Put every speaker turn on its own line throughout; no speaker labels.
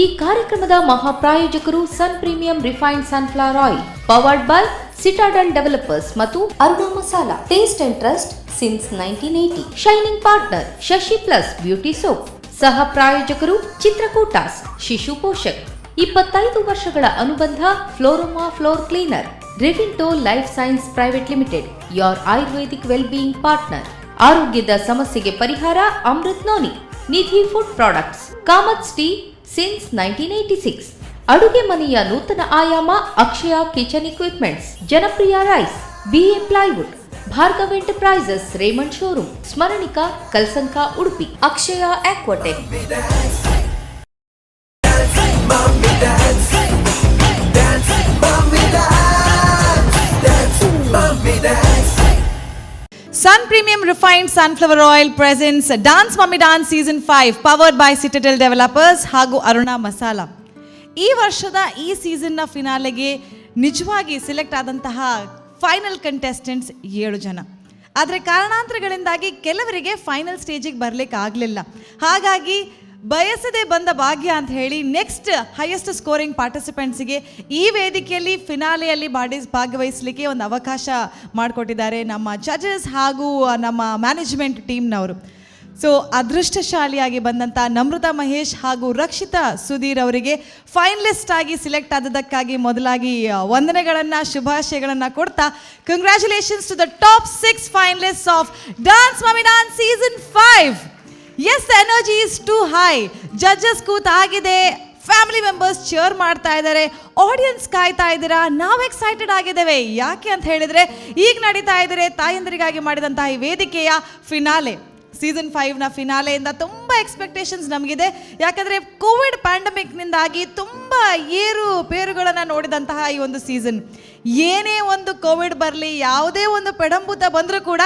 ಈ ಕಾರ್ಯಕ್ರಮದ ಮಹಾಪ್ರಾಯೋಜಕರು Sun Premium Refined Sunflower Oil, powered by Citadel Developers ಮತ್ತು Aruna masala, taste and trust since 1980. Shining partner Shashi Plus Beauty Soap. ಸಹ ಪ್ರಾಯೋಜಕರು ಚಿತ್ರಕೂಟಾಸ್, ಶಿಶು ಪೋಷಕ್, 25 ವರ್ಷಗಳ ಅನುಬಂಧ Floroma floor cleaner, Revinto Life Science Private Limited, your Ayurvedic well being partner. ಆರೋಗ್ಯದ ಸಮಸ್ಯೆಗೆ ಪರಿಹಾರ Amrit noni, Nidhi food products, Kamath's tea since 1986. ಅಡುಗೆ ಮನೆಯ ನೂತನ ಆಯಾಮ Akshaya kitchen equipments, Janapriya rice, BA plywood, Bhargav enterprises, Raymond showroom, Smaranika, Kalsanka, Udupi, Akshaya Aquatech.
Mommy dance, dance, mommy dance, dance, mommy dance.
Sun Premium Refined Sunflower Oil presents Dance Mummy Dance Season 5, powered by Citadel Developers ಹಾಗೂ ಅರುಣಾ ಮಸಾಲಾ. ಈ ವರ್ಷದ ಈ ಸೀಸನ್ನ ಫಿನಾಲೆಗೆ ನಿಜವಾಗಿ select ಆದಂತಹ final contestants ಏಳು ಜನ. ಆದರೆ ಕಾರಣಾಂತರಗಳಿಂದಾಗಿ ಕೆಲವರಿಗೆ ಫೈನಲ್ ಸ್ಟೇಜಿಗೆ ಬರಲಿಕ್ಕೆ ಆಗಲಿಲ್ಲ. ಹಾಗಾಗಿ ಬಯಸದೆ ಬಂದ ಭಾಗ್ಯ ಅಂತ ಹೇಳಿ ನೆಕ್ಸ್ಟ್ ಹೈಯೆಸ್ಟ್ ಸ್ಕೋರಿಂಗ್ ಪಾರ್ಟಿಸಿಪೆಂಟ್ಸಿಗೆ ಈ ವೇದಿಕೆಯಲ್ಲಿ ಫಿನಾಲೆಯಲ್ಲಿ ಮಾಡಿ ಭಾಗವಹಿಸಲಿಕ್ಕೆ ಒಂದು ಅವಕಾಶ ಮಾಡಿಕೊಟ್ಟಿದ್ದಾರೆ ನಮ್ಮ ಜಡ್ಜಸ್ ಹಾಗೂ ನಮ್ಮ ಮ್ಯಾನೇಜ್ಮೆಂಟ್ ಟೀಮ್ನವರು. ಸೊ ಅದೃಷ್ಟಶಾಲಿಯಾಗಿ ಬಂದಂಥ ನಮ್ರತಾ ಮಹೇಶ್ ಹಾಗೂ ರಕ್ಷಿತಾ ಸುಧೀರ್ ಅವರಿಗೆ ಫೈನಲಿಸ್ಟ್ ಆಗಿ ಸಿಲೆಕ್ಟ್ ಆದದ್ದಕ್ಕಾಗಿ ಮೊದಲಾಗಿ ವಂದನೆಗಳನ್ನು, ಶುಭಾಶಯಗಳನ್ನು ಕೊಡ್ತಾ, congratulations to the top six finalist of Dance Mummy Dance Season 5. Yes, energy is too high. Judges ಕೂತಾಗಿದೆ, family members cheer ಮಾಡ್ತಾ ಇದ್ದಾರೆ, ಆಡಿಯನ್ಸ್ ಕಾಯ್ತಾ ಇದ್ದೀರಾ, ನಾವು ಎಕ್ಸೈಟೆಡ್ ಆಗಿದ್ದೇವೆ. ಯಾಕೆ ಅಂತ ಹೇಳಿದ್ರೆ, ಈಗ ನಡೀತಾ ಇದ್ದಾರೆ ತಾಯಂದರಿಗಾಗಿ ಮಾಡಿದಂತಹ ಈ ವೇದಿಕೆಯ ಫಿನಾಲೆ. ಸೀಸನ್ 5ನ ಫಿನಾಲೆಯಿಂದ ತುಂಬ ಎಕ್ಸ್ಪೆಕ್ಟೇಷನ್ಸ್ ನಮಗಿದೆ. ಯಾಕಂದರೆ ಕೋವಿಡ್ ಪ್ಯಾಂಡಮಿಕ್ನಿಂದಾಗಿ ತುಂಬ ಏರು ಪೇರುಗಳನ್ನು ನೋಡಿದಂತಹ ಈ ಒಂದು ಸೀಸನ್. ಏನೇ ಒಂದು ಕೋವಿಡ್ ಬರಲಿ, ಯಾವುದೇ ಒಂದು ಪೆಡಂಭೂತ ಬಂದರೂ ಕೂಡ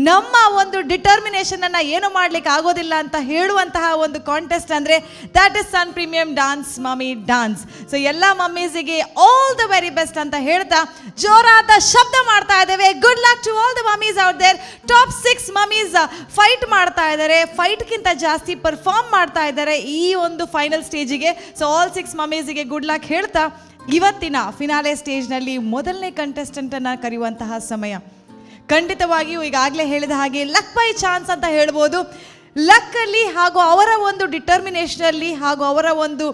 ನಮ್ಮ ಒಂದು ಡಿಟರ್ಮಿನೇಷನನ್ನು ಏನು ಮಾಡಲಿಕ್ಕೆ ಆಗೋದಿಲ್ಲ ಅಂತ ಹೇಳುವಂತಹ ಒಂದು ಕಾಂಟೆಸ್ಟ್ ಅಂದರೆ, that is Sun Premium Dance Mummy Dance. So ಎಲ್ಲ ಮಮ್ಮೀಸಿಗೆ ಆಲ್ the very best ಅಂತ ಹೇಳ್ತಾ ಜೋರಾದ ಶಬ್ದ ಮಾಡ್ತಾ ಇದ್ದೇವೆ. Good luck to all the mummies out there. Top six mummies fight ಮಾಡ್ತಾ ಇದ್ದಾರೆ. ಫೈಟ್ಗಿಂತ ಜಾಸ್ತಿ ಪರ್ಫಾರ್ಮ್ ಮಾಡ್ತಾ ಇದ್ದಾರೆ ಈ ಒಂದು ಫೈನಲ್ ಸ್ಟೇಜಿಗೆ. ಸೊ ಆಲ್ ಸಿಕ್ಸ್ ಮಮ್ಮೀಸಿಗೆ ಗುಡ್ ಲಕ್ ಹೇಳ್ತಾ, ಇವತ್ತಿನ ಫಿನಾಲೆ ಸ್ಟೇಜ್ನಲ್ಲಿ ಮೊದಲನೇ ಕಂಟೆಸ್ಟೆಂಟನ್ನು ಕರೆಯುವಂತಹ ಸಮಯ. ಖಂಡಿತವಾಗಿಯೂ ಈಗಾಗಲೇ ಹೇಳಿದ ಹಾಗೆ ಲಕ್ ಬೈ ಚಾನ್ಸ್ ಅಂತ ಹೇಳ್ಬೋದು. ಲಕ್ಕಲ್ಲಿ ಹಾಗೂ ಅವರ ಒಂದು ಡಿಟರ್ಮಿನೇಷನಲ್ಲಿ ಹಾಗೂ ಅವರ ಒಂದು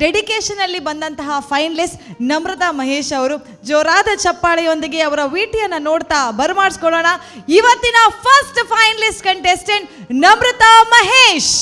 ಡೆಡಿಕೇಶನಲ್ಲಿ ಬಂದಂತಹ ಫೈನಲಿಸ್ಟ್ ನಮ್ರತಾ ಮಹೇಶ್ ಅವರು. ಜೋರಾದ ಚಪ್ಪಾಳೆಯೊಂದಿಗೆ ಅವರ ವಿಟಿಯನ್ನು ನೋಡ್ತಾ ಬರಮಾಡಿಸ್ಕೊಳ್ಳೋಣ ಇವತ್ತಿನ first finalist contestant Namrata Mahesh.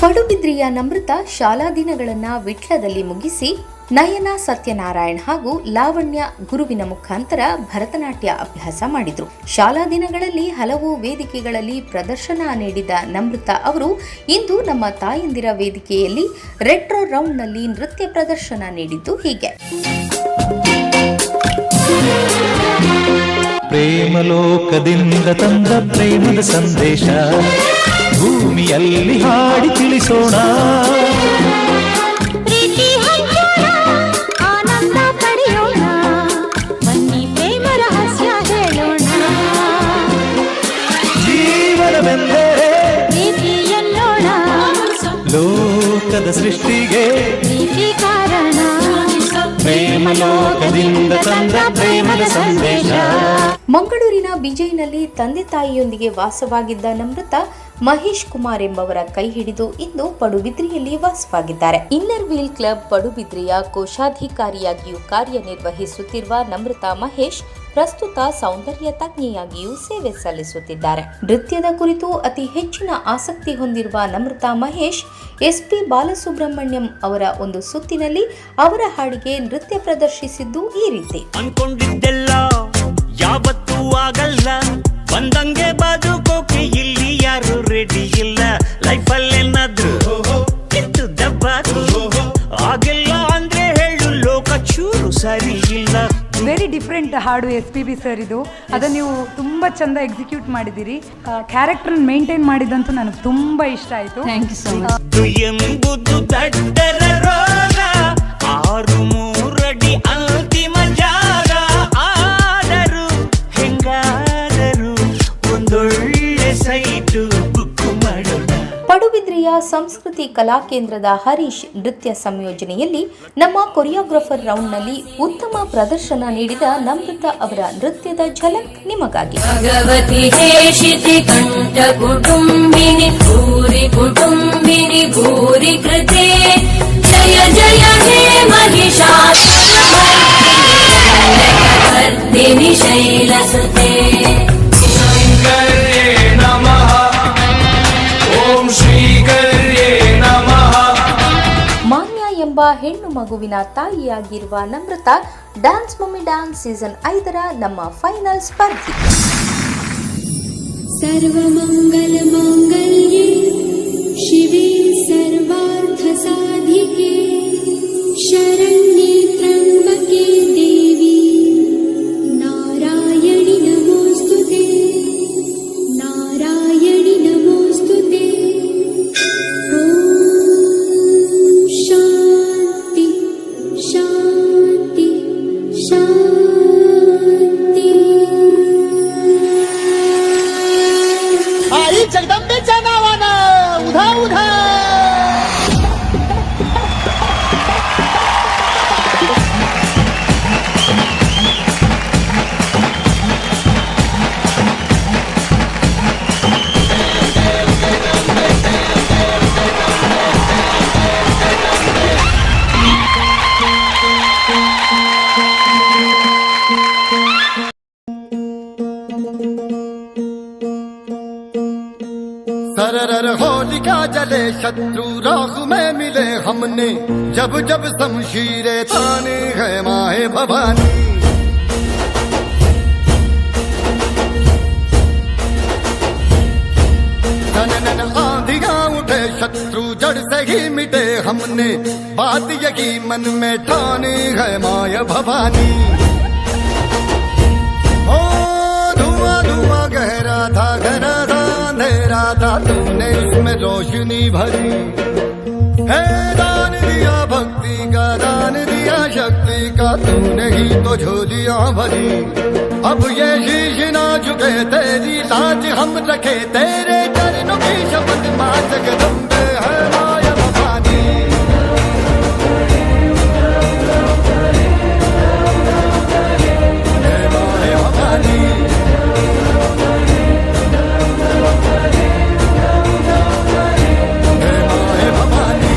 ಪಡುಬಿದ್ರಿಯ ನಮೃತ ಶಾಲಾ ದಿನಗಳನ್ನ ವಿಟ್ಲದಲ್ಲಿ ಮುಗಿಸಿ, ನಯನ ಸತ್ಯನಾರಾಯಣ್ ಹಾಗೂ ಲಾವಣ್ಯ ಗುರುವಿನ ಮುಖಾಂತರ ಭರತನಾಟ್ಯ ಅಭ್ಯಾಸ ಮಾಡಿದ್ರು. ಶಾಲಾ ದಿನಗಳಲ್ಲಿ ಹಲವು ವೇದಿಕೆಗಳಲ್ಲಿ ಪ್ರದರ್ಶನ ನೀಡಿದ ನಮೃತ ಅವರು ಇಂದು ನಮ್ಮ ತಾಯಂದಿರ ವೇದಿಕೆಯಲ್ಲಿ ರೆಟ್ರೋ ರೌಂಡ್ನಲ್ಲಿ ನೃತ್ಯ ಪ್ರದರ್ಶನ ನೀಡಿದ್ದು ಹೀಗೆ.
ಪ್ರೇಮಲೋಕದಿಂದ ತಂದ ಪ್ರೇಮದ ಸಂದೇಶ ಭೂಮಿಯಲ್ಲಿ ಹಾಡಿ ತಿಳಿಸೋಣ.
ಪ್ರೀತಿ ಹಂಚೋಣ, ಆನಂದ ಪಡೆಯೋಣ, ಬನ್ನಿ ಪ್ರೇಮ ರಹಸ್ಯ ಹೇಳೋಣ.
ಜೀವನವೆಂದರೆ
ಪ್ರೀತಿ ಎನ್ನೋಣ.
ಲೋಕದ ಸೃಷ್ಟಿಗೆ
ಪ್ರೀತಿ ಕಾರಣ.
ಪ್ರೇಮಲೋಕದಿಂದ ತಂದ ಪ್ರೇಮದ ಸಂದೇಶ.
ಮಂಗಳೂರಿನ ಬಿಜೈನಲ್ಲಿ ತಂದೆ ತಾಯಿಯೊಂದಿಗೆ ವಾಸವಾಗಿದ್ದ ನಮೃತ, ಮಹೇಶ್ ಕುಮಾರ್ ಎಂಬವರ ಕೈ ಹಿಡಿದು ಇಂದು ಪಡುಬಿದ್ರಿಯಲ್ಲಿ ವಾಸವಾಗಿದ್ದಾರೆ. ಇನ್ನರ್ ವೀಲ್ ಕ್ಲಬ್ ಪಡುಬಿದ್ರಿಯ ಕೋಶಾಧಿಕಾರಿಯಾಗಿಯೂ ಕಾರ್ಯನಿರ್ವಹಿಸುತ್ತಿರುವ ನಮೃತಾ ಮಹೇಶ್ ಪ್ರಸ್ತುತ ಸೌಂದರ್ಯ ತಜ್ಞೆಯಾಗಿಯೂ ಸೇವೆ ಸಲ್ಲಿಸುತ್ತಿದ್ದಾರೆ. ನೃತ್ಯದ ಕುರಿತು ಅತಿ ಹೆಚ್ಚಿನ ಆಸಕ್ತಿ ಹೊಂದಿರುವ ನಮೃತಾ ಮಹೇಶ್, ಎಸ್ಪಿ ಬಾಲಸುಬ್ರಹ್ಮಣ್ಯಂ ಅವರ ಒಂದು ಸುತ್ತಿನಲ್ಲಿ ಅವರ ಹಾಡಿಗೆ ನೃತ್ಯ ಪ್ರದರ್ಶಿಸಿದ್ದು ಈ ರೀತಿ.
ಅನ್ಕೊಂಡಿದ್ದೆಲ್ಲ ಯಾವತ್ತೂ ಆಗಲ್ಲ, ಬಂದಂಗೆ ಬದುಕೋಕೆ ಇಲ್ಲಿ ಯಾರು ರೆಡಿ ಇಲ್ಲ. ಲೈಫಲ್ಲೇನಾದ್ರೂ ಕಿತ್ತು ದಬ್ಬಾಕು ಆಗಿಲ್ಲ ಅಂದ್ರೆ ಹೇಳು, ಲೋಕ ಚೂರು ಸರಿ ಇಲ್ಲ.
ವೆರಿ ಡಿಫ್ರೆಂಟ್ ಹಾಡು ಎಸ್ ಪಿ ಬಿ ಸರ್ ಇದು. ಅದನ್ನು ನೀವು ತುಂಬ ಚಂದ ಎಕ್ಸಿಕ್ಯೂಟ್ ಮಾಡಿದ್ದೀರಿ. ಕ್ಯಾರೆಕ್ಟರ್ ಮೇಂಟೈನ್ ಮಾಡಿದಂತೂ ನನಗೆ ತುಂಬ ಇಷ್ಟ ಆಯಿತು.
Thank you so much.
ಎಂಬುದು ದಡ್ಡರ ರೋಗ, ಆರು ಮೂರಡಿ ಅಂತಿಮ ಜಾಗ. ಆದರೂ ಹೆಂಗಾದರೂ ಒಂದೊಳ್ಳೆ ಸೈಟು ಬುಕ್ ಮಾಡೋಣ.
ಪಡುಬಿದ್ರಿಯ ಸಂಸ್ಕೃತಿ ಕಲಾ ಕೇಂದ್ರದ ಹರೀಶ್ ನೃತ್ಯ ಸಂಯೋಜನೆಯಲ್ಲಿ ನಮ್ಮ ಕೊರಿಯೋಗ್ರಾಫರ್ ರೌಂಡ್ನಲ್ಲಿ ಉತ್ತಮ ಪ್ರದರ್ಶನ ನೀಡಿದ ನಮ್ರತಾ ಅವರ ನೃತ್ಯದ ಝಲಕ್ ನಿಮಗಾಗಿ.
भगवति हेशिति कण्ठ कुटुम्बिनि भूरि कुटुम्बिनि भूरि कृते जय जय हे महिषासुरमर्दिनि शैलसुते।
नमः ॐ श्रीकर्ये नमः।
ಮಾನ್ಯ ಎಂಬ ಹೆಣ್ಣು ಮಗುವಿನ ತಾಯಿಯಾಗಿರುವ Namrata dance mommy dance season 5ರ ನಮ್ಮ ಫೈನಲ್ ಸ್ಪರ್ಧಿ.
सर्वमङ्गलमाङ्गल्ये शिवे सर्वार्थसाधिके शरण्ये त्र्यम्बके देवी नारायणि नमोऽस्तु ते, नारायणि नमोऽस्तु ते। ॐ शान्ति शान्ति शान्ति।
आई जगदंबेच्या नावानं उधा उधा।
सरर होलिका जले, शत्रु राह में मिले, हमने जब जब शमशीरे ताने है माए भवानी। जननन आंधियां उठे, शत्रु जड़ से ही मिटे, हमने बात यही मन में ठानी है माय भवानी। ओ धुआं धुआं गहरा था, घना था, अंधेरा था, तूने उसमें रोशनी भरी है। दान दिया भक्ति का, दान दिया शक्ति का, तूने ही तो झोलियां भरी। अब ये शीश ना झुके, तेरी लाज हम रखे, तेरे चरणों की शपथ माँ जगदम्बे है my Bhavani. है my Bhavani. है my Bhavani.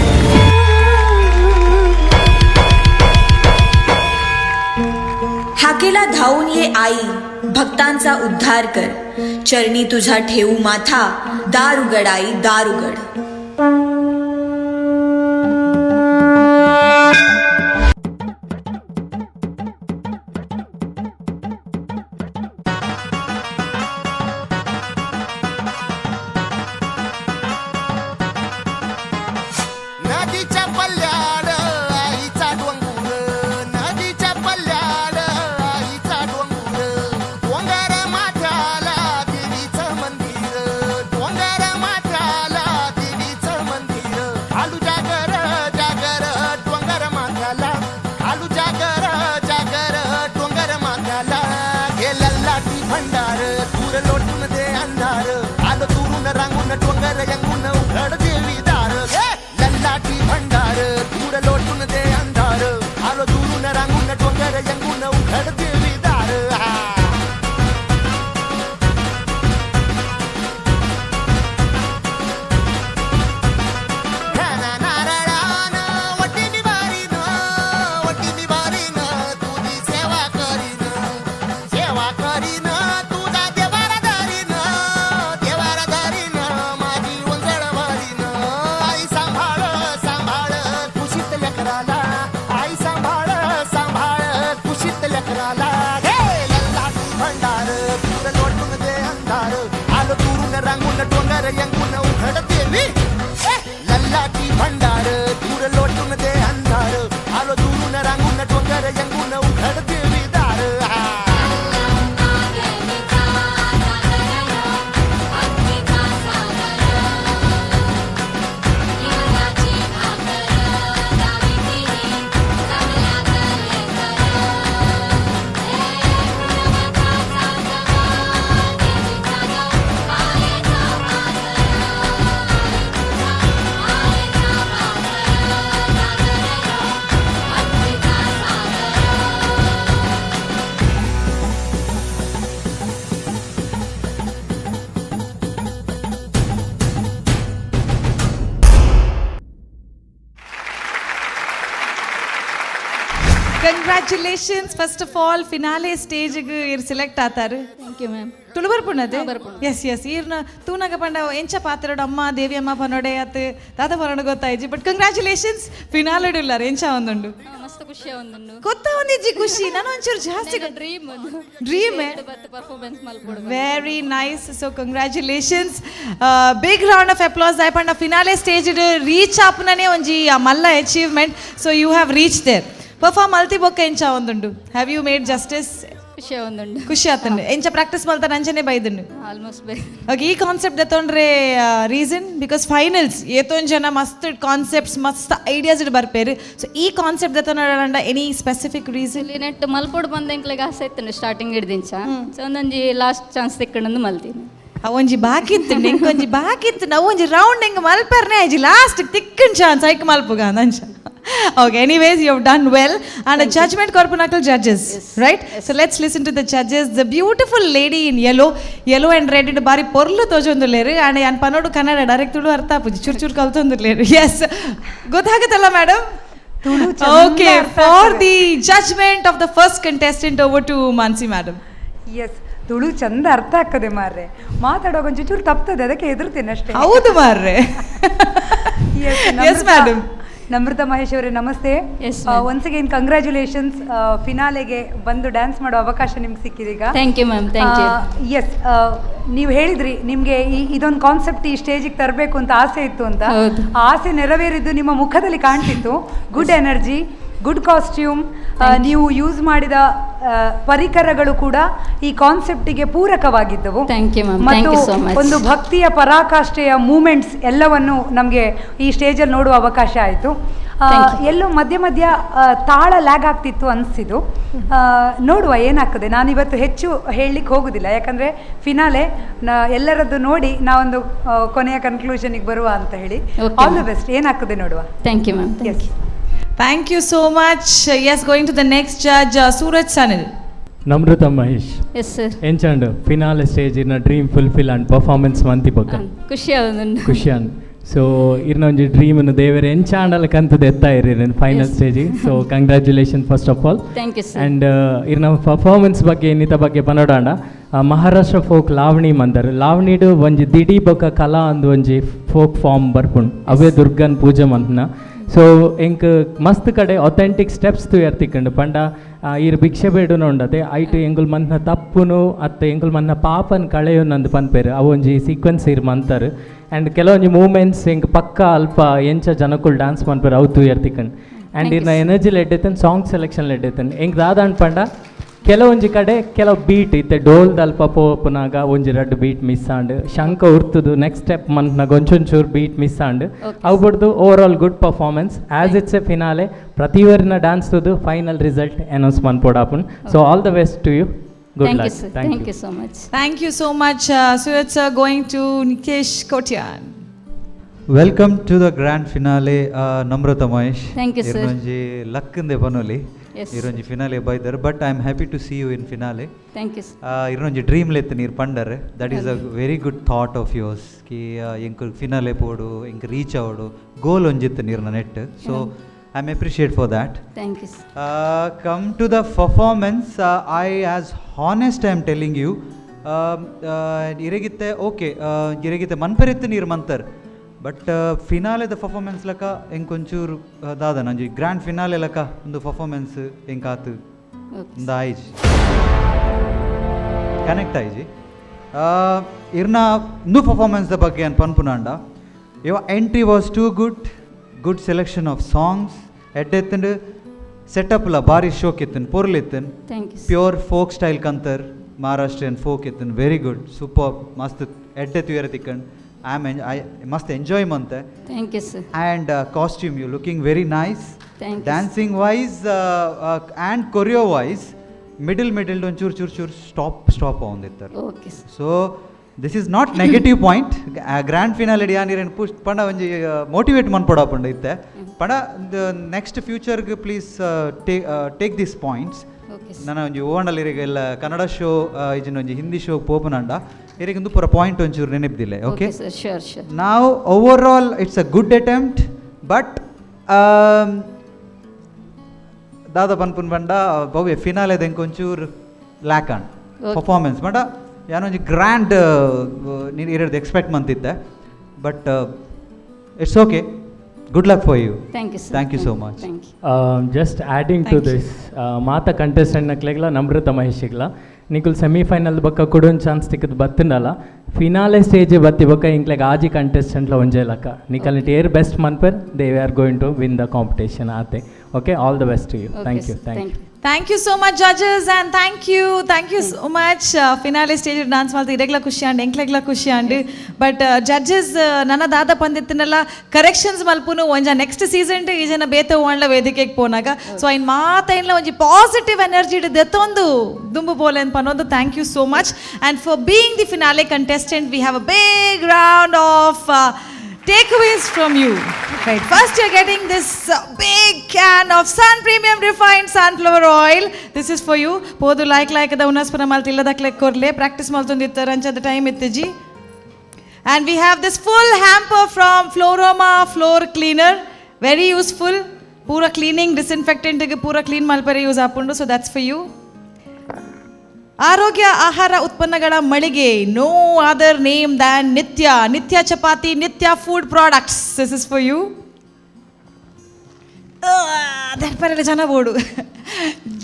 हाकेला धावून ये आई, भक्तांचा उद्धार कर, चरणी तुझा ठेवू माथा, दार उघड आई, दार उघड।
नदीच्या पल्याड आईचा डोंगूर, नदीच्या पल्याड आईचा डोंगूर, डोंगर माथ्याला देवीचं मंदिर, डोंगर माथ्याला देवीचं मंदिर। घालू जागर जागर डोंगर माथ्याला, घालू जागर जागर डोंगर माथ्याला। घे लल्लाटी भंडार, दूर लोटून दे अंधार, आलो दुरून रांगून डोंगर यंगून, उघड देवी दार। घे लल्लाटी भंडार, दूर लोटून दे अंधार, आलो दुरून रांगून डोंगर यंगून, उघड देवी दार। हा. नारळानं वटी निवारीन, वटी निवारीन, तुझी सेवा करीन, सेवा करीन, तुझा देवारा धरीन, देवारा धरीन, माझी ओंजळ भरीन। आई सांभाळ सांभाळ कुशीत लेकराला, आई सांभाळ सांभाळ कुशीत लेकराला। घे लल्लाटी भंडार, दूर लोटून दे अंधार, आलो दुरून रांगून डोंगर यंगून, उघड देवी। ए, लल्लाटी भंडार, दूर लोटून दे अंधार, आलो दुरून रांगून डोंगर यंगून, उघड देवी दार। हा.
Congratulations. First of all, finale stage ಇರ್ ಸೆಲೆಕ್ಟ್ ಆತಾರು.
Thank you ma'am.
Tulu ಬರ್ಪುಂಡತೆ? S S ಈರ್ನ ತೂನಗ ಪಂಡ ಎಂಚ ಪಾತ್ರಡ್ ಅಮ್ಮ ದೇವಿ ಅಮ್ಮ ಪನೋಡೆ ಅತ್ ದಾದ ಪನೋಡ ಗೊತ್ತಾಯ್ಜಿ. ಬಟ್ ಕಂಗ್ರ್ಯಾಚುಲೇಷನ್ಸ್, ಫಿನಾಲೆ ಉಲ್ಲಾರ, ಎಂಚ ಒಂದುಂಡು?
ಮಸ್ತ್ ಖುಷಿ ಒಂದುಂಡು.
ಗೊತ್ತಾ ಒಂದಿಜ್ಜಿ ಖುಷಿ ನಾನು ಒಂಚೂರು ಜಾಸ್ತಿ.
ಡ್ರೀಮ್.
ಡ್ರೀಮ್.
ಪರ್ಫಾರ್ಮೆನ್ಸ್ ಮಲ್ಪೊಡು.
Very nice. So congratulations, big round of applause. ಪಂಡ ಫಿನಾಲೆ ಸ್ಟೇಜ್ ರೀಚ್ ಆಪುನನೇ ಒಂಜಿ ಆ ಮಲ್ಲ achievement. So you have reach there. Perform ಮಲ್ತಿ ಬೊಕ್ಕ ಎಂಚ ಒಂದುಂಡು? Have you made justice?
ಖುಷಿ ಒಂದುಂಡು.
ಖುಷಿ ಆತಂಡು. ಎಂಚ ಪ್ರಾಕ್ಟೀಸ್ ಮಲ್ತಾರ ಅಂಚನೆ ಬೈದುಂಡು?
ಆಲ್ಮೋಸ್ಟ್ ಬೈ.
ಓಕೆ, ಈ ಕಾನ್ಸೆಪ್ಟ್ ದತ್ತೊಂಡ್ರೆ ರೀಸನ್? Because finals ಏತೊಂದು ಜನ ಮಸ್ತ್ ಕಾನ್ಸೆಪ್ಟ್ಸ್, ಮಸ್ತ್ ಐಡಿಯಾಸ್ it ಬರ್ಪೇರು. ಸೊ ಈ ಕಾನ್ಸೆಪ್ಟ್ ದತ್ತೊಂಡ ಎನಿ ಸ್ಪೆಸಿಫಿಕ್ ರೀಸನ್?
ಇಲ್ಲಿ ನೆಟ್ ಮಲ್ಪೊಡು ಬಂದ ಎಂಕ್ಲೆಗ್ ಆಸೆ ಇತ್ತು ಸ್ಟಾರ್ಟಿಂಗ್ ಹಿಡ್ದಿಂಚ. ಸೊ ಒಂದೊಂಜಿ ಲಾಸ್ಟ್ ಚಾನ್ಸ್ ತಿಕ್ಕಂಡು ಮಲ್ತೀನಿ.
ಒಂಜಿ ಬಾಕಿ ಇತ್ತು, ಎಂಕೊಂಜಿ ಬಾಕಿ ಇತ್ತು. ನಾವು ಒಂಜಿ ರೌಂಡ್ ಹೆಂಗ್ ಮಲ್ಪರ್ನೆ ಆಯ್ಜಿ, ಲಾಸ್ಟ್ ತಿಕ್ಕನ್ ಚಾನ್ಸ್ ಐಕ್ ಮಲ್ಪುಗ ಅಂಚ. Okay, anyways, you have done well, and judgment ಕೊರ್ಪುನಕಲ್ judges, right? So let's listen to the judges. The beautiful lady in yellow, yellow and red it ಬಾರಿ ಪೊರ್ಲು ತೋಜೊಂದುಲ್ಲೇರು. ಆ್ಯಂಡ್ ಯಾನ್ ಪನೋಡು ಕನ್ನಡ ಡೈರೆಕ್ಟ್ ತುಳು ಅರ್ಥ ಆಪುಜಿ, ಚುರ್ ಚುರ್ ಕಲ್ತೊಂದುಲ್ಲೇರು. ಎಸ್, ಗೊತ್ತಾಗುತ್ತಲ್ಲ madam?
Tulu.
Okay, for the judgment of the first contestant, over to Mansi madam.
S, Tulu ಚಂದ ಅರ್ಥ ಆಗ್ತದೆ ಮಾರ್ರೆ. ಮಾತಾಡುವಾಗ ಒಂಚೂರು ಚೂರು ತಪ್ತದೆ, ಅದಕ್ಕೆ ಹೆದರ್ತೇನೆ ಅಷ್ಟೇ.
ಹೌದು ಮಾರ್ರೆ. Yes madam.
Namrata Mahesh ಅವರೇ, namaste.
Yes, ma'am.
Once again congratulations. ಫಿನಾಲೆಗೆ ಬಂದು ಡ್ಯಾನ್ಸ್ ಮಾಡೋ ಅವಕಾಶ ನಿಮ್ಗೆ ಸಿಕ್ಕಿದೆ ಈಗ.
Thank you ma'am, thank you.
S, ನೀವು ಹೇಳಿದ್ರಿ ನಿಮಗೆ ಈ ಇದೊಂದು ಕಾನ್ಸೆಪ್ಟ್ ಈ ಸ್ಟೇಜಿಗೆ ತರಬೇಕು ಅಂತ ಆಸೆ ಇತ್ತು ಅಂತ.
ಹೌದು.
ಆ ಆಸೆ ನೆರವೇರಿದ್ದು ನಿಮ್ಮ ಮುಖದಲ್ಲಿ ಕಾಣ್ತಿತ್ತು. ಗುಡ್ ಎನರ್ಜಿ, ಗುಡ್ ಕಾಸ್ಟ್ಯೂಮ್, ನೀವು ಯೂಸ್ ಮಾಡಿದ ಪರಿಕರಗಳು ಕೂಡ ಈ ಕಾನ್ಸೆಪ್ಟಿಗೆ ಪೂರಕವಾಗಿದ್ದವು.
Thank you, ma'am. Thank
ಮತ್ತು
you so much.
ಒಂದು ಭಕ್ತಿಯ ಪರಾಕಾಷ್ಠೆಯ ಮೂಮೆಂಟ್ಸ್ ಎಲ್ಲವನ್ನು ನಮಗೆ ಈ ಸ್ಟೇಜಲ್ಲಿ ನೋಡುವ ಅವಕಾಶ ಆಯಿತು.
Thank you.
ಎಲ್ಲೋ ಮಧ್ಯ ಮಧ್ಯ ತಾಳ ಲ್ಯಾಗ್ ಆಗ್ತಿತ್ತು ಅನಿಸಿದ್ದು. ನೋಡುವ ಏನಾಗ್ತದೆ. ನಾನಿವತ್ತು ಹೆಚ್ಚು ಹೇಳಲಿಕ್ಕೆ ಹೋಗುದಿಲ್ಲ, ಯಾಕಂದರೆ ಫಿನಾಲೆ ಎಲ್ಲರದ್ದು ನೋಡಿ ನಾವೊಂದು ಕೊನೆಯ ಕನ್ಕ್ಲೂಷನಿಗೆ ಬರುವ ಅಂತ ಹೇಳಿ.
Okay,
all the
ma'am.
Best. ಏನಾಗ್ತದೆ ನೋಡುವ.
Thank you ma'am, thank
yes.
You.
Thank you so much. Yes, going to the next judge, Suraj Sanil.
Namrata Mahesh.
Yes sir.
ಎಂಚಾಂಡ್ finale stage ಇರ್ನ ಡ್ರೀಮ್ ಫುಲ್ಫಿಲ್ ಅಂಡ್ performance ಮಂತಿ ಬೊಕ್ಕ?
ಖುಷಿ ಆವೊಂದುಂಡು.
ಖುಷಿಯಾನ್. ಸೊ ಇರ್ನ ಒಂಜಿ dream ದೇವೆರ್ ಎಂಚಾಂಡಲ ಕಂತದ ಎತ್ತ ಇರಿ final stage. So congratulation first of all.
Thank you sir.
And ಇರ್ನ ಪರ್ಫಾರ್ಮೆನ್ಸ್ ಬಗ್ಗೆ, ಇನ್ನಿತ ಬಗ್ಗೆ ಪನೋಡಾಂಡ, ಮಹಾರಾಷ್ಟ್ರ ಫೋಕ್ ಲಾವಣಿ ಮಂದರ್ ಲಾವಣಿಡು ಒಂಜಿ ದಿಡಿ ಬೊಕ್ಕ ಕಲಾ ಅಂದ್ ಒಂಜಿ ಫೋಕ್ ಫಾರ್ಮ್ ಬರ್ಪುಂಡು. ಅವೇ ದುರ್ಗನ್ ಪೂಜೆ ಮಂತ್ನ. ಸೊ ಎಂಕ್ ಮಸ್ತ್ ಕಡೆ ಅಥೆಂಟಿಕ್ ಸ್ಟೆಪ್ಸ್ ತೂಯರ್ ತಿಕ್ಕಂಡು. ಪಂಡ ಈರ್ ಭಿಕ್ಷೆ ಬೇಡುನ ಉಂಡತೆ, ಐಟ್ ಎಂಕುಲ್ ಮಂತ್ನ ತಪ್ಪುನು ಅತ್ತ ಎಂಕುಲ್ ಮಂತ್ನ ಪಾಪನ್ ಕಳೆಯುನಂದು ಪನ್ಪೇರು. ಅವು ಒಂಜಿ ಸೀಕ್ವೆನ್ಸ್ ಇರ್ ಮಂತರ್. ಆ್ಯಂಡ್ ಕೆಲವೊಂಜಿ ಮೂಮೆಂಟ್ಸ್ ಎಂಕ್ ಪಕ್ಕ ಅಲ್ಪ ಎಂಚ ಜನಕುಲ್ ಡ್ಯಾನ್ಸ್ ಮನ್ಪೇರು ಅವು ತೂಯರ್ ತಿಕ್ಕಂಡು. ಆ್ಯಂಡ್
Thank you,
ಇರ್ನ
sir.
Energy LED ಐತನ್, ಸಾಂಗ್ ಸೆಲೆಕ್ಷನ್ ಲೆಡ್ ಐತನ್. ಎಂಕ್ ದಾದ ಪಂಡ ಕೆಲವೊಂಜಿ ಕಡೆ ಕೆಲವು ಬೀಟ್ ಇತ್ತೆ ಡೋಲ್ದ ಅಲ್ಪ ಪೋಪುನಾಗ ಒಂಜಿ ರಡ್ಡ್ ಬೀಟ್ ಮಿಸ್ ಆಂಡ್. ಶಂಕ ಉರ್ತುದು ನೆಕ್ಸ್ಟ್ ಸ್ಟೆಪ್ ಮಂತ್ನಾಗ ಒಂಚೊಂಚೂರು ಬೀಟ್ ಮಿಸ್ ಆಂಡ್. ಅವು ಬಡ್ದು overall good performance. As it's a finale, ಪ್ರತಿವರಿನ dance ತುದು final result announce ಮನ್ಪೊಡಾಪುಂಡು. So all the best to you, good
thank you
luck.
Sir.
Thank
thank
you.
You so much.
Thank you so much, Suraj sir. Going to Nikesh Kotian.
Welcome to the grand finale, Namrata Mahesh.
Thank you, sir.
ಇರೊಂಜಿ ಲಕ್ಕಿಂದೆ ಪನೊಲಿ ಇರೊಂಜಿ finale ಬೈದರ್, but I am happy to see you in finale.
Thank you sir.
ಇರೊಂಜಿ dream length ನೀರು ಪಂಡರ್, that is a very good thought of yours Ki ಎಂಕ್ finale ಪೋಡು, ಎಂಕ್ reach ಆವಡು goal ಒಂಜಿತ್ತು ನೀರ್ನ net. So I am appreciate for that.
Thank you sir.
Come to the performance, I as honest I am telling you, ಇರೆಗಿತ್ತೆ okay, ಇರೆಗಿತ್ತೆ ಮನ್ಪೆರೆತ್ತು ನೀರು Mantar, but ಫಿನಾಲೆದ performance ಲಕ ಎಂಕೊಂಚೂರು ದಾದ ನಂಜಿ grand finale ಲಕ ಒಂದು performance ಎಂಕಾತು ಒಂದು ಆಯ್ಜಿ, connect ಆಯ್ಜಿ. ಇರ್ನ ಇಂದು ಪರ್ಫಾರ್ಮೆನ್ಸ್ದ ಬಗ್ಗೆ ಅನ್ ಪನ್ಪುನಾಂಡ, your entry was too good, good selection of songs ಎಡ್ಡೆತ್ತಂಡು, ಸೆಟಪ್ಲ ಭಾರಿ ಶೋಕ್ ಇತ್ತನ್, ಪೊರ್ಲು ಇತ್ತನ್.
Thank you.
Pure folk style ಕಂತರ್, ಮಹಾರಾಷ್ಟ್ರಿಯನ್ ಫೋಕ್ ಇತ್ತನ್. ವೆರಿ ಗುಡ್, ಸೂಪರ್, ಮಸ್ತ್ ಎಡ್ಡೆ ತುಯರ ತಿಕ್ಕಂಡ್. I am I ಮಸ್ತ್ ಎಂಜಾಯ್ ಮಂತೆ.
Thank you sir.
And costume, you looking very nice.
Thank you.
Dancing wise and choreo wise, middle middle ಒಂಚೂರು ಚೂರು ಚೂರು ಸ್ಟಾಪ್ ಸ್ಟಾಪ್ ಆವೊಂದಿತ್ತಾರೆ.
Okay sir.
So this is not negative point. Grand finale ಯಾನ್ push ಪಂಡ ಒಂಜಿ motivate ಮನ್ಪೊಡಾಪುಂಡು ಇತ್ತೆ. ಪಂಡ next ಫ್ಯೂಚರ್ಗೆ please take this points.
Okay.
ನನ್ನ ಒಂಜಿ ಓಂಡಲ್ ಇರೆಗ್ ಎಲ್ಲ ಕನ್ನಡ ಶೋ ಇಜಿನ ಒಂಜಿ ಹಿಂದಿ ಶೋ ಪೋಪುನಂಡ ಇರೆಗ್ ಒಂದು ಪೂರ ಪಾಯಿಂಟ್ ಒಂಚೂರು ನೆನಪಿದಿಲ್ಲ, okay?
Okay sir, sure sure.
ನಾವು overall it's a good attempt, but ದಾದ ಪನ್ಪುನ್ ಪಂಡ ಭವ್ಯ ಫಿನಾಲೆ ದೆಂಕೊಂಚೂರು lac and performance but ಯಾನೊಂಜಿ grand ನೀನು ಇರೋದು ಎಕ್ಸ್ಪೆಕ್ಟ್ ಮಂತಿದ್ದೆ, but it's okay. Good luck for you.
Thank you sir.
Thank you so much.
Thank you.
Just adding to this, ಮಾತ ಕಂಟೆಸ್ಟೆಂಟ್ ನಕ್ಲೆಗ್ಲ ನಮ್ರತ ಮಹೇಶಿಗ್ಲ ನಿಕುಲ್ ಸೆಮಿಫೈನಲ್ ಬಕ್ಕ ಕೊಡೊಂದು ಚಾನ್ಸ್ ತಿಕ್ಕದ್ ಬತ್ತಿನಲ್ಲ, ಫಿನಾಲೆ ಸ್ಟೇಜ್ ಬತ್ತಿ ಬಕ್ಕ ಇಂಕ್ಲೆಗ್ ಆಜಿ ಕಂಟೆಸ್ಟೆಂಟ್ಲ ಒಂಜೇ ಲಕ್ಕ ನಿಕಲ್ ಏರ್ best ಮನ್ಪರ್ they are going to win the competition ಆತೆ. Okay, all the best to you. Thank you, thank you.
Thank you so much judges and thank you so much. Finale stage dance ಮಾಡ್ತಾ ಇರೆಗ್ಲ ಖುಷಿ and ಎಂಕ್ಲೆಗ್ಲ ಖುಷಿ and but judges ನನ್ನ ದಾದ ಪಂದಿತ್ತಿನಲ್ಲ corrections ಮಲ್ಪುನು ಒಂಜ next season ಈ ಜನ ಬೇತೆ ಓಣ್ಲ ವೇದಿಕೆಗೆ ಪೋನಾಗ. ಸೊ ಐನ್ ಮಾತೈನ್ಲ ಒಂಜಿ ಪಾಸಿಟಿವ್ ಎನರ್ಜಿ ದೆತ್ತೊಂದು ದುಂಬು ಪೋಲೆ ಅಂತ ಪನ್ನೊಂದು. Thank you so much and for being the finale contestant, we have a big round of takeaways from you. Right, first you're getting this big can of Sun Premium Refined Sunflower Oil. This is for you. ಪೋದು like like the ಉನಸ್ಪನ ಮಲ್ತ ಇಲ್ಲದಕ್ಲೆ ಕೊರ್ಲೆ practice ಮಲ್ತೊಂದಿತ್ತರ ಅಂಚದ time ಇತ್ತಿಜಿ. And we have this full hamper from Floroma Floor Cleaner. Very useful. ಪೂರ cleaning ಡಿಸ್ಇನ್ಫೆಕ್ಟೆಂಟ್ಗೆ ಪೂರ clean ಮಲ್ಪರೆ use ಆಪುಂಡು. So that's for you. ಆರೋಗ್ಯ ಆಹಾರ ಉತ್ಪನ್ನಗಳ ಮಳಿಗೆ, no other name than ನಿತ್ಯ, ನಿತ್ಯ ಚಪಾತಿ, ನಿತ್ಯ food products. This is for you. ದರ್ಪರೆಲ್ಲ ಜನ ಬೋಡು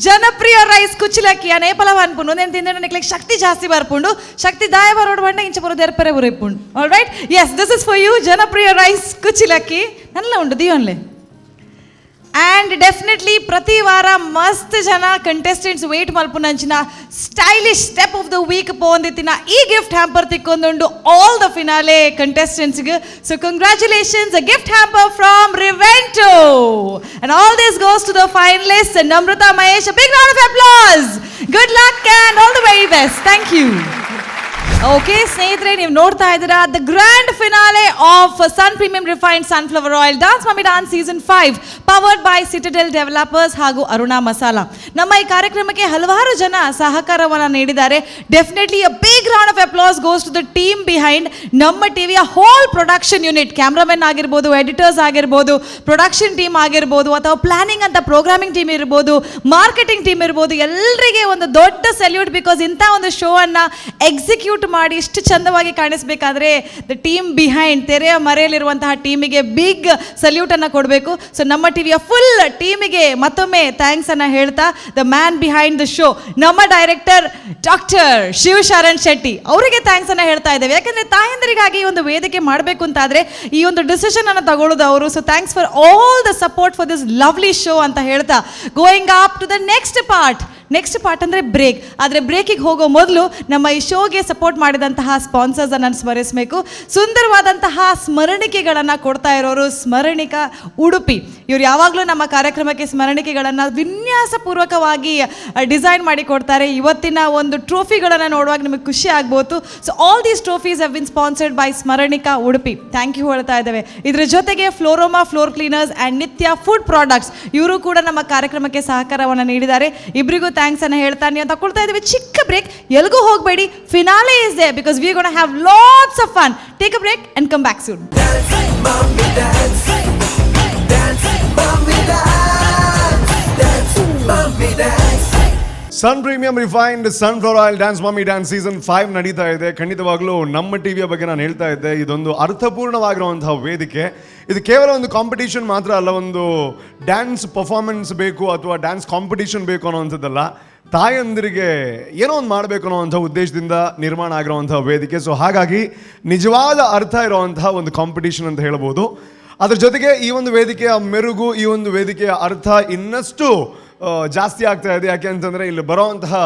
ಜನಪ್ರಿಯ ರೈಸ್ ಕುಚ್ಚಲಕ್ಕಿ ಅನೇಪಲ ಅನ್ಪುಂಡು. ಒಂದೇನು ತಿಂದ್ರೆ ನಿಕ್ಲೆಗ್ ಶಕ್ತಿ ಜಾಸ್ತಿ ಬರ್ಪುಂಡು. ಶಕ್ತಿ ದಾಯ ಬರೋಡು ಬಂಡ ಇಂಚ ಬರೋ ದೆರ್ಪರೆ ಬರೋಪುಂಡು. All right, yes, this is for you. ಜನಪ್ರಿಯ ರೈಸ್ ಕುಚ್ಚಲಕ್ಕಿ ನಲ್ಲ ಉಂಟು ದಿಯೋನ್ಲೆ. ಆ್ಯಂಡ್ ಡೆಫಿನೆಟ್ಲಿ ಪ್ರತಿ ವಾರ ಮಸ್ತ್ ಜನ ಕಂಟೆಸ್ಟೆಂಟ್ಸ್ ವೇಟ್ ಮಲ್ಪುನಂಚಿನ stylish step of the week ಪೋಂದಿತ್ತಿನ ಈ ಗಿಫ್ಟ್ ಹ್ಯಾಂಪರ್ ತಿಕ್ಕೊಂದುಂಡು all the finale ಕಂಟೆಸ್ಟೆಂಟ್ಸ್ಗೆ. So congratulations, a gift hamper from Revento, and all this goes to the finalist Namrata Mahesh. Big round of applause. Good luck and all the very best. Thank you. Okay ಸ್ನೇಹಿತರೆ, ನೀವು ನೋಡ್ತಾ ಇದ್ದೀರಾ the grand finale of Sun Premium Refined Sunflower Oil Dance Mummy Dance season 5, powered by Citadel Developers ಹಾಗೂ ಅರುಣಾ ಮಸಾಲಾ. ನಮ್ಮ ಈ ಕಾರ್ಯಕ್ರಮಕ್ಕೆ ಹಲವಾರು ಜನ ಸಹಕಾರವನ್ನು ನೀಡಿದ್ದಾರೆ. Definitely a big round of applause goes to the team behind. ನಮ್ಮ ಟಿವಿಯ hole production unit, cameraman ಆಗಿರ್ಬೋದು, ಎಡಿಟರ್ಸ್ ಆಗಿರ್ಬೋದು, ಪ್ರೊಡಕ್ಷನ್ ಟೀಮ್ ಆಗಿರ್ಬೋದು, ಅಥವಾ ಪ್ಲಾನಿಂಗ್ ಅಂತ ಪ್ರೋಗ್ರಾಮಿಂಗ್ ಟೀಮ್ ಇರ್ಬೋದು, ಮಾರ್ಕೆಟಿಂಗ್ ಟೀಮ್ ಇರ್ಬೋದು, ಎಲ್ಲರಿಗೆ ಒಂದು ದೊಡ್ಡ ಸೆಲ್ಯೂಟ್. Because ಇಂಥ ಒಂದು ಶೋ ಅನ್ನ ಎಕ್ಸಿಕ್ಯೂಟ್ ಮಾಡಿ ಇಷ್ಟು ಚಂದವಾಗಿ ಕಾಣಿಸ್ಬೇಕಾದ್ರೆ the team behind, ತೆರೆಯ ಮರೆಯಲ್ಲಿರುವಂತಹ ಟೀಮಿಗೆ ಬಿಗ್ ಸಲ್ಯೂಟ್ ಅನ್ನ ಕೊಡಬೇಕು. ಸೊ ನಮ್ಮ ಟಿವಿಯ ಫುಲ್ ಟೀಮಿಗೆ ಮತ್ತೊಮ್ಮೆ thanks ಅನ್ನ ಹೇಳ್ತಾ, the man behind the show, ನಮ್ಮ ಡೈರೆಕ್ಟರ್ ಡಾಕ್ಟರ್ ಶಿವಶರಣ್ ಶೆಟ್ಟಿ ಅವರಿಗೆ thanks ಅನ್ನ ಹೇಳ್ತಾ ಇದ್ದೇವೆ. ಯಾಕಂದ್ರೆ ತಾಯಂದರಿಗಾಗಿ ಈ ಒಂದು ವೇದಿಕೆ ಮಾಡಬೇಕು ಅಂತಾದ್ರೆ ಈ ಒಂದು ಡಿಸಿಷನ್ ಅನ್ನು ತಗೊಳ್ಳೋದು ಅವರು. So thanks for all the support for this lovely show ಅಂತ ಹೇಳ್ತಾ, going up to the next part. Next part ಅಂದರೆ ಬ್ರೇಕ್. ಆದರೆ ಬ್ರೇಕಿಗೆ ಹೋಗೋ ಮೊದಲು ನಮ್ಮ ಈ ಶೋಗೆ ಸಪೋರ್ಟ್ ಮಾಡಿದಂತಹ ಸ್ಪಾನ್ಸರ್ಸ್ ಅನ್ನು ಸ್ಮರಿಸಬೇಕು. ಸುಂದರವಾದಂತಹ ಸ್ಮರಣಿಕೆಗಳನ್ನು ಕೊಡ್ತಾ ಇರೋರು ಸ್ಮರಣಿಕಾ ಉಡುಪಿ. ಇವರು ಯಾವಾಗಲೂ ನಮ್ಮ ಕಾರ್ಯಕ್ರಮಕ್ಕೆ ಸ್ಮರಣಿಕೆಗಳನ್ನು ವಿನ್ಯಾಸಪೂರ್ವಕವಾಗಿ ಡಿಸೈನ್ ಮಾಡಿ ಕೊಡ್ತಾರೆ. ಇವತ್ತಿನ ಒಂದು ಟ್ರೋಫಿಗಳನ್ನು ನೋಡುವಾಗ ನಿಮಗೆ ಖುಷಿ ಆಗ್ಬೋದು. So all these trophies have been sponsored by Smaranika Udupi. Thank you ಹೇಳ್ತಾ ಇದ್ದೇವೆ. ಇದರ ಜೊತೆಗೆ ಫ್ಲೋರೋಮಾ floor cleaners and ನಿತ್ಯ ಫುಡ್ ಪ್ರಾಡಕ್ಟ್ಸ್, ಇವರು ಕೂಡ ನಮ್ಮ ಕಾರ್ಯಕ್ರಮಕ್ಕೆ ಸಹಕಾರವನ್ನು ನೀಡಿದ್ದಾರೆ. ಇಬ್ಬರಿಗೂ thanks ಅನ್ನು ಹೇಳ್ತಾ ನೀವು ತಗೊಳ್ತಾ ಇದ್ದೀವಿ ಚಿಕ್ಕ ಬ್ರೇಕ್. ಎಲ್ಗೂ ಹೋಗಬೇಡಿ. Finale is there because we gonna have lots of fun. Take a break and come back soon.
Mommy dance, dance, mommy dance, dance, mommy dance.
Sun Premium Refined Sunflower Oil Dance Mummy Dance season 5 ನಡೀತಾ ಇದೆ. ಖಂಡಿತವಾಗ್ಲೂ ನಮ್ಮ ಟಿವಿಯ ಬಗ್ಗೆ ನಾನು ಹೇಳ್ತಾ ಇದ್ದೆ, ಇದೊಂದು ಅರ್ಥಪೂರ್ಣವಾಗಿರುವಂತಹ ವೇದಿಕೆ. ಇದು ಕೇವಲ ಒಂದು ಕಾಂಪಿಟೇಷನ್ ಮಾತ್ರ ಅಲ್ಲ, ಒಂದು ಡ್ಯಾನ್ಸ್ ಪರ್ಫಾರ್ಮೆನ್ಸ್ ಬೇಕು ಅಥವಾ ಡ್ಯಾನ್ಸ್ ಕಾಂಪಿಟೇಷನ್ ಬೇಕು ಅನ್ನೋವಂಥದ್ದಲ್ಲ, ತಾಯಂದಿರಿಗೆ ಏನೋ ಒಂದು ಮಾಡಬೇಕು ಅನ್ನೋವಂಥ ಉದ್ದೇಶದಿಂದ ನಿರ್ಮಾಣ ಆಗಿರುವಂಥ ವೇದಿಕೆ. ಸೊ ಹಾಗಾಗಿ ನಿಜವಾದ ಅರ್ಥ ಇರುವಂತಹ ಒಂದು ಕಾಂಪಿಟೇಷನ್ ಅಂತ ಹೇಳ್ಬೋದು. ಅದ್ರ ಜೊತೆಗೆ ಈ ಒಂದು ವೇದಿಕೆಯ ಮೆರುಗು, ಈ ಒಂದು ವೇದಿಕೆಯ ಅರ್ಥ ಇನ್ನಷ್ಟು ಜಾಸ್ತಿ ಆಗ್ತಾ ಇದೆ. ಯಾಕೆ ಅಂತಂದರೆ ಇಲ್ಲಿ ಬರೋವಂತಹ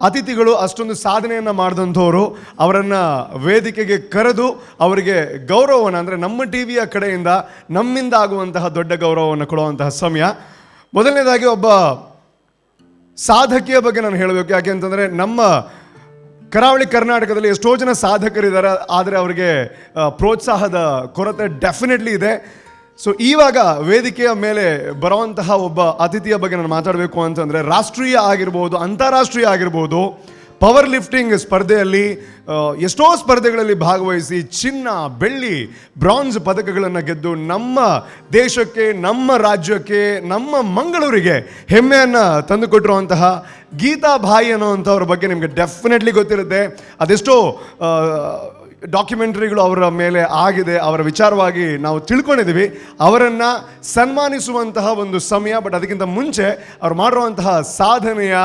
ಅತಿಥಿಗಳು ಅಷ್ಟೊಂದು ಸಾಧನೆಯನ್ನು ಮಾಡಿದಂಥವರು. ಅವರನ್ನು ವೇದಿಕೆಗೆ ಕರೆದು ಅವರಿಗೆ ಗೌರವವನ್ನು, ಅಂದರೆ ನಮ್ಮ ಟಿವಿಯ ಕಡೆಯಿಂದ ನಮ್ಮಿಂದ ಆಗುವಂತಹ ದೊಡ್ಡ ಗೌರವವನ್ನು ಕೊಡುವಂತಹ ಸಮಯ. ಮೊದಲನೇದಾಗಿ ಒಬ್ಬ ಸಾಧಕಿಯ ಬಗ್ಗೆ ನಾನು ಹೇಳಬೇಕು. ಯಾಕೆ ಅಂತಂದರೆ ನಮ್ಮ ಕರಾವಳಿ ಕರ್ನಾಟಕದಲ್ಲಿ ಎಷ್ಟೋ ಜನ ಸಾಧಕರಿದ್ದಾರೆ, ಆದರೆ ಅವರಿಗೆ ಪ್ರೋತ್ಸಾಹದ ಕೊರತೆ ಡೆಫಿನೆಟ್ಲಿ ಇದೆ. ಸೊ ಇವಾಗ ವೇದಿಕೆಯ ಮೇಲೆ ಬರುವಂತಹ ಒಬ್ಬ ಅತಿಥಿಯ ಬಗ್ಗೆ ನಾನು ಮಾತಾಡಬೇಕು ಅಂತಂದರೆ, ರಾಷ್ಟ್ರೀಯ ಆಗಿರ್ಬೋದು, ಅಂತಾರಾಷ್ಟ್ರೀಯ ಆಗಿರ್ಬೋದು, ಪವರ್ ಲಿಫ್ಟಿಂಗ್ ಸ್ಪರ್ಧೆಯಲ್ಲಿ ಎಷ್ಟೋ ಸ್ಪರ್ಧೆಗಳಲ್ಲಿ ಭಾಗವಹಿಸಿ ಚಿನ್ನ, ಬೆಳ್ಳಿ, ಬ್ರಾನ್ಸ್ ಪದಕಗಳನ್ನು ಗೆದ್ದು ನಮ್ಮ ದೇಶಕ್ಕೆ, ನಮ್ಮ ರಾಜ್ಯಕ್ಕೆ, ನಮ್ಮ ಮಂಗಳೂರಿಗೆ ಹೆಮ್ಮೆಯನ್ನು ತಂದುಕೊಟ್ಟಿರುವಂತಹ ಗೀತಾ ಬಾಯಿ ಅನ್ನೋವಂಥವ್ರ ಬಗ್ಗೆ ನಿಮಗೆ ಡೆಫಿನೆಟ್ಲಿ ಗೊತ್ತಿರುತ್ತೆ. ಅದೆಷ್ಟೋ ಡಾಕ್ಯುಮೆಂಟ್ರಿಗಳು ಅವರ ಮೇಲೆ ಆಗಿದೆ, ಅವರ ವಿಚಾರವಾಗಿ ನಾವು ತಿಳ್ಕೊಂಡಿದ್ದೀವಿ. ಅವರನ್ನು ಸನ್ಮಾನಿಸುವಂತಹ ಒಂದು ಸಮಯ. ಬಟ್ ಅದಕ್ಕಿಂತ ಮುಂಚೆ ಅವ್ರು ಮಾಡಿರುವಂತಹ ಸಾಧನೆಯ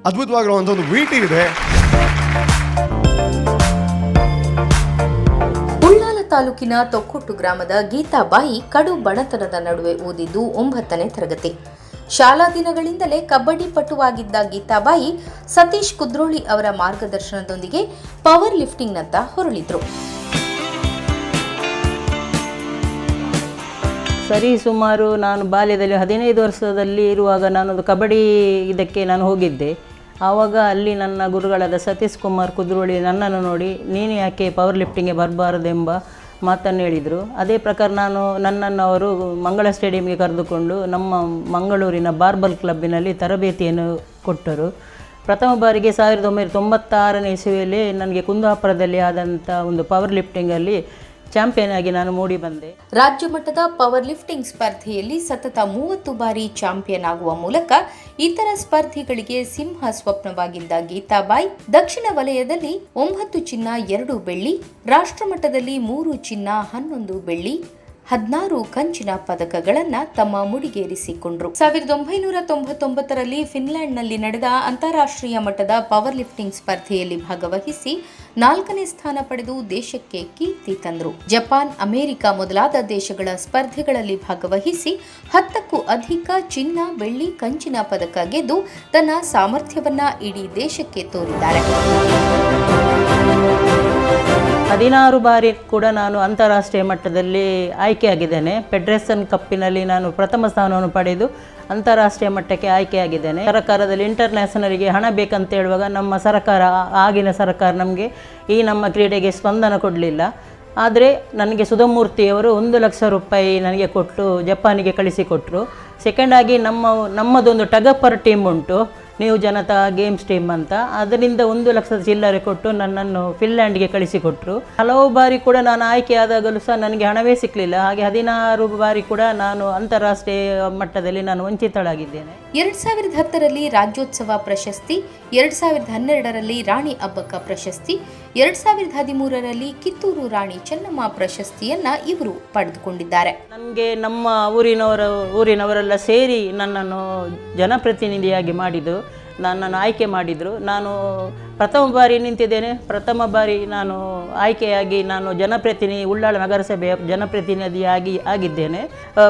ಅದ್ಭುತವಾಗಿರುವಂಥ ಒಂದು ವಿಟಿ ಇದೆ.
ಉಳ್ಳಾಲ ತಾಲೂಕಿನ ತೊಕ್ಕೊಟ್ಟು ಗ್ರಾಮದ ಗೀತಾಬಾಯಿ ಕಡು ಬಡತನದ ನಡುವೆ ಓದಿದ್ದು 9ನೇ ತರಗತಿ. ಶಾಲಾ ದಿನಗಳಿಂದಲೇ ಕಬಡ್ಡಿ ಪಟುವಾಗಿದ್ದ ಗೀತಾಬಾಯಿ ಸತೀಶ್ ಕುದ್ರೋಳಿ ಅವರ ಮಾರ್ಗದರ್ಶನದೊಂದಿಗೆ ಪವರ್ ಲಿಫ್ಟಿಂಗ್ನತ್ತ ಹೊರಳಿದ್ರು.
ಸರಿ ಸುಮಾರು ನಾನು ಬಾಲ್ಯದಲ್ಲಿ 15 ವರ್ಷದಲ್ಲಿ ಇರುವಾಗ ನಾನೊಂದು ಕಬಡ್ಡಿ ಇದಕ್ಕೆ ನಾನು ಹೋಗಿದ್ದೆ. ಆವಾಗ ಅಲ್ಲಿ ನನ್ನ ಗುರುಗಳಾದ ಸತೀಶ್ ಕುಮಾರ್ ಕುದ್ರೋಳಿ ನನ್ನನ್ನು ನೋಡಿ, ನೀನು ಯಾಕೆ ಪವರ್ ಲಿಫ್ಟಿಂಗ್ಗೆ ಬರಬಾರದೆಂಬ ಮಾತನ್ನು ಹೇಳಿದರು. ಅದೇ ಪ್ರಕಾರ ನನ್ನನ್ನು ಅವರು ಮಂಗಳ ಸ್ಟೇಡಿಯಂಗೆ ಕರೆದುಕೊಂಡು ನಮ್ಮ ಮಂಗಳೂರಿನ ಬಾರ್ಬಲ್ ಕ್ಲಬ್ಬಿನಲ್ಲಿ ತರಬೇತಿಯನ್ನು ಕೊಟ್ಟರು. ಪ್ರಥಮ ಬಾರಿಗೆ 1996ನೇ ಇಸವಿಯಲ್ಲಿ ನನಗೆ ಕುಂದಾಪುರದಲ್ಲಿ ಆದಂಥ ಒಂದು ಪವರ್ ಲಿಫ್ಟಿಂಗಲ್ಲಿ ಚಾಂಪಿಯನ್ ಆಗಿ ನಾನು ಮೂಡಿ ಬಂದೆ.
ರಾಜ್ಯ ಮಟ್ಟದ ಪವರ್ ಲಿಫ್ಟಿಂಗ್ ಸ್ಪರ್ಧೆಯಲ್ಲಿ ಸತತ 30 ಬಾರಿ ಚಾಂಪಿಯನ್ ಆಗುವ ಮೂಲಕ ಇತರ ಸ್ಪರ್ಧಿಗಳಿಗೆ ಸಿಂಹ ಸ್ವಪ್ನವಾಗಿದ್ದ ಗೀತಾಬಾಯಿ ದಕ್ಷಿಣ ವಲಯದಲ್ಲಿ 9 ಚಿನ್ನ 2 ಬೆಳ್ಳಿ, ರಾಷ್ಟ್ರಮಟ್ಟದಲ್ಲಿ 3 ಚಿನ್ನ 11 ಬೆಳ್ಳಿ, 16 ಕಂಚಿನ ಪದಕಗಳನ್ನು ತಮ್ಮ ಮುಡಿಗೇರಿಸಿಕೊಂಡರು. 1999ರಲ್ಲಿ ಫಿನ್ಲ್ಯಾಂಡ್ನಲ್ಲಿ ನಡೆದ ಅಂತಾರಾಷ್ಟ್ರೀಯ ಮಟ್ಟದ ಪವರ್ ಲಿಫ್ಟಿಂಗ್ ಸ್ಪರ್ಧೆಯಲ್ಲಿ ಭಾಗವಹಿಸಿ 4ನೇ ಸ್ಥಾನ ಪಡೆದು ದೇಶಕ್ಕೆ ಕೀರ್ತಿ ತಂದರು. ಜಪಾನ್, ಅಮೆರಿಕ ಮೊದಲಾದ ದೇಶಗಳ ಸ್ಪರ್ಧೆಗಳಲ್ಲಿ ಭಾಗವಹಿಸಿ 10ಕ್ಕೂ ಅಧಿಕ ಚಿನ್ನ, ಬೆಳ್ಳಿ, ಕಂಚಿನ ಪದಕ ಗೆದ್ದು ತನ್ನ ಸಾಮರ್ಥ್ಯವನ್ನ ಇಡೀ ದೇಶಕ್ಕೆ ತೋರಿದ್ದಾರೆ.
16 ಬಾರಿ ಕೂಡ ನಾನು ಅಂತಾರಾಷ್ಟ್ರೀಯ ಮಟ್ಟದಲ್ಲಿ ಆಯ್ಕೆಯಾಗಿದ್ದೇನೆ. ಫೆಡರೇಷನ್ ಕಪ್ಪಿನಲ್ಲಿ ನಾನು ಪ್ರಥಮ ಸ್ಥಾನವನ್ನು ಪಡೆದು ಅಂತಾರಾಷ್ಟ್ರೀಯ ಮಟ್ಟಕ್ಕೆ ಆಯ್ಕೆಯಾಗಿದ್ದೇನೆ. ಸರ್ಕಾರದಲ್ಲಿ ಇಂಟರ್ನ್ಯಾಷನಲ್ಗೆ ಹಣ ಬೇಕಂತ ಹೇಳುವಾಗ ನಮ್ಮ ಸರ್ಕಾರ, ಆಗಿನ ಸರ್ಕಾರ ನಮಗೆ ಈ ನಮ್ಮ ಕ್ರೀಡೆಗೆ ಸ್ಪಂದನ ಕೊಡಲಿಲ್ಲ. ಆದರೆ ನನಗೆ ಸುಧಾಮೂರ್ತಿಯವರು 1 ಲಕ್ಷ ರೂಪಾಯಿ ನನಗೆ ಕೊಟ್ಟು ಜಪಾನಿಗೆ ಕಳಿಸಿಕೊಟ್ಟರು. ಸೆಕೆಂಡಾಗಿ ನಮ್ಮದೊಂದು ಟಗಪರ್ ಟೀಮ್ ಉಂಟು, ನ್ಯೂ ಜನತಾ ಗೇಮ್ಸ್ ಟೀಮ್ ಅಂತ, ಅದರಿಂದ 1 ಲಕ್ಷದ ಚಿಲ್ಲರೆ ಕೊಟ್ಟು ನನ್ನನ್ನು ಫಿನ್ಲ್ಯಾಂಡ್ಗೆ ಕಳಿಸಿಕೊಟ್ಟರು. ಹಲವು ಬಾರಿ ಕೂಡ ನಾನು ಆಯ್ಕೆಯಾದಾಗಲೂ ಸಹ ನನಗೆ ಹಣವೇ ಸಿಕ್ಕಲಿಲ್ಲ. ಹಾಗೆ 16 ಬಾರಿ ಕೂಡ ನಾನು ಅಂತಾರಾಷ್ಟ್ರೀಯ ಮಟ್ಟದಲ್ಲಿ ನಾನು ವಂಚಿತಳಾಗಿದ್ದೇನೆ.
2010ರಲ್ಲಿ ರಾಜ್ಯೋತ್ಸವ ಪ್ರಶಸ್ತಿ, 2012ರಲ್ಲಿ ರಾಣಿ ಅಬ್ಬಕ್ಕ ಪ್ರಶಸ್ತಿ, 2013ರಲ್ಲಿ ಕಿತ್ತೂರು ರಾಣಿ ಚೆನ್ನಮ್ಮ ಪ್ರಶಸ್ತಿಯನ್ನ ಇವರು ಪಡೆದುಕೊಂಡಿದ್ದಾರೆ.
ನನಗೆ ನಮ್ಮ ಊರಿನವರೆಲ್ಲ ಸೇರಿ ನನ್ನನ್ನು ಜನಪ್ರತಿನಿಧಿಯಾಗಿ ಮಾಡಿದರು, ನನ್ನನ್ನು ಆಯ್ಕೆ ಮಾಡಿದರು. ನಾನು ಪ್ರಥಮ ಬಾರಿ ನಿಂತಿದ್ದೇನೆ, ಪ್ರಥಮ ಬಾರಿ ನಾನು ಆಯ್ಕೆಯಾಗಿ ನಾನು ಜನಪ್ರತಿನಿಧಿ, ಉಳ್ಳಾಲ ನಗರಸಭೆಯ ಜನಪ್ರತಿನಿಧಿಯಾಗಿ ಆಗಿದ್ದೇನೆ.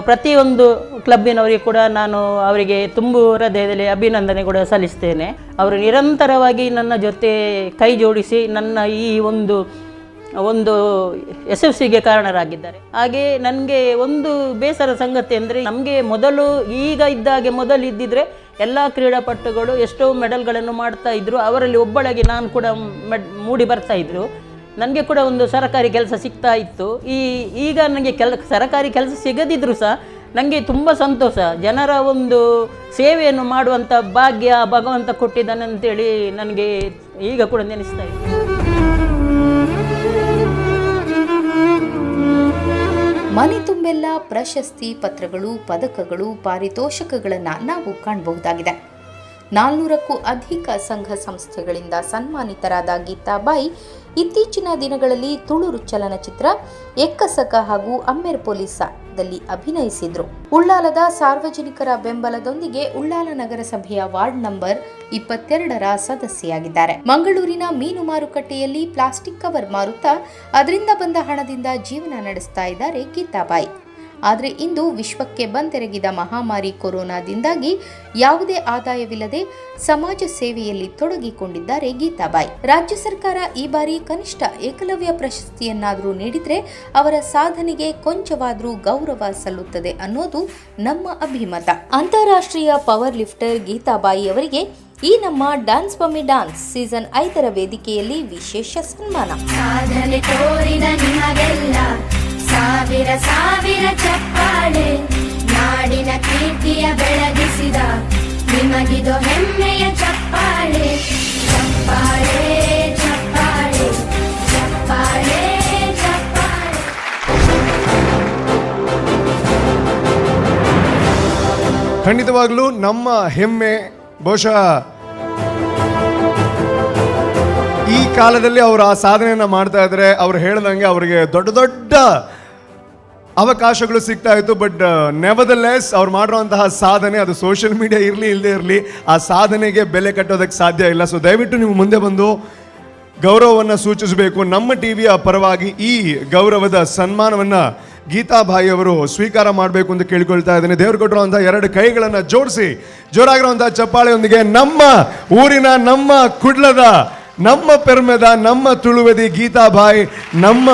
ಪ್ರತಿಯೊಂದು ಕ್ಲಬ್ಬಿನವರಿಗೆ ಕೂಡ ನಾನು ಅವರಿಗೆ ತುಂಬು ಹೃದಯದಲ್ಲಿ ಅಭಿನಂದನೆ ಕೂಡ ಸಲ್ಲಿಸ್ತೇನೆ. ಅವರು ನಿರಂತರವಾಗಿ ನನ್ನ ಜೊತೆ ಕೈ ಜೋಡಿಸಿ ನನ್ನ ಈ ಒಂದು ಒಂದು ಯಶಸ್ಸಿಗೆ ಕಾರಣರಾಗಿದ್ದಾರೆ. ಹಾಗೆ ನನಗೆ ಒಂದು ಬೇಸರ ಸಂಗತಿ ಅಂದರೆ, ನಮಗೆ ಮೊದಲು ಈಗ ಇದ್ದಾಗೆ ಮೊದಲು ಇದ್ದಿದ್ದರೆ ಎಲ್ಲ ಕ್ರೀಡಾಪಟುಗಳು ಎಷ್ಟೋ ಮೆಡಲ್ಗಳನ್ನು ಮಾಡ್ತಾಯಿದ್ರು, ಅವರಲ್ಲಿ ಒಬ್ಬಳಾಗಿ ನಾನು ಕೂಡ ಮೂಡಿ ಬರ್ತಾಯಿದ್ರು. ನನಗೆ ಕೂಡ ಒಂದು ಸರಕಾರಿ ಕೆಲಸ ಸಿಗ್ತಾ ಇತ್ತು. ಈಗ ನನಗೆ ಸರಕಾರಿ ಕೆಲಸ ಸಿಗದಿದ್ದರೂ ಸಹ ನನಗೆ ತುಂಬ ಸಂತೋಷ. ಜನರ ಒಂದು ಸೇವೆಯನ್ನು ಮಾಡುವಂಥ ಭಾಗ್ಯ ಭಗವಂತ ಕೊಟ್ಟಿದ್ದಾನಂತೇಳಿ ನನಗೆ ಈಗ ಕೂಡ ನೆನೆಸ್ತಾ ಇದೆ.
ಮನೆ ತುಂಬೆಲ್ಲ ಪ್ರಶಸ್ತಿ ಪತ್ರಗಳು, ಪದಕಗಳು, ಪಾರಿತೋಷಕಗಳನ್ನು ನಾವು ಕಾಣಬಹುದಾಗಿದೆ. 400ಕ್ಕೂ ಅಧಿಕ ಸಂಘ ಸಂಸ್ಥೆಗಳಿಂದ ಸನ್ಮಾನಿತರಾದ ಗೀತಾಬಾಯಿ ಇತ್ತೀಚಿನ ದಿನಗಳಲ್ಲಿ ತುಳು ಚಲನಚಿತ್ರ ಎಕ್ಕಸಕ ಹಾಗೂ ಅಮ್ಮೆರ್ ಪೊಲೀಸದಲ್ಲಿ ಅಭಿನಯಿಸಿದ್ರು. ಉಳ್ಳಾಲದ ಸಾರ್ವಜನಿಕರ ಬೆಂಬಲದೊಂದಿಗೆ ಉಳ್ಳಾಲ ನಗರಸಭೆಯ ವಾರ್ಡ್ ನಂಬರ್ 22ರ ಸದಸ್ಯೆಯಾಗಿದ್ದಾರೆ. ಮಂಗಳೂರಿನ ಮೀನು ಮಾರುಕಟ್ಟೆಯಲ್ಲಿ ಪ್ಲಾಸ್ಟಿಕ್ ಕವರ್ ಮಾರುತ್ತಾ ಅದರಿಂದ ಬಂದ ಹಣದಿಂದ ಜೀವನ ನಡೆಸ್ತಾ ಇದ್ದಾರೆ ಗೀತಾಬಾಯಿ. ಆದರೆ ಇಂದು ವಿಶ್ವಕ್ಕೆ ಬಂದೆರಗಿದ ಮಹಾಮಾರಿ ಕೊರೋನಾದಿಂದಾಗಿ ಯಾವುದೇ ಆದಾಯವಿಲ್ಲದೆ ಸಮಾಜ ಸೇವೆಯಲ್ಲಿ ತೊಡಗಿಕೊಂಡಿದ್ದಾರೆ ಗೀತಾಬಾಯಿ. ರಾಜ್ಯ ಸರ್ಕಾರ ಈ ಬಾರಿ ಕನಿಷ್ಠ ಏಕಲವ್ಯ ಪ್ರಶಸ್ತಿಯನ್ನಾದರೂ ನೀಡಿದರೆ ಅವರ ಸಾಧನೆಗೆ ಕೊಂಚವಾದರೂ ಗೌರವ ಸಲ್ಲುತ್ತದೆ ಅನ್ನೋದು ನಮ್ಮ ಅಭಿಮತ. ಅಂತಾರಾಷ್ಟ್ರೀಯ ಪವರ್ ಲಿಫ್ಟರ್ ಗೀತಾಬಾಯಿ ಅವರಿಗೆ ಈ ನಮ್ಮ ಡ್ಯಾನ್ಸ್ ಮಮ್ಮಿ ಡ್ಯಾನ್ಸ್ ಸೀಸನ್ 5ರ ವೇದಿಕೆಯಲ್ಲಿ ವಿಶೇಷ ಸನ್ಮಾನ.
ಸಾಧನೆ ತೋರಿದ ನಿಮಗೆಲ್ಲ ಸಾವಿರ ಸಾವಿರ ಚಪ್ಪಾಳೆ, ನಾಡಿನ ಕೀರ್ತಿಯ ಬೆಳಗಿಸಿದ ನಿಮಗಿದು ಹೆಮ್ಮೆಯ ಚಪ್ಪಾಳೆ. ಚಪ್ಪಾಳೆ.
ಖಂಡಿತವಾಗ್ಲೂ ನಮ್ಮ ಹೆಮ್ಮೆ. ಬಹುಶಃ ಈ ಕಾಲದಲ್ಲಿ ಅವರು ಆ ಸಾಧನೆಯನ್ನು ಮಾಡ್ತಾ ಇದ್ದಾರೆ. ಅವ್ರು ಹೇಳ್ದಂಗೆ ಅವರಿಗೆ ದೊಡ್ಡ ದೊಡ್ಡ ಅವಕಾಶಗಳು ಸಿಗ್ತಾ ಇತ್ತು. ಬಟ್ ನೆವರ್ದಲೆಸ್ ಅವ್ರು ಮಾಡಿರುವಂತಹ ಸಾಧನೆ, ಅದು ಸೋಷಿಯಲ್ ಮೀಡಿಯಾ ಇರಲಿ ಇಲ್ಲದೆ ಇರಲಿ, ಆ ಸಾಧನೆಗೆ ಬೆಲೆ ಕಟ್ಟೋದಕ್ಕೆ ಸಾಧ್ಯ ಇಲ್ಲ. ಸೊ ದಯವಿಟ್ಟು ನೀವು ಮುಂದೆ ಬಂದು ಗೌರವವನ್ನು ಸೂಚಿಸಬೇಕು. ನಮ್ಮ ಟಿವಿಯ ಪರವಾಗಿ ಈ ಗೌರವದ ಸನ್ಮಾನವನ್ನು ಗೀತಾಬಾಯಿ ಅವರು ಸ್ವೀಕಾರ ಮಾಡಬೇಕು ಅಂತ ಕೇಳಿಕೊಳ್ತಾ ಇದ್ದೇನೆ. ದೇವರು ಕೊಟ್ಟಿರುವಂಥ ಎರಡು ಕೈಗಳನ್ನು ಜೋಡಿಸಿ ಜೋರಾಗಿರುವಂಥ ಚಪ್ಪಾಳೆಯೊಂದಿಗೆ ನಮ್ಮ ಊರಿನ, ನಮ್ಮ ಕುಡ್ಲದ, ನಮ್ಮ ಪೆರ್ಮೆದ, ನಮ್ಮ ತುಳುವೆದಿ ಗೀತಾಬಾಯಿ, ನಮ್ಮ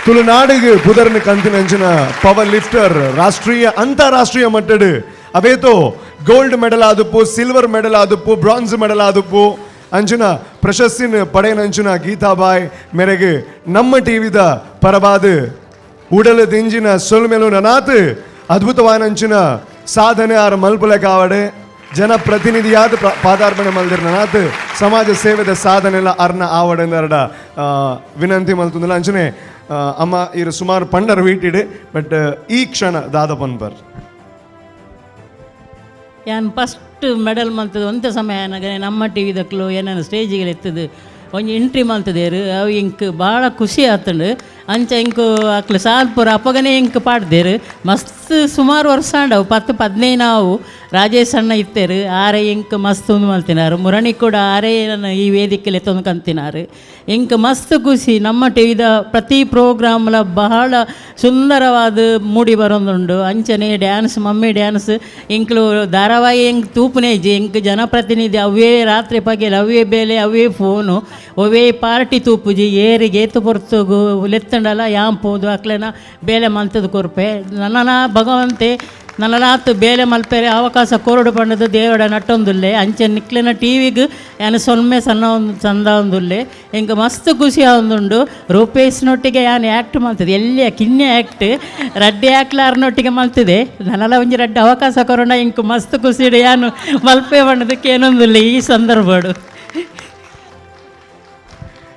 ತುಳುನಾಡಿಗೆ ಪುದರ್ನ ಕಂತಿನಂಚಿನ ಪವರ್ ಲಿಫ್ಟರ್, ರಾಷ್ಟ್ರೀಯ ಅಂತಾರಾಷ್ಟ್ರೀಯ ಮಟ್ಟದ ಅವೇತೋ ಗೋಲ್ಡ್ ಮೆಡಲ್ ಆದುಪ್ಪು, ಸಿಲ್ವರ್ ಮೆಡಲ್ ಆದುಪ್ಪು, ಬ್ರಾನ್ಸ್ ಮೆಡಲ್ ಆದುಪ್ಪು ಅಂಚಿನ ಪ್ರಶಸ್ತಿನ ಪಡೆಯನಂಚಿನ ಗೀತಾಬಾಯ್ ಮೇರೆಗೆ ನಮ್ಮ ಟಿವಿದ ಪರವಾದ ಉಡಲ ದಿಂಜಿನ ಸೊಲ್ಮೆಲು ನನಾತ್ ಅದ್ಭುತವಾನಂಚಿನ ಸಾಧನೆ ಆರ ಮಲ್ಪುಲೆ ಕಾವಡೆ ಜನಪ್ರತಿನಿಧಿಯಾದ ಪಾದಾರ್ಪಣೆ ಮಲ್ದಿರ್ ನನಾತ್ ಸಮಾಜ ಸೇವೆದ ಸಾಧನೆಲ್ಲ ಅರ್ನ ಆವಡೆಂದರಡ ವಿನಂತಿ ಮಲ್ತುಂದಿಲ್ಲ. ಅಂಚನೆ ಅಮ್ಮ ಇರು ಸುಮಾರು ಪಂಡರ್ ವೀಟಿಡು, ಬಟ್ ಈ ಕ್ಷಣ ದಾದ ಪನ್ಪರ್
ಯಾನ್ ಫಸ್ಟ್ ಮೆಡಲ್ ಮಲ್ತದ ಒಂತೆ ಸಮಯ ನನಗೆ ನಮ್ಮ ಟಿ ವಿದಕ್ಲು ಏನೇನು ಸ್ಟೇಜಿಗೆ ಎತ್ತದು ಒಂಜಿ ಎಂಟ್ರಿ ಮಲ್ತದೇರು ಅವು ಇಂಕ್ ಭಾಳ ಖುಷಿ ಆತಂಡು. ಅಂಚ ಇಂಕು ಅಕ್ಲು ಸಾಲ್ಪುರ ಅಪ್ಪಗನೇ ಇಂಕ್ ಪಾಡ್ದೇರು ಮಸ್ತ್ ಸುಮಾರು ವರ್ಷ ಆಂಡವು 10 15 ಅವು ರಾಜೇಶ್ ಅಣ್ಣ ಇತ್ತೇರು ಆರೆ ಇಂಕ್ ಮಸ್ತ್ ಒಂದು ಮಲ್ತಿನಾರು ಮುರಣಿ ಕೂಡ ಆರೇ ನನ್ನ ಈ ವೇದಿಕೆಯಲ್ಲಿ ಎತ್ತೊಂದು ಕಂತಿನಾರು ಇಂಕ್ ಮಸ್ತ್ ಖುಷಿ. ನಮ್ಮ ಟಿ ವಿದ ಪ್ರತಿ ಪ್ರೋಗ್ರಾಮ್ಲ ಬಹಳ ಸುಂದರವಾದ ಮೂಡಿ ಬರೋದುಂಡು. ಅಂಚನೆ ಡ್ಯಾನ್ಸ್ ಮಮ್ಮಿ ಡ್ಯಾನ್ಸ್ ಇಂಕ್ಲು ಧಾರಾವಾಹಿ ಎಂಕ್ ತೂಪುನೇಜಿ ಎಂಕ್ ಜನಪ್ರತಿನಿಧಿ ಅವೇ ರಾತ್ರಿ ಪಗೆಲ್ ಅವೇ ಬೇಲೆ ಅವೇ ಫೋನು ಅವೇ ಪಾರ್ಟಿ ತೂಪುಜಿ ಏರಿಗೆ ಏತು ಪೊರ್ತುಗು ಲೆತ್ತಂಡಲ ಯಾಂ ಪೋದು ಅಕ್ಲೆನ ಬೇಲೆ ಮಂತದ ಕೊರ್ಪೆ ನನ್ನ ಭಗವಂತೆ ನನ್ನನಾತು ಬೇಲೆ ಮಲ್ಪೆರೆ ಅವಕಾಶ ಕೋರಡು ಪಂಡದು ದೇವಡ ನಟ್ಟೊಂದುಲ್ಲೆ ಅಂಚೆ ನಿಕ್ಲೆನ ಟಿ ವಿಗ್ ಯಾನು ಸೊನ್ಮೆ ಸಣ್ಣ ಒಂದು ಚಂದ ಒಂದುಲ್ಲೆ ಎಂಕ್ ಮಸ್ತ್ ಖುಷಿ ಆವೊಂದುಂಡು. ರೂಪೇಶ್ನೊಟ್ಟಿಗೆ ಯಾನು ಆ್ಯಕ್ಟ್ ಮಲ್ತದೆ ಎಲ್ಲಿಯ ಕಿನ್ನೆ ಆ್ಯಕ್ಟ್ ರಡ್ಡೆ ಆಕ್ಲಾರ್ನೊಟ್ಟಿಗೆ ಮಲ್ತಿದೆ ನನ್ನಲ ಒಂಜಿ ರಡ್ಡೆ ಅವಕಾಶ ಕೊರೋಣ ಎಂಕ್ ಮಸ್ತ್ ಖುಷಿ ಯಾನು ಮಲ್ಪೆ ಪಂಡದಕ್ಕೆ ಏನೊಂದುಲ್ಲೆ ಈ ಸಂದರ್ಭಡು.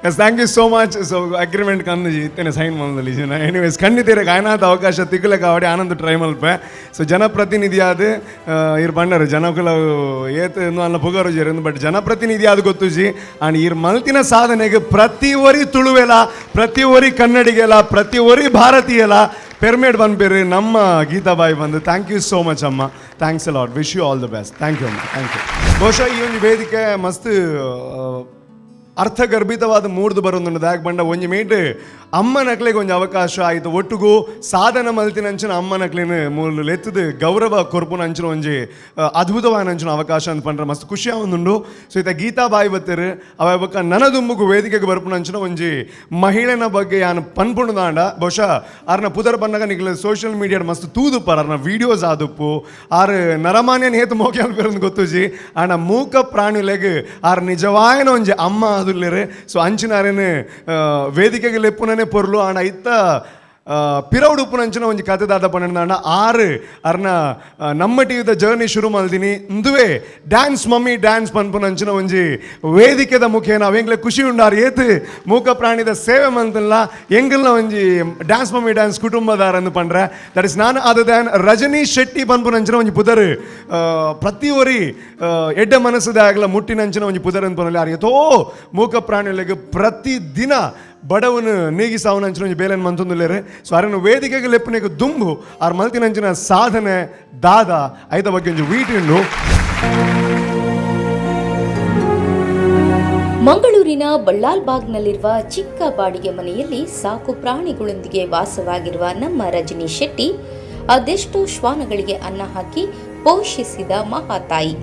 Yes, thank you so much. So agreement ಕಂದು ಇತ್ತೇನೆ ಸೈನ್ ಮಂದಲ್ಲಿ ಜನ. ಎನಿವೇಸ್ ಖಂಡಿತ ಗಾಯನಾಥ ಅವಕಾಶ ತಿಕ್ಕಲೆ ಕಾವಡಿ ಆನಂದ್ ಟ್ರೈ ಮಲ್ಪೆ. ಸೊ ಜನಪ್ರತಿನಿಧಿಯಾದ ಇರ್ ಬಂಡರು ಜನಕುಲ ಏತ್ ಅಲ್ಲ ಪುಗರು ಜೇರು, ಬಟ್ ಜನಪ್ರತಿನಿಧಿಯಾದ ಗೊತ್ತುಜಿ ಆ್ಯಂಡ್ ಇರ್ ಮಲ್ತಿನ ಸಾಧನೆಗೆ ಪ್ರತಿ ಒರಿ ತುಳುವೆಲ, ಪ್ರತಿ ಒರಿ ಕನ್ನಡಿಗೆಲ, ಪ್ರತಿ ಒರಿ ಭಾರತೀಯಲ ಪೆರ್ಮೇಡ್ ಬಂದ್ಬೇರಿ ನಮ್ಮ ಗೀತಾಬಾಯಿ ಬಂದು. Thank you so much ಅಮ್ಮ, thanks a lot, wish you all the best. Thank you ಅಮ್ಮ, thank you. ಬಹುಶಃ ಈ ಒಂದು ವೇದಿಕೆ ಮಸ್ತ್ ಅರ್ಥಗರ್ಭಿತವಾದ ಮೂರ್ದು ಬರೋದುಂಡು. ದಾಗ್ ಬಂಡ ಒಂಜಿ ಮೇಟ್ ಅಮ್ಮನಕ್ಲೆಗೆ ಒಂಜಿ ಅವಕಾಶ ಆಯಿತು ಒಟ್ಟುಗು ಸಾಧನ ಮಲ್ತಿನಂಚಿನ ಅಮ್ಮನಕ್ಲೇನು ಮೂಲು ಲೆತ್ತದು ಗೌರವ ಕೊರ್ಪುನಂಚಿನ ಒಂಜಿ ಅದ್ಭುತವಾದ ಅವಕಾಶ ಅಂತ ಪಂಡ್ರೆ ಮಸ್ತ್ ಖುಷಿ ಆವೊಂದುಂಡು. ಸೊ ಇತ್ತ ಗೀತಾಬಾಯಿ ಬತ್ತೇರು ಅವ ಬೊಕ್ಕ ನನದುಂಬುಗು ವೇದಿಕೆಗೆ ಬರ್ಪುನಂಚಿನ ಒಂಜಿ ಮಹಿಳೆನ ಬಗ್ಗೆ ಯಾನು ಪನ್ಪುಂಡುದಾಂಡ ಬಹುಶಃ ಆರ್ನ ಪುದರ್ ಪನ್ನಗ ನಿಕ್ಲೆ ಸೋಷಿಯಲ್ ಮೀಡಿಯಾ ಮಸ್ತ್ ತೂದುಪ್ಪಾರ ಆರ್ನ ವೀಡಿಯೋಸ್ ಆದುಪ್ಪು ಆರು ನರಮಾನ್ಯನ ಹೇತು ಮೋಕೆ ಅಲ್ಪೇರಂದು ಗೊತ್ತುಜಿ ಆಣ ಮೂಕ ಪ್ರಾಣಿಲೆಗ್ ಆರ್ ನಿಜವಾಯನ ಒಂಜಿ ಅಮ್ಮ ಆದುಲ್ಲೇರು. ಸೊ ಅಂಚಿನಾರೇನು ವೇದಿಕೆಗೆ ಲೆಪ್ಪುನನೆ ಪೊರ್ಲು ಆಣ ಇತ್ತ ಪಿರೌಡು ಉಪ್ಪುನಂಚಿನ ಒಂಜಿ ಕತೆ ದಾದ ಪಂಡ ಆರು ಅರ್ನ ನಮ್ಮ ಟಿವಿದ ಜರ್ನಿ ಶುರು ಮಲ್ದಿನಿ ಇಂದುವೆ ಡ್ಯಾನ್ಸ್ ಮಮ್ಮಿ ಡ್ಯಾನ್ಸ್ ಪನ್ಪುನಂಚಿನ ಒಂಜಿ ವೇದಿಕೆದ ಮುಖೇನ ಅವೆಂಗ್ಲೆ ಖುಷಿ ಉಂಡಾರು ಏತು ಮೂಕ ಪ್ರಾಣಿದ ಸೇವೆ ಮಂತಲ್ಲ ಎಂಗಲ್ನ ಒಂಜಿ ಡ್ಯಾನ್ಸ್ ಮಮ್ಮಿ ಡ್ಯಾನ್ಸ್ ಕುಟುಂಬದಾರನ್ನು ಪಂಡ್ರೆ. That is ನಾನು ಅದ ದ್ಯಾನ್ ರಜನಿ ಶೆಟ್ಟಿ ಪನ್ಪುನಂಚಿನ ಒಂಜಿ ಪುದರ್ ಪ್ರತಿ ಒರಿ ಎಡ್ಡೆ ಮನಸ್ಸುದಾಗಲ ಮುಟ್ಟಿನಂಚಿನ ಒಂಜಿ ಪುದರ್ ಅನ್ಪನಲ್ಲಿ ಆರು ಏತೋ ಮೂಕ ಪ್ರಾಣಿಗಳಿಗೆ ಪ್ರತಿದಿನ ಬಡವನು ನೀಗಿಸಾವನಂಚಿನ ಒಂಜಿ ಬೇಲೆನ್ ಮಂತೊಂದುಲ್ಲೇರು. ಸೊ ಅರನ ವೇದಿಕೆಗೆ ಲೆಪ್ಪುನೆಗ್ ದುಂಬು ಆರ್ ಮಲ್ತಿನಂಚಿನ ಸಾಧನೆ ದಾದ ಐತ ಬಗ್ಗೆ ಒಂಜಿ ವೀಟ್ ಉಂಡು.
ಮಂಗಳೂರಿನ ಬಳ್ಳಾಲ್ಬಾಗ್ನಲ್ಲಿರುವ ಚಿಕ್ಕ ಬಾಡಿಗೆ ಮನೆಯಲ್ಲಿ ಸಾಕು ಪ್ರಾಣಿಗಳೊಂದಿಗೆ ವಾಸವಾಗಿರುವ ನಮ್ಮ ರಜನಿ ಶೆಟ್ಟಿ ಅದೆಷ್ಟೋ ಶ್ವಾನಗಳಿಗೆ ಅನ್ನ ಹಾಕಿ ಪೋಷಿಸಿದ ಮಹಾತಾಯಿ.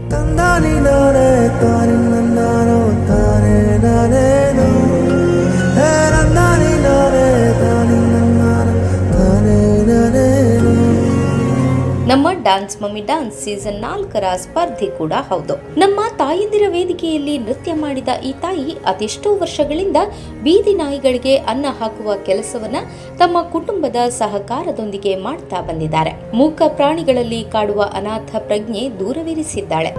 ನಮ್ಮ ಡ್ಯಾನ್ಸ್ ಮಮ್ಮಿ ಡ್ಯಾನ್ಸ್ ಸೀಸನ್ 4ರ ಸ್ಪರ್ಧೆ ಕೂಡ ಹೌದು. ನಮ್ಮ ತಾಯಂದಿರ ವೇದಿಕೆಯಲ್ಲಿ ನೃತ್ಯ ಮಾಡಿದ ಈ ತಾಯಿ ಅದೆಷ್ಟೋ ವರ್ಷಗಳಿಂದ ಬೀದಿ ನಾಯಿಗಳಿಗೆ ಅನ್ನ ಹಾಕುವ ಕೆಲಸವನ್ನ ತಮ್ಮ ಕುಟುಂಬದ ಸಹಕಾರದೊಂದಿಗೆ ಮಾಡ್ತಾ ಬಂದಿದ್ದಾರೆ. ಮೂಕ ಪ್ರಾಣಿಗಳಲ್ಲಿ ಕಾಡುವ ಅನಾಥ ಪ್ರಜ್ಞೆ ದೂರವಿರಿಸಿದ್ದಾಳೆ.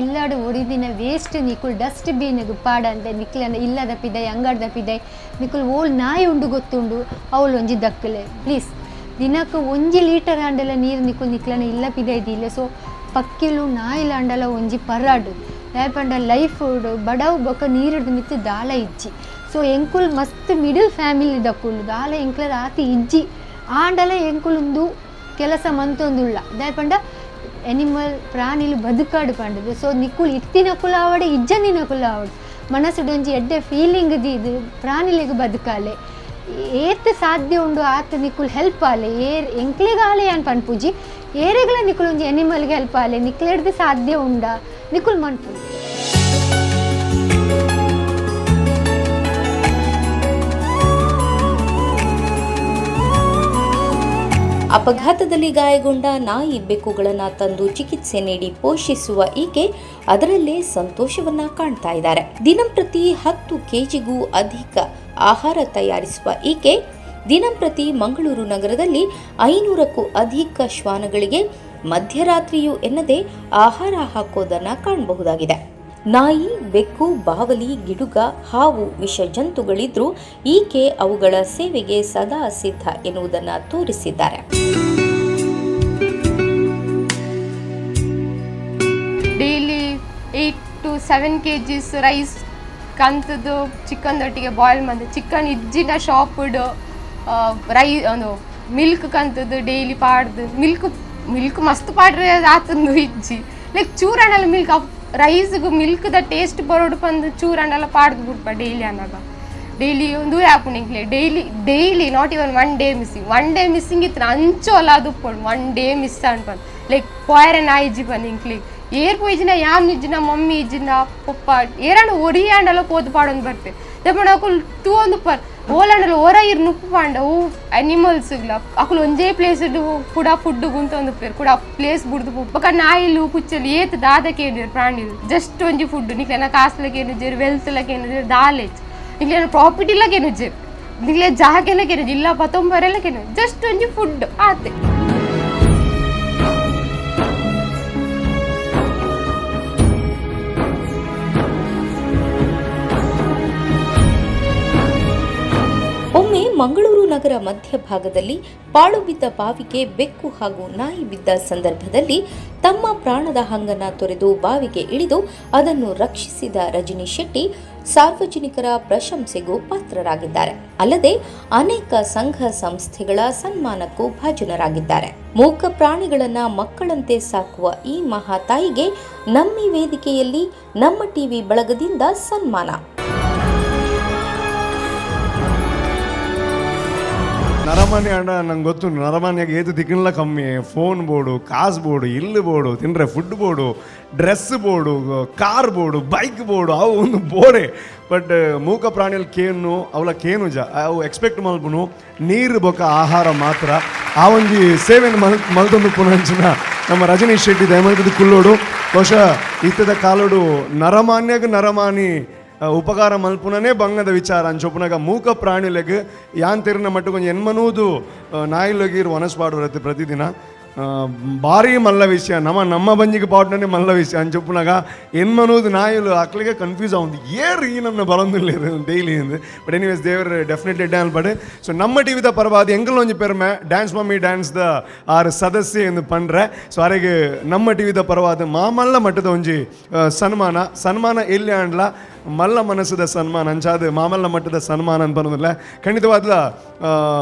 ಇಲ್ಲಾಡು ಒಡಿದಿನ ವೇಸ್ಟ್
ವೇಸ್ಟ್ ನಿಕುಲ್ ಡಸ್ಟ್ ಬಿನ್ಗೆ ಪಾಡಂದೆ ನಿಕ್ಲನ ಇಲ್ಲದ ಪಿದೈ ಅಂಗಡ್ದ ಪಿದೈ ನಿಕುಲ್ ಓಲ್ ನಾಯಿ ಉಂಡು ಗೊತ್ತುಂಡು ಅವಳು ಒಂಜಿ ದಕ್ಕಲೆ ಪ್ಲೀಸ್ ದಿನಕ್ಕೆ ಒಂಜಿ ಲೀಟರ್ ಆಂಡಲ ನೀರು ನಿಕುಲ್ ನಿಕ್ಲನ ಇಲ್ಲ ಪಿದೈ ಇಲ್ಲ. ಸೊ ಪಕ್ಕಿಲು ನಾಯಿಲ ಆಂಡಲ ಒಂಜಿ ಪರಾಡು ದಾಯಪಂಡ ಲೈಫ್ ಬಡವು ಬೊಕ್ಕ ನೀರಿಡ್ದು ಮಿತ್ತು ದಾಲ ಇಜ್ಜಿ. ಸೊ ಎಂಕುಲ್ ಮಸ್ತ್ ಮಿಡಲ್ ಫ್ಯಾಮಿಲಿ ದಕ್ಕುಲು ದಾಲ ಎಂಕ್ಲ ರಾತಿ ಇಜ್ಜಿ ಆಂಡಲ ಎಂಕುಲುಂದು ಕೆಲಸ ಮಂತೊಂದುಳ್ಳ ದಾಯಪಂಡ ಎನಿಮಲ್ ಪ್ರಾಣಿಲು ಬದುಕಾಡು ಪಂಡದು. ಸೊ ನಿಕುಲ್ ಇತ್ತಿನಕುಲು ಆವಡೆ ಇಜ್ಜಂದಿನಕುಲು ಆವಡೆ ಮನಸ್ಸುಡೊಂಜಿ ಎಡ್ಡೆ ಫೀಲಿಂಗ್ ದೀದು ಪ್ರಾಣಿಲಿಗೆ ಬದುಕಾಲೆ ಏತ್ ಸಾಧ್ಯ ಉಂಡು ಆತ ನಿಕುಲ್ ಹೆಲ್ಪ್ ಆಲೆ ಏರ್ ಎಂಕ್ಲೆಗಾಲೆ ಅನ್ ಪನ್ಪುಜಿ ಏರೆಗಳ ನಿಕುಲ್ ಒಂಜಿ ಎನಿಮಲ್ಗೆ ಹೆಲ್ಪ್ ಆಲೆ ನಿಕ್ಲೆಡ್ದು ಸಾಧ್ಯ ಉಂಡಾ ನಿಕುಲ್ ಮನ್ಪು.
ಅಪಘಾತದಲ್ಲಿ ಗಾಯಗೊಂಡ ನಾಯಿ ಬೆಕ್ಕುಗಳನ್ನು ತಂದು ಚಿಕಿತ್ಸೆ ನೀಡಿ ಪೋಷಿಸುವ ಈಕೆ ಅದರಲ್ಲೇ ಸಂತೋಷವನ್ನ ಕಾಣ್ತಾ ಇದ್ದಾರೆ. ದಿನಂಪ್ರತಿ 10 ಕೆಜಿಗೂ ಅಧಿಕ ಆಹಾರ ತಯಾರಿಸುವ ಈಕೆ ದಿನಂಪ್ರತಿ ಮಂಗಳೂರು ನಗರದಲ್ಲಿ 500ಕ್ಕೂ ಅಧಿಕ ಶ್ವಾನಗಳಿಗೆ ಮಧ್ಯರಾತ್ರಿಯೂ ಎನ್ನದೇ ಆಹಾರ ಹಾಕೋದನ್ನ ಕಾಣಬಹುದಾಗಿದೆ. ನಾಯಿ, ಬೆಕ್ಕು, ಬಾವಲಿ, ಗಿಡುಗ, ಹಾವು, ವಿಷ ಜಂತುಗಳಿದ್ರೂ ಈಕೆ ಅವುಗಳ ಸೇವೆಗೆ ಸದಾ ಸಿದ್ಧ ಎನ್ನುವುದನ್ನು ತೋರಿಸಿದ್ದಾರೆ.
Daily 8 to 7 kgs rice ಕಂತದ್ದು chicken ದೊಟ್ಟಿಗೆ ಬಾಯ್ಲ್ ಮಂದು ಚಿಕನ್ ಇಜ್ಜಿನ ಶಾಪ್ಡ್ ರೈ ಒಂದು ಮಿಲ್ಕ್ ಕಂತದ್ದು ಡೈಲಿ ಪಾಡ್ದು ಮಿಲ್ಕ್ ಮಿಲ್ಕ್ ಮಸ್ತ್ ಪಾಡ್ರೆ ಆತಂದು ಇಜ್ಜಿ ಲೈಕ್ ಚೂರಣಲ್ಲ ಮಿಲ್ಕ್ ರೈಸ್ಗೆ ಮಿಲ್ಕ್ದ ಟೇಸ್ಟ್ ಬರೋಡು ಪಂದು ಚೂರಣಲ್ಲ ಪಾಡ್ದು ಬಿಡ್ಪ ಡೈಲಿ ಅನ್ನಾಗ ಡೈಲಿ ಒಂದು ಆಪುಣಿಂಕ್ಲೆ daily daily not even one day missing one day missing ಇತ್ತು ಅಂಚೋಲ್ಲ ಅದು ಉಪ್ಪುಂಡು ಒನ್ ಡೇ ಮಿಸ್ ಅನ್ಪಂದು ಲೈಕ್ ಪೋಯರೆ ನಾಯಿಜ್ಜಿ ಬಂದು ಇಂಕ್ಲಿ ಏರ್ ಪೋಯಿಜಿನ ಯಾಮ್ ಇಜ್ಜಿನ ಮಮ್ಮಿ ಇಜ್ಜಿನ ಪಪ್ಪ ಏರಾಂಡ ಒರಿಯಾಂಡಲ ಪೋದು ಪಾಡೊಂದು ಬರ್ತೆ ದಪ್ಪಣ ಅಕುಲು ತೂವೊಂದು ಪರ್ ಓಲಾಂಡಲ ಒರ ಇರ್ ನುಪ್ಪು ಪಾಂಡ ಅವು ಅನಿಮಲ್ಸ್ಗ್ಲ ಅಕುಲು ಒಂಜೇ ಪ್ಲೇಸ್ ಕೂಡ ಫುಡ್ ಗುಂತೊಂದು ಪೇರು ಕೂಡ ಪ್ಲೇಸ್ ಬುಡ್ದು ಬೊಕ್ಕ ನಾಯಿಲು ಪುಚ್ಚಲು ಏತ್ ದಾದಕೇನು ಪ್ರಾಣಿಲು ಜಸ್ಟ್ ಒಂಜಿ ಫುಡ್ ನಿಕ್ಲೆನ ಕಾಸ್ಲಕೇನು ವೆಲ್ತ್ಲಕೇನು ದಾಲೇಜ್ ನಿಕ್ಲೆನ ಪ್ರಾಪರ್ಟಿಲಕೇನು ನಿಕ್ಲೆ ಜಾಗೆಲಕೇನು ಇಲ್ಲ ಪತ್ತೊಂಬರೆಲಕೇನು ಜಸ್ಟ್ ಒಂಜಿ ಫುಡ್ ಆತೆ.
ಒಮ್ಮೆ ಮಂಗಳೂರು ನಗರ ಮಧ್ಯಭಾಗದಲ್ಲಿ ಪಾಳು ಬಿದ್ದ ಬಾವಿಗೆ ಬೆಕ್ಕು ಹಾಗೂ ನಾಯಿ ಬಿದ್ದ ಸಂದರ್ಭದಲ್ಲಿ ತಮ್ಮ ಪ್ರಾಣದ ಹಂಗನ್ನ ತೊರೆದು ಬಾವಿಗೆ ಇಳಿದು ಅದನ್ನು ರಕ್ಷಿಸಿದ ರಜನಿ ಶೆಟ್ಟಿ ಸಾರ್ವಜನಿಕರ ಪ್ರಶಂಸೆಗೂ ಪಾತ್ರರಾಗಿದ್ದಾರೆ. ಅಲ್ಲದೆ ಅನೇಕ ಸಂಘ ಸಂಸ್ಥೆಗಳ ಸನ್ಮಾನಕ್ಕೂ ಭಾಜನರಾಗಿದ್ದಾರೆ. ಮೂಕ ಪ್ರಾಣಿಗಳನ್ನು ಮಕ್ಕಳಂತೆ ಸಾಕುವ ಈ ಮಹಾತಾಯಿಗೆ ನಮ್ಮಿ ವೇದಿಕೆಯಲ್ಲಿ ನಮ್ಮ ಟಿವಿ ಬಳಗದಿಂದ ಸನ್ಮಾನ.
ನರಮಾನ್ಯ ಅಣ್ಣ ನಂಗೆ ಗೊತ್ತು, ನರಮಾನ್ಯಾಗ ಏತು ದಿಕ್ಕಿನಲ್ಲ ಕಮ್ಮಿ. ಫೋನ್ ಬೋರ್ಡು, ಕಾಸು ಬೋರ್ಡು, ಇಲ್ಲು ಬೋರ್ಡು, ತಿಂದರೆ food board, dress board, car board, bike board, ಅವು ಒಂದು ಬೋರ್ಡೇ. ಬಟ್ ಮೂಕ ಪ್ರಾಣಿಯಲ್ಲಿ ಕೇನು ಅವಳ ಕೇನು ಜ ಅವು ಎಕ್ಸ್ಪೆಕ್ಟ್ ಮಲ್ಪುನು ನೀರು ಬೊಕ್ಕ ಆಹಾರ ಮಾತ್ರ. ಆ ಒಂಜಿ ಸೇವೆಯನ್ನು ಮಲ್ತೊಂದು ಪುನಂಚಿನ ನಮ್ಮ ರಜನೀಶ್ ಶೆಟ್ಟಿ ದಯಮಲ್ತದ ಕುಲ್ಲೋಡು. ಬಹುಶಃ ಇತ್ತದ ಕಾಲೋಡು ನರಮಾನ್ಯಾಗ ನರಮಾನಿ ಉಪಕಾರ ಮಲ್ಪುನನೇ ಬಂಗದ ವಿಚಾರ ಅಂಚೊಪ್ಪುನಾಗ ಮೂಕ ಪ್ರಾಣಿಲೆಗ್ ಯಾನ್ ತೆರಿನ ಮಟ್ಟ ಕೊಂಚ ಎನ್ಮನೂದು ನಾಯಿಲಗಿರು ವನಸ್ಪಾಡು ಬರುತ್ತೆ ಪ್ರತಿದಿನ. ಭಾರಿ ಮಲ್ಲ ವಿಷಯ ನಮ್ಮ ನಮ್ಮ ಬಂಜಿಗೆ ಪಾಟ್ನೇ ಮಲ್ಲ ವಿಷಯ ಅಂಚೊಪ್ಪುನಾಗ ಎನ್ಮನೂದು ನಾಯಿಲು ಅಕ್ಲಿಗೆ ಕನ್ಫ್ಯೂಸ್ ಆവുಂದು ಏರ್ ಈ ನಮ್ಮ ಬರೊಂದಿಲ್ಲ ಡೈಲಿ ಅಂದು. ಬಟ್ ಎನಿವೇಸ್ ದೇವರ್ ಡೆಫಿನೆಟ್ಲಿ ಡ್ಯಾನ್ಸ್ ಪಡೆ. ಸೊ ನಮ್ಮ ಟಿ ವಿದ ಪರವಾದ ಎಂಕಲ್ ಒಂಜಿ ಪೆರ್ಮೆ ಡ್ಯಾನ್ಸ್ ಮಮ್ಮಿ ಡ್ಯಾನ್ಸ್ದ ಆರು ಸದಸ್ಯ ಎಂದು ಪಂಡ್ರೆ. ಸೊ ಅರೆಗೆ ನಮ್ಮ ಟಿ ವಿದ ಪರವಾದ ಮಾಮಲ್ಲ ಮಟ್ಟದ ಒಂಜಿ ಸನ್ಮಾನ ಸನ್ಮಾನ ಎಲ್ಲಿ ಆಂಡ್ಲ ಮಲ್ಲ ಮನಸ್ಸದ ಸನ್ಮಾನ ಅಂಚಾದ ಮಾಮಲ್ಲ ಮಟ್ಟದ ಸನ್ಮಾನ ಅಂತ ಬರೋದಿಲ್ಲ. ಖಂಡಿತವಾದ್ಲ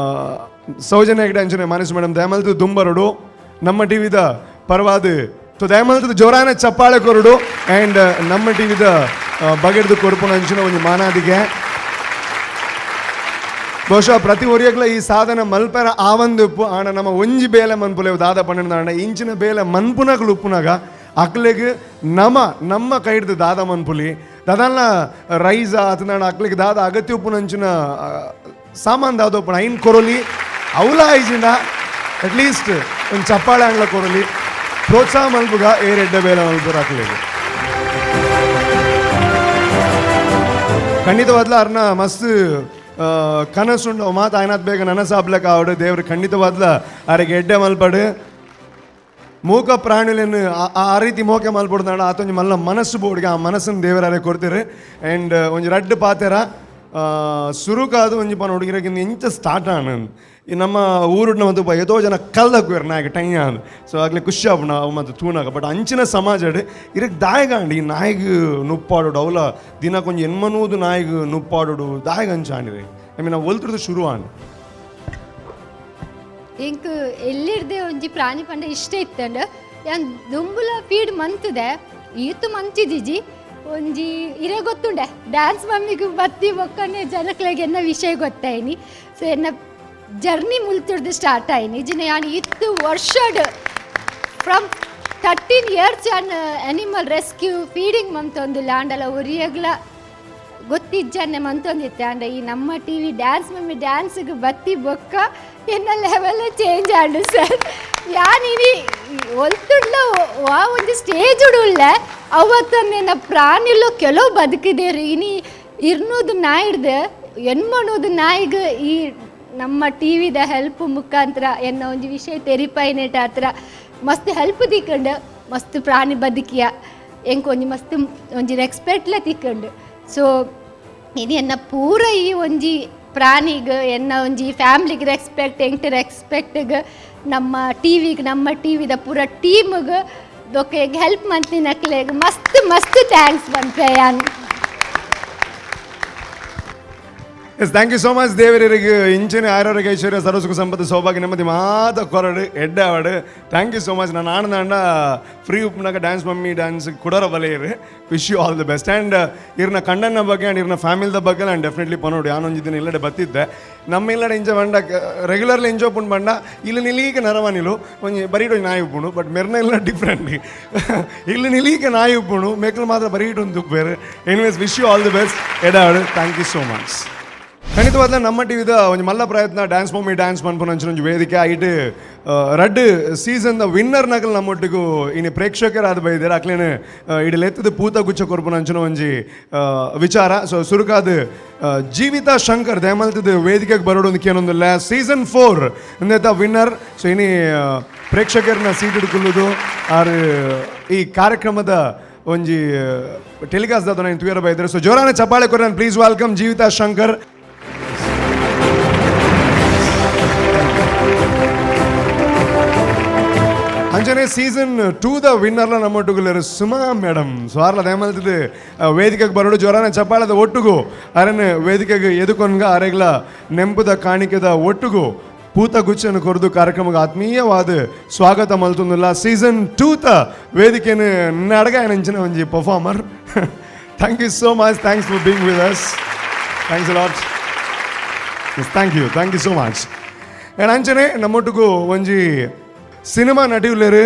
ಸೌಜನ್ಯ ಹೆಗ್ಡೆ ಅಂಚನೆ ಮಾನಸ್ ಮೇಡಮ್ ದಯಮಲ್ತು ದುಂಬರಡು ನಮ್ಮ ಟಿ ವಿದ ಪರವಾದ. ಸೊ ದಯಮಲ್ತದ ಜೋರಾನ ಚಪ್ಪಾಳೆ ಕೊರಡು ಆ್ಯಂಡ್ ನಮ್ಮ ಟಿ ವಿದ ಬಗೆಡ್ದು ಕೊರಪುನ ಅಂಚಿನ ಒಂದು ಮಾನಾದಿಗೆ. ಬಹುಶಃ ಪ್ರತಿ ಒರಿಯಗ್ಲ ಈ ಸಾಧನ ಮಲ್ಪೆರ ಆವಂದು ಉಪ್ಪು ಆಣ ನಮ್ಮ ಒಂಜಿ ಬೇಲೆ ಮನ್ಪುಲೆ ದಾದ ಪನ್ನೆಂಡು ಇಂಚಿನ ಬೇಲೆ ಮನ್ಪುನಗಲು ಉಪ್ಪುನಾಗ ಅಕ್ಲೆಗ್ ನಮ ನಮ್ಮ ಕೈಡ್ದು ದಾದ ಮನ್ಪುಲಿ ದಾದಲ್ಲ ರೈಸ ಅತನಾಡ ಅಕ್ಲೆಗ್ ದಾದ ಅಗತ್ಯ ಉಪ್ಪುನಂಚಿನ ಸಾಮಾನು ದಾದ ಉಪ್ಪುನ ಐನ್ ಕೊರೊಲಿ ಅವಲ ಐಜಿನ ಅಟ್ಲೀಸ್ಟ್ ಒಂದು ಚಪ್ಪಾಳೆ ಅಂಗ್ಲ ಕೊರಲಿ ಪ್ರೋತ್ಸಾಹ ಮಲ್ಪುಗ ಏರೆಡ್ಡ ಬೇಲೆ ಮಲ್ಪುರ ಅಕ್ಲೆಗ್. ಖಂಡಿತವಾದ್ಲ ಅರ್ನ ಮಸ್ತ್ ಕನಸುಂಡು ಮಾತು ಆಯ್ನಾತ್ ಬೇಗ ನನಸಾಬ್ಲಕ ಆವಡು ದೇವ್ರು ಖಂಡಿತವಾದ್ಲ ಅರೆಗೆ ಎಡ್ಡೆ ಮಲ್ಪಡು. ಮೂಕ ಪ್ರಾಣಿಲೆನ್ ಆ ರೀತಿ ಮೋಕೆ ಮಲ್ಪೊಡ್ದಾಂಡ ಆತೊಂಜಿ ಮಲ್ಲ ಮನಸ್ಸು ಬೋಡ್ಗೆ ಆ ಮನಸ್ಸನ್ನು ದೇವರಾರೆ ಕೊಡ್ತೀರಿ. ಆ್ಯಂಡ್ ಒಂಜಿ ರಡ್ಡ್ ಪಾತೆರ ಸುರುಕಾದ ಒಂಜಿ ಪನ ಹುಡುಗಿರಗಿಂದ ಇಂಚ ಸ್ಟಾರ್ಟ್ ಆನ್ ಈ ನಮ್ಮ ಊರುಡ್ನ ಮತ್ತು ಏತೋ ಜನ ಕಲ್ದಕ್ವೇರು ನಾಯಕ ಟೈ ಆನ್. ಸೊ ಆಗಲೇ ಖುಷಿ ಆಪುಂಡು ಅವು ಮತ್ತು ತೂನಾಗ. ಬಟ್ ಅಂಚಿನ ಸಮಾಜಡ್ ಇರಕ್ ದಾಯಗಾಂಡ್ ಈ ನಾಯಿಗ್ ನುಪ್ಪಾಡೋಡು ಅವಲ ದಿನ ಕೊಂಚ ಎನ್ಮನೂದು ನಾಯಿಗ್ ನುಪ್ಪಾಡೋಡು ದಾಯಗ ಅಂಚಾಂಡಿರಿ. I mean ನಾವು ಒಲ್ತುರ್ದು ಶುರು ಆಂಡ್.
ಎಂಕ್ ಎಲ್ಲಿರ್ದೆ ಒಂಜಿ ಪ್ರಾಣಿ ಪಂಡ ಇಷ್ಟ ಇತ್ತಂಡ ಯಾನ್ ದುಂಬುಲ ಫೀಡ್ ಮಂತುದೆ ಈತು ಮಂಚಿದಿಜಿ ಒಂಜಿ ಇರೆ ಗೊತ್ತುಂಡೆ ಡ್ಯಾನ್ಸ್ ಮಮ್ಮಿಗೆ ಬತ್ತಿ ಬೊಕ್ಕನೆ ಜನಕ್ಲೆಗ್ ಎನ್ನ ವಿಷಯ ಗೊತ್ತಾಯ್ನಿ. ಸೊ ಎನ್ನ ಜರ್ನಿ ಮುಲ್ತುರ್ದು ಸ್ಟಾರ್ಟ್ ಆಯ್ನಿ ಜಿನ ಯಾನ್ ಇತ್ತು ವರ್ಷಡ್ ಫ್ರಮ್ 13 ಇಯರ್ಸ್ ಯಾನ್ ಅನಿಮಲ್ ರೆಸ್ಕ್ಯೂ ಫೀಡಿಂಗ್ ಮಂತೊಂದು ಲ್ಯಾಂಡಲ ಒರಿಯಗ್ಲ ಗೊತ್ತಿಜ್ಜನ್ನೆ ಮಂತೊಂದಿತ್ತೆ. ಆಂಡ ಈ ನಮ್ಮ ಟಿ ವಿ ಡ್ಯಾನ್ಸ್ ಮಮ್ಮಿ ಡ್ಯಾನ್ಸ್ಗೆ ಬತ್ತಿ ಬೊಕ್ಕ ಎನ್ನ ಲೆವೆಲ್ ಚೇಂಜ್ ಆಂಡು ಸರ್. ಯಾನಿನಿ ಒಲ್ತುಡ್ಲ ವಾ ಒಂಜಿ ಸ್ಟೇಜ್ ಉಡುಳ್ಳೆ ಅವತ್ತೊಂದು ಪ್ರಾಣಿಲು ಕೆಲವು ಬದುಕಿದೇರು ಇನಿ ಇರ್ನೂದು ನಾಯಿಡ್ದು ಎನ್ಮನೋದು ನಾಯಿಗೆ ಈ ನಮ್ಮ ಟಿ ವಿದ ಹೆಲ್ಪ್ ಮುಖಾಂತರ ಎನ್ನ ಒಂಜಿ ವಿಷಯ ತೆರಿಪಾಯಿನೇಟ ಹತ್ರ ಮಸ್ತ್ ಹೆಲ್ಪ್ ತಿಕ್ಕಂಡು ಮಸ್ತ್ ಪ್ರಾಣಿ ಬದುಕಿಯ ಎಂಕ್ ಒಂಜಿ ಮಸ್ತ್ ಒಂಜಿ ರೆಸ್ಪೆಕ್ಟ್ಲ ತಿಕ್ಕಂಡು. ಸೊ ಇದು ಎನ್ನ ಪೂರ ಈ ಒಂಜಿ ಪ್ರಾಣಿಗೆ ಎನ್ನ ಒಂಜಿ ಫ್ಯಾಮ್ಲಿಗೆ ರೆಸ್ಪೆಕ್ಟ್ ಎಂಕ್ ರೆಸ್ಪೆಕ್ಟ್ಗೆ ನಮ್ಮ ಟಿ ವಿಗೆ ನಮ್ಮ ಟಿ ವಿದ ಪೂರ ಟೀಮ್ಗೆ ದೊಕ್ಕೆ ಹೆಲ್ಪ್ ಮಂತಿನಕ್ಲೆಗ್ ಮಸ್ತ್ ಮಸ್ತ್ thanks ಪನ್ಪೆ ಯಾನ್.
Yes, thank you so much ದೇವರಿಗೆ ಇಂಚಿನ ಆರೋಗ್ಯ ಐಶ್ವರ್ಯ ಸರ್ವಸುಖ ಸಂಪತ್ತು ಸೌಭಾಗ್ಯ ನೆಮ್ಮದಿ ಮಾತ ಕೊರಡು ಎಡ್ಡೆ award. Thank you so much. ನಾನು ಆನಂದ ಫ್ರೀ ಉಪ್ಪುನಾಗ ಡ್ಯಾನ್ಸ್ ಮಮ್ಮಿ ಡ್ಯಾನ್ಸ್ ಕುಡರ ಬಲೆಯರು. Wish you all the best. And ಇರ್ನ ಕಂಡನ ಬಗ್ಗೆ ಆ್ಯಂಡ್ ಇರ್ನ ಫ್ಯಾಮಿಲಿದ ಬಗ್ಗೆ ನಾನು ಡೆಫಿನೆಟ್ಲಿ ಪನೋಡು. ಯಾನೊಂಜಿ ದಿನ ಇಲ್ಲಡೆ ಬತ್ತಿದ್ದೆ ನಮ್ಮ ಇಲ್ಲಡೆ ಇಂಜ ಬಂಡ ರೆಗ್ಯುಲರ್ಲಿ ಎಂಜಾಯ್ ಪುಂಡು ಬಂಡ ಇಲ್ಲಿ ನಿಲೀಕ ನರವನಿಲು ಒಂಜಿ ಬರೀಟ್ ಒಂಜಿ ನಾಯಿ ಉಪ್ಪುಂಡು. ಬಟ್ ಮೆರ್ನ ಇಲ್ಲ ಡಿಫ್ರೆಂಟ್ ಇಲ್ಲಿ ನಿಲೀಕ ನಾಯಿ ಉಪ್ಪುಂಡು ಮೇಕಲ್ ಮಾತ್ರ ಬರೀಟ್ ಒಂದು ಉಪ್ಪೇರು. Anyways wish you all the best ಎಡಾವಡು. Thank you so much. ಖಂಡಿತವಾದ ನಮ್ಮ ಟಿವಿದ ಒಂಜಿ ಮಲ್ಲ ಪ್ರಯತ್ನ ಡ್ಯಾನ್ಸ್ ಮಮ್ಮಿ ಡ್ಯಾನ್ಸ್ ಪನ್ಪುನ ಅಂಚಿನ ಒಂಜಿ ವೇದಿಕೆ ಐಟ್ ರಡ್ಡ್ ಸೀಸನ್ the winner ನಕಲ್ ನಮ್ಮೊಟ್ಟಿಗೂ ಇನಿ ಪ್ರೇಕ್ಷಕರಾದ ಬೈದೇರ್ ಅಕ್ಲೇನು ಇಡಲೆತ್ತದ ಪೂತ ಗುಚ್ಚ ಕೊರ್ಪುನ ಅಂಚಿನ ಒಂಜಿ ವಿಚಾರ. ಸೊ ಸುರುಕಾದ ಜೀವಿತಾ ಶಂಕರ್ ದಯಮಲ್ತದ ವೇದಿಕೆಗೆ ಬರೋಡು ಒಂದು ಕೇನೊಂದಿಲ್ಲ ಸೀಸನ್ 4 ಇಂದ ವಿನ್ನರ್. ಸೊ ಇನಿ ಪ್ರೇಕ್ಷಕರನ್ನ ಸೀಟ್ ಹಿಡ್ಕೊಳ್ಳೋದು ಆರು ಈ ಕಾರ್ಯಕ್ರಮದ ಒಂಜಿ ಟೆಲಿಕಾಸ್ಟ್ ದಾದ ನಾನು ತುಯರ ಬೈದರೆ. ಸೊ ಜೋರಾನ ಚಪ್ಪಾಳೆ ಕೊರ. Please welcome Jeevitha Shankar. ಅಂಚನೆ ಸೀಸನ್ 2 the ವಿನ್ನರ್ಲ ನಮ್ಮೊಟ್ಟುಗುಲ್ಲರು ಸುಮಾ ಮೇಡಮ್. ಸೊ ಆರ್ಲ ದಯಮಲ್ತದ ವೇದಿಕೆಗೆ ಬರೋಡು ಜೋರಾನ ಚಪ್ಪಾಳದ ಒಟ್ಟುಗು ಅರನ್ ವೇದಿಕೆಗೆ ಎದುಕೊಂಗ ಅರೆಗ್ಲ ನೆಂಪುದ ಕಾಣಿಕೆದ ಒಟ್ಟುಗು ಪೂತ ಗುಚ್ಚನ್ನು ಕೊರದು ಕಾರ್ಯಕ್ರಮಕ್ಕೆ ಆತ್ಮೀಯವಾದ ಸ್ವಾಗತ ಮಲ್ತೊಂದುಲ್ಲ ಸೀಸನ್ 2 ತ ವೇದಿಕೆಯನ್ನು ನಡಗ ನಂಚಿನ ಒಂಜಿ performer. Thank you so much. Thanks for being with us. Thanks a lot. Yes, thank you. Thank you so much. And ಅಂಚನೆ ನಮ್ಮೊಟ್ಟಿಗೂ ಒಂಜಿ ಸಿನಿಮಾ ನಟಿಯುಲೇರು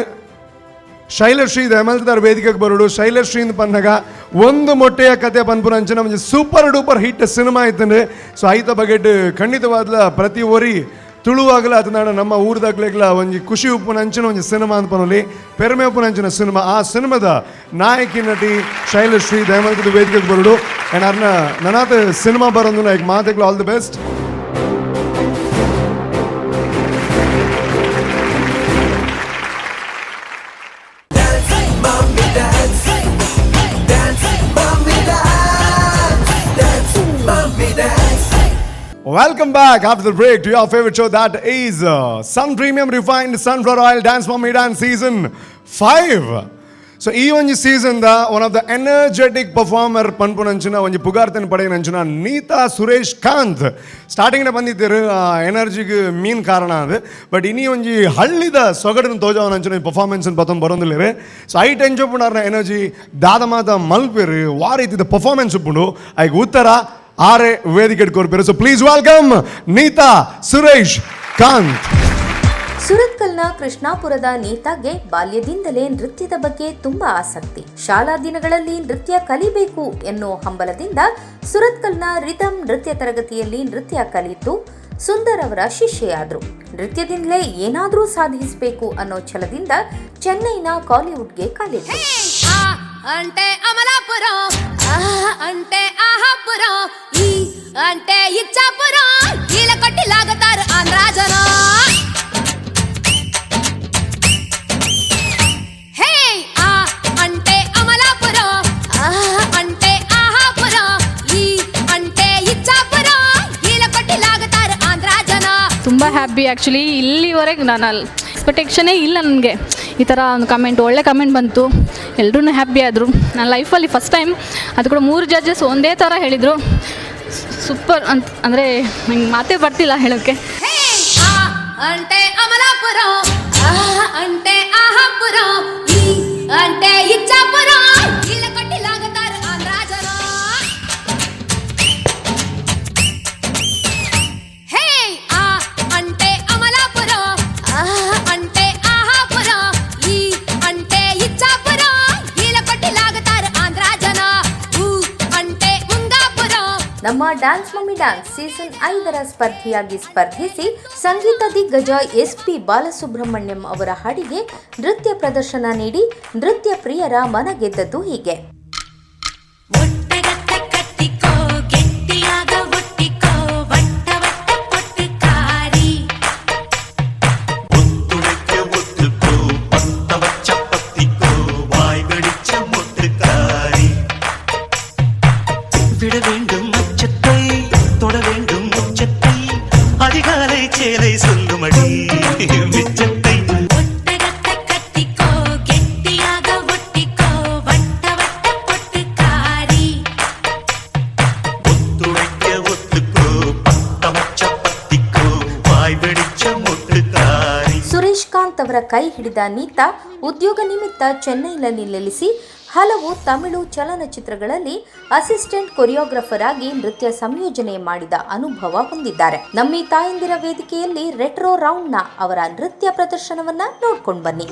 ಶೈಲಶ್ರೀ ದಯಮಲ್ತದಾರ್ ವೇದಿಕೆಗೆ ಬರೋಡು. ಶೈಲಶ್ರೀ ಪನ್ನಗ ಒಂದು ಮೊಟ್ಟೆಯ ಕತೆ ಪನ್ಪುನ ಅಂಚಿನ ಒಂಜಿ ಸೂಪರ್ ಡೂಪರ್ ಹಿಟ್ ಸಿನಿಮಾ ಇತ್ತಂದ್ರೆ. ಸೊ ಐತ ಬಗೆಟ್ ಖಂಡಿತವಾದ್ಲ ಪ್ರತಿ ಒರಿ ತುಳುವಾಗಲ ಅದನ್ನ ನಮ್ಮ ಊರ್ದಾಗ್ಲೆಗ್ಲ ಒಂಜಿ ಖುಷಿ ಉಪ್ಪುನ ಅಂಚಿನ ಒಂಜಿ ಸಿನಿಮಾ ಅಂತ ಪನೊಲಿ ಪೆರ್ಮೆ ಉಪ್ಪುನ ಅಂಚಿನ ಸಿನಿಮಾ. ಆ ಸಿನಿಮಾದ ನಾಯಕಿ ನಟಿ ಶೈಲಶ್ರೀ ದಯಮಲ್ತದ ವೇದಿಕೆಗೆ ಬರೋಡು. ಆ್ಯಂಡ್ ಅರ್ನ ನನಾತ ಸಿನಿಮಾ ಬರೋದು Nayak ಮಾತೆಗ್ಲ all the best. Welcome back after the break to your favorite show, that is Sun Premium Refined Sunflower Oil Dance Mummy Dance Season 5. So ಈ ಒಂಜಿ season the one of the energetic performer ಪನ್ಪುನಂಚಿನ ಒಂಜಿ ಪುಗಾರ್ತನ ಪಡೆಯನಂಚಿನ ನೀತಾ ಸುರೇಶ್ ಕಾಂತ್ ಸ್ಟಾರ್ಟಿಂಗ್ನ ಬಂದಿದ್ದರು. ಎನರ್ಜಿಗೆ ಮೀನ್ ಕಾರಣ ಅದು. But ಇನಿ ಒಂಜಿ ಹಳ್ಳಿದ ಸೊಗಡನ ತೋಜವನಂಚಿನ performance ಪತ್ತೊಂದು ಬರೋದಿಲ್ಲ. ಸೊ ಐಟ್ ಎಂಜೋ ಪುಣಾರ್ನ ಎನರ್ಜಿ ದಾದ ಮಾತ ಮಲ್ಪೇರು ವಾ ರೀತಿದ ಪರ್ಫಾರ್ಮೆನ್ಸ್ ಉಪ್ಪುಂಡು ಐಕ್ ಉತ್ತರ ಆರೆ ವೇದಿಕೆ ಕೊರ್ಪೇರು. So please welcome Neeta Suresh Kanth.
ಸುರತ್ಕಲ್ನ ಕೃಷ್ಣಾಪುರದ ನೀತಾಗೆ ಬಾಲ್ಯದಿಂದಲೇ ನೃತ್ಯದ ಬಗ್ಗೆ ತುಂಬಾ ಆಸಕ್ತಿ. ಶಾಲಾ ದಿನಗಳಲ್ಲಿ ನೃತ್ಯ ಕಲಿಬೇಕು ಎನ್ನುವ ಹಂಬಲದಿಂದ ಸುರತ್ಕಲ್ನ ರಿದಮ್ ನೃತ್ಯ ತರಗತಿಯಲ್ಲಿ ನೃತ್ಯ ಕಲಿತು ಸುಂದರ್ ಅವರ ಶಿಷ್ಯೆಯಾದರು. ನೃತ್ಯದಿಂದಲೇ ಏನಾದರೂ ಸಾಧಿಸಬೇಕು ಅನ್ನೋ ಛಲದಿಂದ ಚೆನ್ನೈನ ಕಾಲಿವುಡ್ಗೆ ಕಾಲಿಟ್ಟರು.
అంటే అమలాపురం, అంటే ఆహాపురం, ఈ అంటే ఇచ్చాపురం, ఈల కొట్టి లాగుతారు ఆంధ్ర జనం.
happy actually. ಇಲ್ಲಿವರೆಗೆ ನಾನು ಅಲ್ಲಿ ಎಕ್ಸ್ಪೆಕ್ಟೇಷನೇ ಇಲ್ಲ ನನಗೆ, ಈ ಥರ ಒಂದು ಕಮೆಂಟ್, ಒಳ್ಳೆ ಕಮೆಂಟ್ ಬಂತು, ಎಲ್ಲರೂ ಹ್ಯಾಪಿ ಆದರು. ನನ್ನ ಲೈಫಲ್ಲಿ ಫಸ್ಟ್ ಟೈಮ್, ಅದು ಕೂಡ 3 ಜಡ್ಜಸ್ ಒಂದೇ ಥರ ಹೇಳಿದರು, ಸೂಪರ್ ಅಂತ. ಅಂದರೆ ನಂಗೆ ಮಾತೇ ಬರ್ತಿಲ್ಲ ಹೇಳೋಕ್ಕೆ.
అంటే అమలాపురం, అంటే ఆహాపురం, అంటే ఇచ్చాపురం, ఇళ్ళ కొట్టి లాగుతారు ఆంధ్ర జనం. హే, ఆ అంటే అమలాపురం, ఆ అంటే ఆహాపురం, ఈ అంటే ఇచ్చాపురం, ఇళ్ళ కొట్టి లాగుతారు ఆంధ్ర జన. ఊ అంటే ఉంగాపురం.
ನಮ್ಮ ಡ್ಯಾನ್ಸ್ ಮಮ್ಮಿ ಡ್ಯಾನ್ಸ್ ಸೀಸನ್ 5ರ ಸ್ಪರ್ಧಿಯಾಗಿ ಸ್ಪರ್ಧಿಸಿ ಸಂಗೀತ ದಿಗ್ಗಜ ಎಸ್.ಪಿ. ಬಾಲಸುಬ್ರಹ್ಮಣ್ಯಂ ಅವರ ಹಾಡಿಗೆ ನೃತ್ಯ ಪ್ರದರ್ಶನ ನೀಡಿ ನೃತ್ಯ ಪ್ರಿಯರ ಮನಗೆದ್ದದ್ದು ಹೀಗೆ. ಸುರೇಶ್ಕಾಂತ್ ಅವರ ಕೈ ಹಿಡಿದ ನೀತಾ ಉದ್ಯೋಗ ನಿಮಿತ್ತ ಚೆನ್ನೈನಲ್ಲಿ ನೆಲೆಸಿ ಹಲವು ತಮಿಳು ಚಲನಚಿತ್ರಗಳಲ್ಲಿ ಅಸಿಸ್ಟೆಂಟ್ ಕೊರಿಯೋಗ್ರಾಫರ್ ಆಗಿ ನೃತ್ಯ ಸಂಯೋಜನೆ ಮಾಡಿದ ಅನುಭವ ಹೊಂದಿದ್ದಾರೆ. ನಮ್ಮಿ ತಾಯಂದಿರ ವೇದಿಕೆಯಲ್ಲಿ ರೆಟ್ರೋ ರೌಂಡ್ನ ಅವರ ನೃತ್ಯ ಪ್ರದರ್ಶನವನ್ನ ನೋಡ್ಕೊಂಡು ಬನ್ನಿ.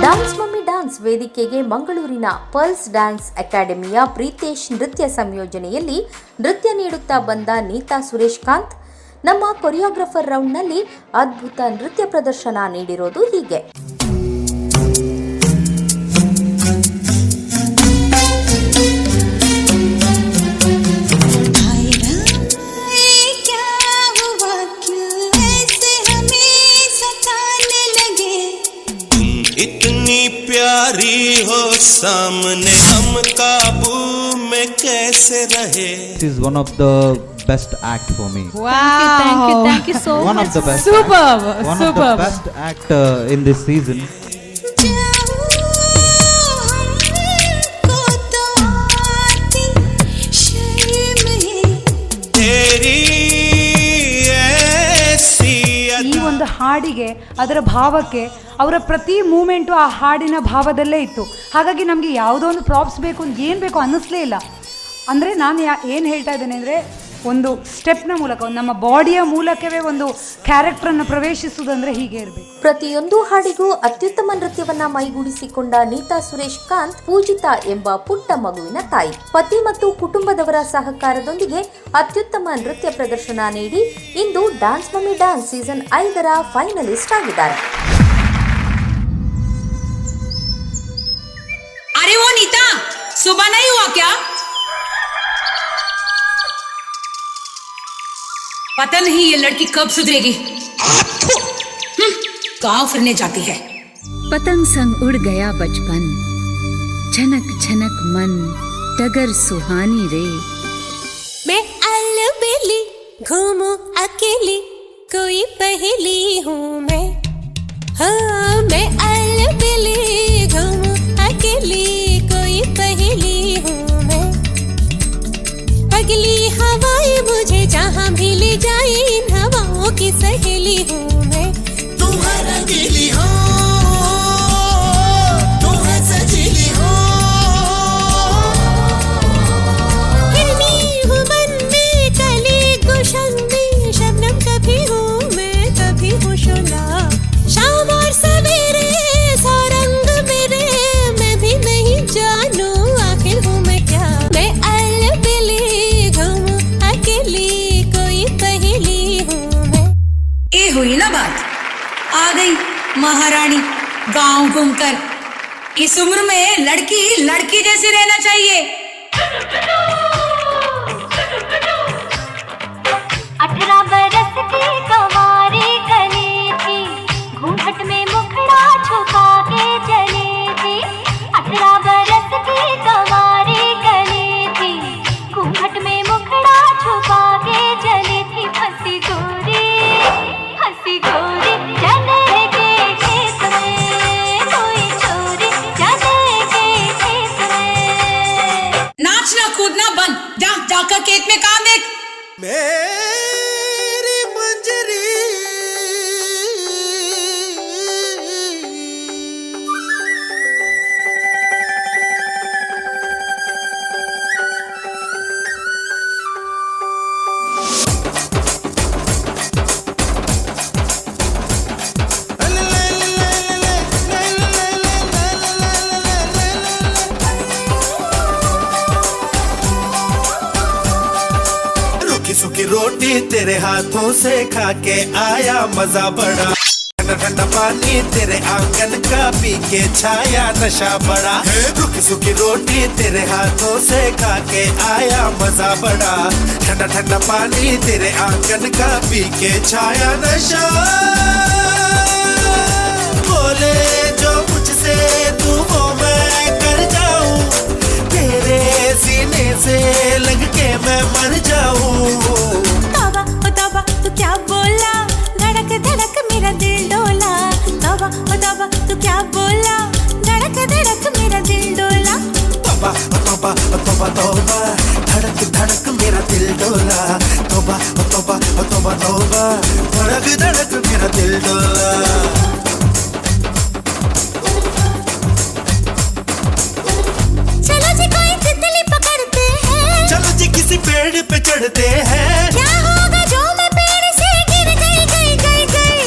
ಡ್ಯಾನ್ಸ್ ಮಮ್ಮಿ ಡ್ಯಾನ್ಸ್ ವೇದಿಕೆಗೆ ಮಂಗಳೂರಿನ ಪರ್ಲ್ಸ್ ಡ್ಯಾನ್ಸ್ ಅಕಾಡೆಮಿಯ ಪ್ರೀತೇಶ್ ನೃತ್ಯ ಸಂಯೋಜನೆಯಲ್ಲಿ ನೃತ್ಯ ನೀಡುತ್ತಾ ಬಂದ ನೀತಾ ಸುರೇಶ್ಕಾಂತ್ ನಮ್ಮ ಕೊರಿಯೋಗ್ರಾಫರ್ ರೌಂಡ್ನಲ್ಲಿ ಅದ್ಭುತ ನೃತ್ಯ ಪ್ರದರ್ಶನ ನೀಡಿರೋದು ಹೀಗೆ.
इतनी प्यारी हो सामने हम काबू में कैसे रहे.
It is one of the best act for me.
Wow.
Thank you, thank you so
One
much.
of the best.
Superb,
act. One
superb.
of the best act in this season.
तेरी ऐसी
ಈ ಒಂದು ಹಾಡಿಗೆ, ಅದರ ಭಾವಕ್ಕೆ, ಅವರ ಪ್ರತಿ moment ಆ ಹಾಡಿನ ಭಾವದಲ್ಲೇ ಇತ್ತು. ಹಾಗಾಗಿ ನಮಗೆ ಯಾವುದೋ ಒಂದು ಪ್ರಾಪ್ಸ್ ಬೇಕು, ಒಂದು ಏನು ಬೇಕು ಅನ್ನಿಸ್ಲೇ ಇಲ್ಲ. ಅಂದರೆ ನಾನು ಏನು ಹೇಳ್ತಾ ಇದ್ದೇನೆ ಅಂದರೆ, ಒಂದು ಸ್ಟೆಪ್ನ ಮೂಲಕ, ಒಂದು ನಮ್ಮ ಬಾಡಿಯ ಮೂಲಕವೇ ಒಂದು ಕ್ಯಾರೆಕ್ಟ್ರನ್ನು ಪ್ರವೇಶಿಸುವುದಂದರೆ ಹೀಗೆ ಇರಬೇಕು.
ಪ್ರತಿಯೊಂದು ಹಾಡಿಗೂ ಅತ್ಯುತ್ತಮ ನೃತ್ಯವನ್ನ ಮೈಗೂಡಿಸಿಕೊಂಡ ನೀತಾ ಸುರೇಶ್ ಕಾಂತ್ ಪೂಜಿತಾ ಎಂಬ ಪುಟ್ಟ ಮಗುವಿನ ತಾಯಿ. ಪತಿ ಮತ್ತು ಕುಟುಂಬದವರ ಸಹಕಾರದೊಂದಿಗೆ ಅತ್ಯುತ್ತಮ ನೃತ್ಯ ಪ್ರದರ್ಶನ ನೀಡಿ ಇಂದು ಡ್ಯಾನ್ಸ್ ಮಮ್ಮಿ ಡ್ಯಾನ್ಸ್ ಸೀಸನ್ 5ರ ಫೈನಲಿಸ್ಟ್ ಆಗಿದ್ದಾರೆ.
अरे वो नीता, सुबह नहीं हुआ क्या? पता नहीं ये लड़की कब सुधरेगी। गांव फिरने जाती है।
पतंग संग उड़ गया बचपन, झनक झनक मन डगर सुहानी रे.
मैं अलबेली घूमूं अकेली, कोई पहेली हूँ मैं. हाँ, मैं अलबेली घूमूं अकेली, कोई पहेली हूँ मैं. अगली हवाएं मुझे जहाँ भी ले जाए, इन हवाओं की सहेली हूँ मैं.
तुम्हारा दिली हो, तुम है सजीली हो.
हिरनी हूँ मन में, कली गुलशन में, शबनम कभी हूँ मैं, कभी हूँ शोला. शाम और सवेरे सौ रंग मेरे, मैं भी नहीं जानू आखिर हूँ मैं क्या. मैं अलबेली घूमूं
महारानी गांव घूमकर। इस उम्र में लड़की लड़की जैसी रहना चाहिए।
18 बरस की कवारी कली थी, घूंघट में मुखड़ा छुपा के चली थी। 18 बरस की कवारी कली थी, घूंघट में मुखड़ा छुपा के चली थी। फंसी गोरी चने के खेत में, कोई चोरी चने के खेत में।
नाचना कूदना बंद, जा जाकर खेत में काम देख।
मेरी मंजरी
रूखी सूखी रोटी तेरे हाथों से खा के आया मजा बड़ा, ठंडा ठंडा पानी तेरे आंगन का पी के छाया नशा बड़ा। रूखी सूखी रोटी तेरे हाथों से खा के आया मजा बड़ा, ठंडा ठंडा पानी तेरे आंगन का पी के छाया नशा। बोले जो मुझसे तू वो मैं कर जाऊं, तेरे सीने से लग के मैं मर जाऊं।
तौबा ओ तौबा तू क्या बोला, धड़क धड़क मेरा दिल डोला। तौबा ओ तौबा तू क्या बोला, धड़क धड़क मेरा दिल डोला।
तौबा ओ तौबा ओ तौबा तौबा, धड़क धड़क मेरा दिल डोला। तौबा ओ तौबा ओ तौबा तौबा, धड़क धड़क मेरा दिल डोला।
चलो जी कोई तितली पकड़ते हैं,
चलो जी किसी पेड़ पे चढ़ते हैं।
क्या होगा जो मैं पेड़ से गिर गई गई गई गई।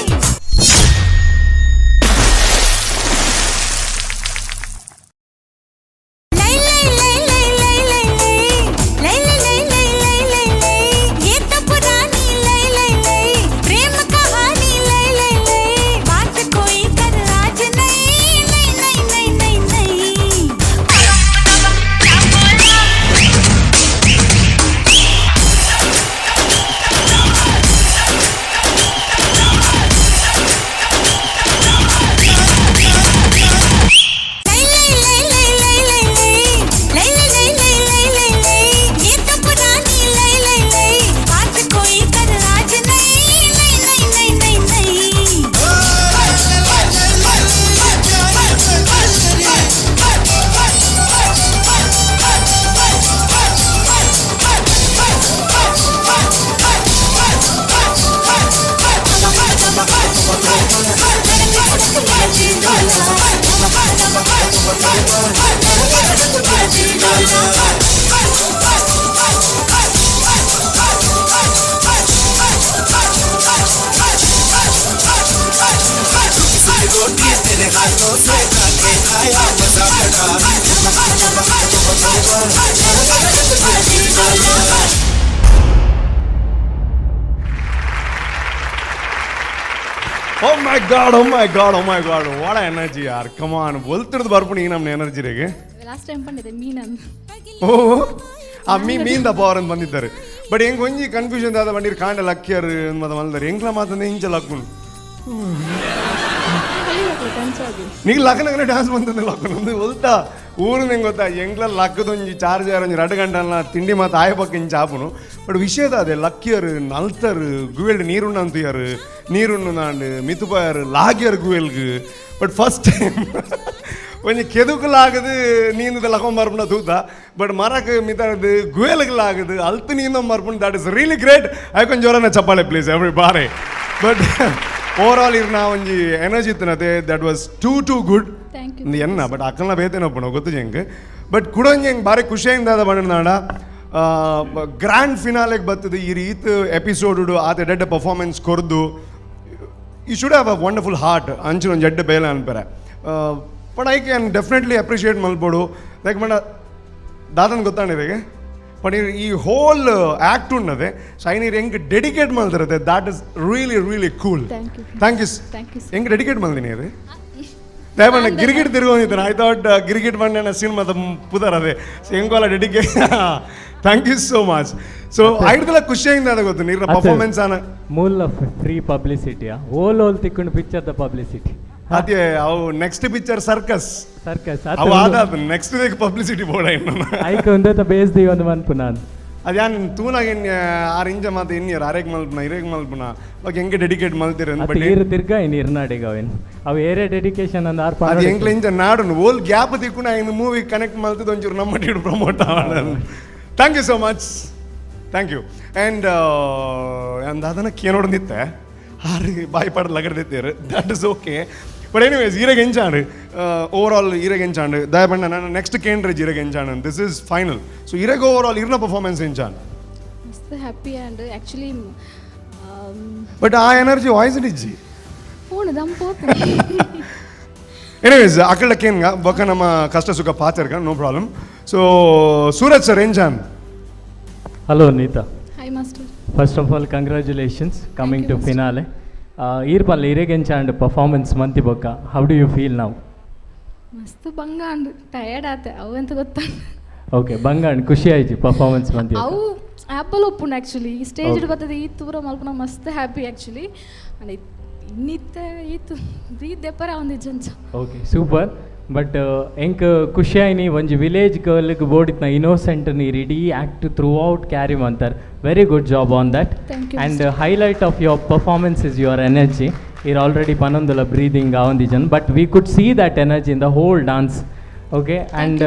लई लई लई लई लई लई लई लई लई लई लई लई, ये तो पुरानी लई लई लई प्रेम कहानी लई लई लई, बात कोई कर आज नहीं नहीं नहीं नहीं नहीं नहीं। लई लई लई लई लई लई लई लई लई लई लई लई, ये तो पुरानी लई लई लई, बात कोई कर आज नहीं नहीं नहीं नहीं नहीं नहीं।
रोटी तेरे हाथों से खा के आया मजा बड़ा।
Oh my God, oh my God, oh my God, what energy ಯಾರ್, ಕಮ್ ಆನ್. ಒಲ್ತಿಡ್ದು ಬರ್ಪುಣಿ ನಮ್ಮ ಎನರ್ಜಿ ರೇಗೆ.
ಲಾಸ್ಟ್ ಟೈಮ್ ಪಂಡಿದೆ ಮೀನನ್.
ಓ ಆ ಮೀ ಮೀನ್ the power ಅಂತ ಬಂದಿದ್ದಾರೆ. ಬಟ್ ಹೆಂಗ್ ಒಂಜಿ ಕನ್ಫ್ಯೂಷನ್ ಆದ ಬಂದಿರ್ ಕಾಂಡ ಲಕ್ಕಿಯರ್ ಮತ್ತೆ ಮಲ್ದಾರೆ ಎಂಕ್ಲ ಮಾತಂದ್ರೆ ಇಂಚ ಲಕ್ಕುನು ನೀ ಲಕ್ಕನಗನೆ ಡ್ಯಾನ್ಸ್ ಬಂತಂದ್ರೆ ಲಕ್ಕನ ಒಂದು ಒಲ್ತಾ ಊರು ನಿಂಗೆ ಗೊತ್ತಾ ಎಂಕ್ಲ ಲಕ್ಕದೊಂಜಿ ಚಾರ್ಜ್ ಒಂಜಿ 2 ಗಂಟೆಲ್ಲ ತಿಂಡಿ ಮಾತು ಆಯ ಪಕ್ಕ ಇಂಚ ಆಪುನು. ಬಟ್ ವಿಷಯದ ಅದೇ ಲಕ್ಕಿಯರ್ ನಲ್ತರ್ ಗುವೆಲ್ ನೀರುಣ್ಣಂತಿಯರ್ ನೀರುಣ್ಣು ಮಿತುಪಾಯರ್ ಲಾಗಿಯರ್ ಗುವೆಲ್ಗ್. ಬಟ್ ಫಸ್ಟ್ ಟೈಮ್ ಒಂಜಿ ಕೆದುಕಲಾಗದು ನೀಂದದ ಲಕೊಂಬರ್ಪುನ ತೂತ, ಬಟ್ ಮರಕ್ ಮಿತರದು ಗುವೆಲ್ಗ್ಲಾಗದು ಅಲ್ತು ನೀಂದೊಂಬರ್ಪುನ. That is really great. I ಕೊಂಚ ಜೋರನ ಚಪ್ಪಾಳೆ ಪ್ಲೀಸ್ ಎವ್ರಿ ಬಾರೆ. ಬಟ್ ಓವರ್ ಆಲ್ ಇರ್ನ ಒಂಜಿ ಎನರ್ಜಿ ಇತ್ತನತೆ, that was too too good.
Thank you.
ಎನ್ನ ಬಟ್ ಅಕ್ಕಲ್ನ ಬೇತೇನಪ್ಪಣ ಗೊತ್ತು ಜಂಗ್. ಬಟ್ ಕುಡೊಂಜಿ ಹೆಂಗೆ ಭಾರಿ ಖುಷಿಯಿಂದ ಬಂಡ ಗ್ರ್ಯಾಂಡ್ ಫಿನಾಲೆಗೆ ಬರ್ತದೆ ಈ ರೀತಿ ಎಪಿಸೋಡ್ ಆತ ಎಡ್ಡೆ ಪರ್ಫಾರ್ಮೆನ್ಸ್ ಕೊರ್ದು. You should have a wonderful heart ಅಂಚಿನ ಒಂಜಿ ಎಡ್ಡೆ ಬೇಲೆ ಅನ್ಪರೆ. But I can definitely appreciate ಮಲ್ಪೋಡು. ಲೈಕ್ ಮಂಡ ದಾದನ್ ಗೊತ್ತಾಂಡಿರಿಗೆ ಬಟ್ ಈ ಹೋಲ್ ಆ್ಯಕ್ಟ್ ಉಣ್ಣದೆ ಸೈನೀರ್ ಹೆಂಗ್ ಡೆಡಿಕೇಟ್ ಮಾಡ್ತಿರುತ್ತೆ, that is really really cool.
Thank you.
Thank you.
Thank you.
ಹೆಂಗ್ ಡೆಡಿಕೇಟ್ ಮಾಡ್ತೀನಿ ಅದು ದಯಮಾಡಿ ಗಿರಿಗಿಟ್ ತಿರ್ಗೊಂಡಿದ್ದಾನೆ. I thought ಗಿರಿಗಿಟ್ ಬಂಡ ಸಿನಿಮಾದ ಪುದರ್ ಅದೇ ಹೆಂಗೋಲ್ಲ dedicate. Thank you so much. So ಐಡ್ದೆಲ್ಲ ಖುಷಿಯಿಂದ ಅದ ಗೊತ್ತು ನೀರಿನ ಪರ್ಫಾರ್ಮೆನ್ಸ್ ಆನ
ಮೂಲ ಫ್ರೀ ಪಬ್ಲಿಸಿಟಿಯಾ ಓಲ್ ಓಲ್ ತಿಕ್ಕೊಂಡು ಪಿಕ್ಚರ್ the publicity.
ಅದೇ ಅವು ನೆಕ್ಸ್ಟ್ ಪಿಕ್ಚರ್ ಸರ್ಕಸ್.
ಸರ್ಕಸ್.
ಅವು ಆದ ನೆಕ್ಸ್ಟ್ ಪಬ್ಲಿಸಿಟಿ ಬೋರ್ಡ್ ಇನ್ನು.
ಐಕ್ ಒಂದೇ ಬೇಸ್ the ಒಂದು ಮನ್ಪು ನಾನು.
ಅದ್ಯಾನ್ ತೂನಾಗ ಎನ್ಯ ಆರ್ ಇಂಜ ಮಾತು ಎನ್ಯರ್ ಅರೇಗ್ ಮಲ್ಪುನ ಇರೇಗ್ ಮಲ್ಪುನ ಬಗ್ಗೆ ಹೆಂಗೆ ಡೆಡಿಕೇಟ್ ಮಲ್ತಿರ.
ಬಟ್ ಈರು ತಿರ್ಗಾ ಇನ್ನು ಇರ್ನಾಡಿಗ ಅವೇನು ಅವು ಏರೇ ಡೆಡಿಕೇಶನ್ ಅಂದ್ ಆರ್.
ಅದು ಎಂಕ್ಲ ಇಂಜ ನಾಡು ಓಲ್ ಗ್ಯಾಪ್ ತಿಕ್ಕುನ ಇನ್ನು ಮೂವಿ ಕನೆಕ್ಟ್ ಮಲ್ತದ ಒಂಚೂರು ನಮ್ಮ ಟೀಡ್ ಪ್ರಮೋಟ್ ಆವಡ. Thank you so much, thank you. And ಅಂದಾದನ ಕೇನೋಡಂದಿತ್ತೆ ಆರು ಬಾಯಿ ಪಾಡ ಲಗಡ್ದಿತ್ತೇರು, that is okay. But anyways ಈರೆಗೆ ಎಂಚಾಂಡ್ ಓವರ್ ಆಲ್ ಈರೆಗೆ ಎಂಚಾಂಡ್ ದಯಪಂಡ ನಾನು ನೆಕ್ಸ್ಟ್ ಕೇಂದ್ರ ಈರೆಗೆ ಎಂಚಾಂಡ್ this is final. So ಈರೆಗೆ ಓವರ್ ಆಲ್ ಇರ್ನ ಪರ್ಫಾರ್ಮೆನ್ಸ್ ಎಂಚಾಂಡ್?
ಮಸ್ತ್ ಹ್ಯಾಪಿ ಆ್ಯಂಡ್ ಆ್ಯಕ್ಚುಲಿ.
ಬಟ್ ಆ ಎನರ್ಜಿ ವಾಯ್ಸ್ ಇಜ್ಜಿ.
ಫೋನ್ ದಂಪೋ.
ಎನಿವೇಸ್ ಅಕಡ ಕೇನ್ಗ ಬೊಕ್ಕ ನಮ್ಮ ಕಷ್ಟ ಸುಖ ಪಾಚರ್ಗ, no problem. So Suraj sir ಎಂಚಾನ್?
Hello Neeta.
Hi master.
First of all congratulations coming to finale. ಈರ್ಪಲ್ಲ ಇರೆಗೆಂಚಾಂಡ್ performance ಮಂತಿ ಬೊಕ್ಕ how do you feel ನಾವು?
ಮಸ್ತ್ ಬಂಗ ಅಂಡ್ ಟಯರ್ಡ್ ಆತೆ ಅವು ಎಂತ ಗೊತ್ತಾ.
ಓಕೆ, ಬಂಗಾಂಡ್ ಖುಷಿ ಆಯ್ತು ಪರ್ಫಾರ್ಮೆನ್ಸ್ ಮಂತಿ?
ಅವು ಆ್ಯಪಲ್ ಒಪ್ಪುಂಡು ಆ್ಯಕ್ಚುಲಿ ಈ ಸ್ಟೇಜ್ ಬರ್ತದೆ ಈ ತೂರ ಮಲ್ಪುನ ಮಸ್ತ್ ಹ್ಯಾಪಿ ಆ್ಯಕ್ಚುಲಿ. ಅಂಡ್ ಇನ್ನಿತ್ತೆ ಈತು ಬ್ರೀತ್ ದೆಪ್ಪರ ಒಂದು ಜಂಚ.
Okay super. ಬಟ್ ಎಂಕ್ ಖುಷಿ ಆಯ್ನಿ ಒಂಜಿ ವಿಲೇಜ್ ಗರ್ಲ್ಗೆ ಬೋಡಿತ್ನ ಇನ್ನೋಸೆಂಟ್ ನೀರು ಇಡೀ ಆ್ಯಕ್ಟ್ ಥ್ರೂ ಔಟ್ ಕ್ಯಾರಿ ಮಂತಾರೆ. Very good job on that.
Thank you.
And highlight of your performance is your energy. ಇರ್ ಆಲ್ರೆಡಿ ಪನೊಂದುಲ ಬ್ರೀದಿಂಗ್ ಆವೊಂದಿಜನ್, but we could see that energy in the whole dance. Okay, and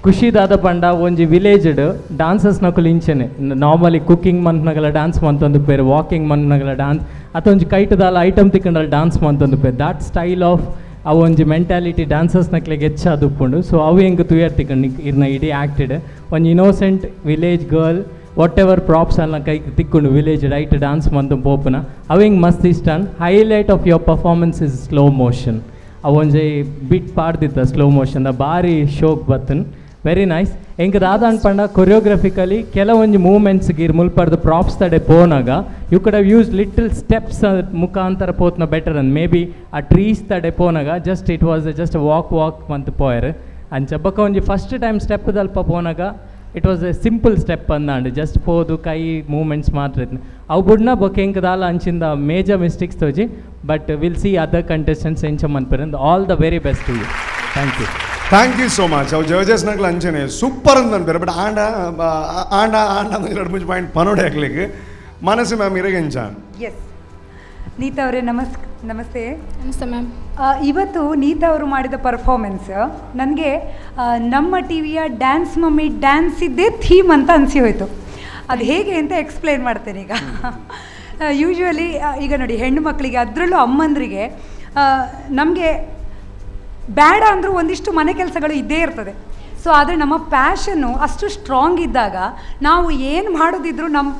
ಖುಷಿ ದಾದ ಪಂಡ ಒಂಜಿ ವಿಲೇಜ್ಡ್ dancers ನಕುಲು ಇಂಚೆನೆ normally cooking ಮನ್ಪನಗಲ dance ಮಂತೊಂದು ಪೇರು, walking ಮನ್ಪನಗಲ dance, ಅತ್ತ ಒಂಜಿ ಕೈಟದಾಲ ಐಟಮ್ ತಿಕ್ಕಂಡಲ ಡಾನ್ಸ್ ಮಂತೊಂದು ಪೇರು. ದಾಟ್ ಸ್ಟೈಲ್ ಆಫ್ ಅವು ಒಂಜಿ ಮೆಂಟಾಲಿಟಿ ಡಾನ್ಸರ್ಸ್ ನಕ್ಲೆಗ್ ಹೆಚ್ಚಾದ್ ಉಪ್ಪುಂಡು. ಸೊ ಅವು ಎಂಕ್ ತೂಯರ್ ತಿಕ್ಕಂಡು ಇರ್ನ ಇಡೀ ಆ್ಯಕ್ಟೆಡ್ ಒಂಜಿ innocent village girl, whatever props ಅಲ್ಲ ಕೈ ತಿಕ್ಕುಂಡು ವಿಲೇಜ್ ರೈಟ್ ಡಾನ್ಸ್ ಮಂತು ಪೋಪುನ ಅವು ಎಂಕ್ ಮಸ್ತ್ ಇಷ್ಟ. Highlight of your performance is slow motion. ಅವು ಒಂಜಿ ಬಿಟ್ ಪಾಡ್ದಿತ್ತ ಸ್ಲೋ ಮೋಷನ್ ಬಾರಿ ಶೋಕ್ ಬತ್ತನ್, ವೆರಿ ನೈಸ್. ಎಂಕ್ ದಾದ ಅನ್ಪಂಡ ಕೊರಿಯೋಗ್ರಫಿಕಲಿ ಕೆಲವೊಂಜಿ ಮೂವ್ಮೆಂಟ್ಸ್ ಗಿರ್ ಮುಲ್ಪರ್ದು ಪ್ರಾಪ್ಸ್ ತಡೆ ಪೋನಾಗ you could have use little steps ಮುಖಾಂತರ ಪೋತ್ನ ಬೆಟರ್ ಅಂದ್. ಮೇ ಬಿ ಆ ಟ್ರೀಸ್ ತಡೆ ಪೋನಾಗ just it was just walk walk ಮಂತ್ ಪೋಯರ್ ಅಂಚ. ಬೊಕ ಒಂಜಿ ಫಸ್ಟ್ ಟೈಮ್ ಸ್ಟೆಪ್ ದಲ್ಪ ಪೋನಾಗ it was a simple step ಅಂದಾಂಡ್, ಜಸ್ಟ್ ಪೋದು ಕೈ ಮೂವ್ಮೆಂಟ್ಸ್ ಮಾತ್ರ ಇತ್ತು. ಅವು ಬುಡ್ನ ಬೊಕ ಎಂಕ್ ದಾಲ ಅಂಚಿಂದ ಮೇಜರ್ ಮಿಸ್ಟೇಕ್ಸ್ ತೋಜಿ. But will see other contestants ಎಂಚ ಮನ್ಪೆರ್. All the very best to you, thank you.
Thank you so much. ಅವು ಜಡ್ಜಸ್ ನಕ್ಲು ಅಂಚನೆ ಸೂಪರ್ ಅಂತ ಅನ್ಪೇರು. ಬಟ್ ಆಂಡ ಆಂಡ ಆಂಡ ಎರಡು ಮುಂಚೆ ಪಾಯಿಂಟ್ ಪನೋಡೆ ಹಾಕ್ಲಿಕ್ಕೆ ಮನಸ್ಸು ಮ್ಯಾಮ್ ಇರಗೆ ಎಂಚಾನ್?
ಎಸ್ ನೀತಾ ಅವರೇ, ನಮಸ್ತೆ.
ನಮಸ್ತೆ ಮ್ಯಾಮ್.
ಇವತ್ತು ನೀತಾ ಅವರು ಮಾಡಿದ ಪರ್ಫಾರ್ಮೆನ್ಸ್ ನನಗೆ ನಮ್ಮ ಟಿ ವಿಯ ಡ್ಯಾನ್ಸ್ ಮಮ್ಮಿ ಡ್ಯಾನ್ಸ್ ಇದ್ದೇ ಥೀಮ್ ಅಂತ ಅನಿಸಿ ಹೋಯಿತು. ಅದು ಹೇಗೆ ಅಂತ ಎಕ್ಸ್ಪ್ಲೇನ್ ಮಾಡ್ತೇನೆ ಈಗ. ಯೂಶ್ವಲಿ ಈಗ ನೋಡಿ, ಹೆಣ್ಣು ಮಕ್ಕಳಿಗೆ, ಅದರಲ್ಲೂ ಅಮ್ಮಂದ್ರಿಗೆ, ನಮಗೆ ಬೇಡ ಅಂದರೂ ಒಂದಿಷ್ಟು ಮನೆ ಕೆಲಸಗಳು ಇದ್ದೇ ಇರ್ತದೆ. ಸೊ ಆದರೆ ನಮ್ಮ ಪ್ಯಾಷನ್ನು ಅಷ್ಟು ಸ್ಟ್ರಾಂಗ್ ಇದ್ದಾಗ ನಾವು ಏನು ಮಾಡೋದಿದ್ರು ನಮ್ಮ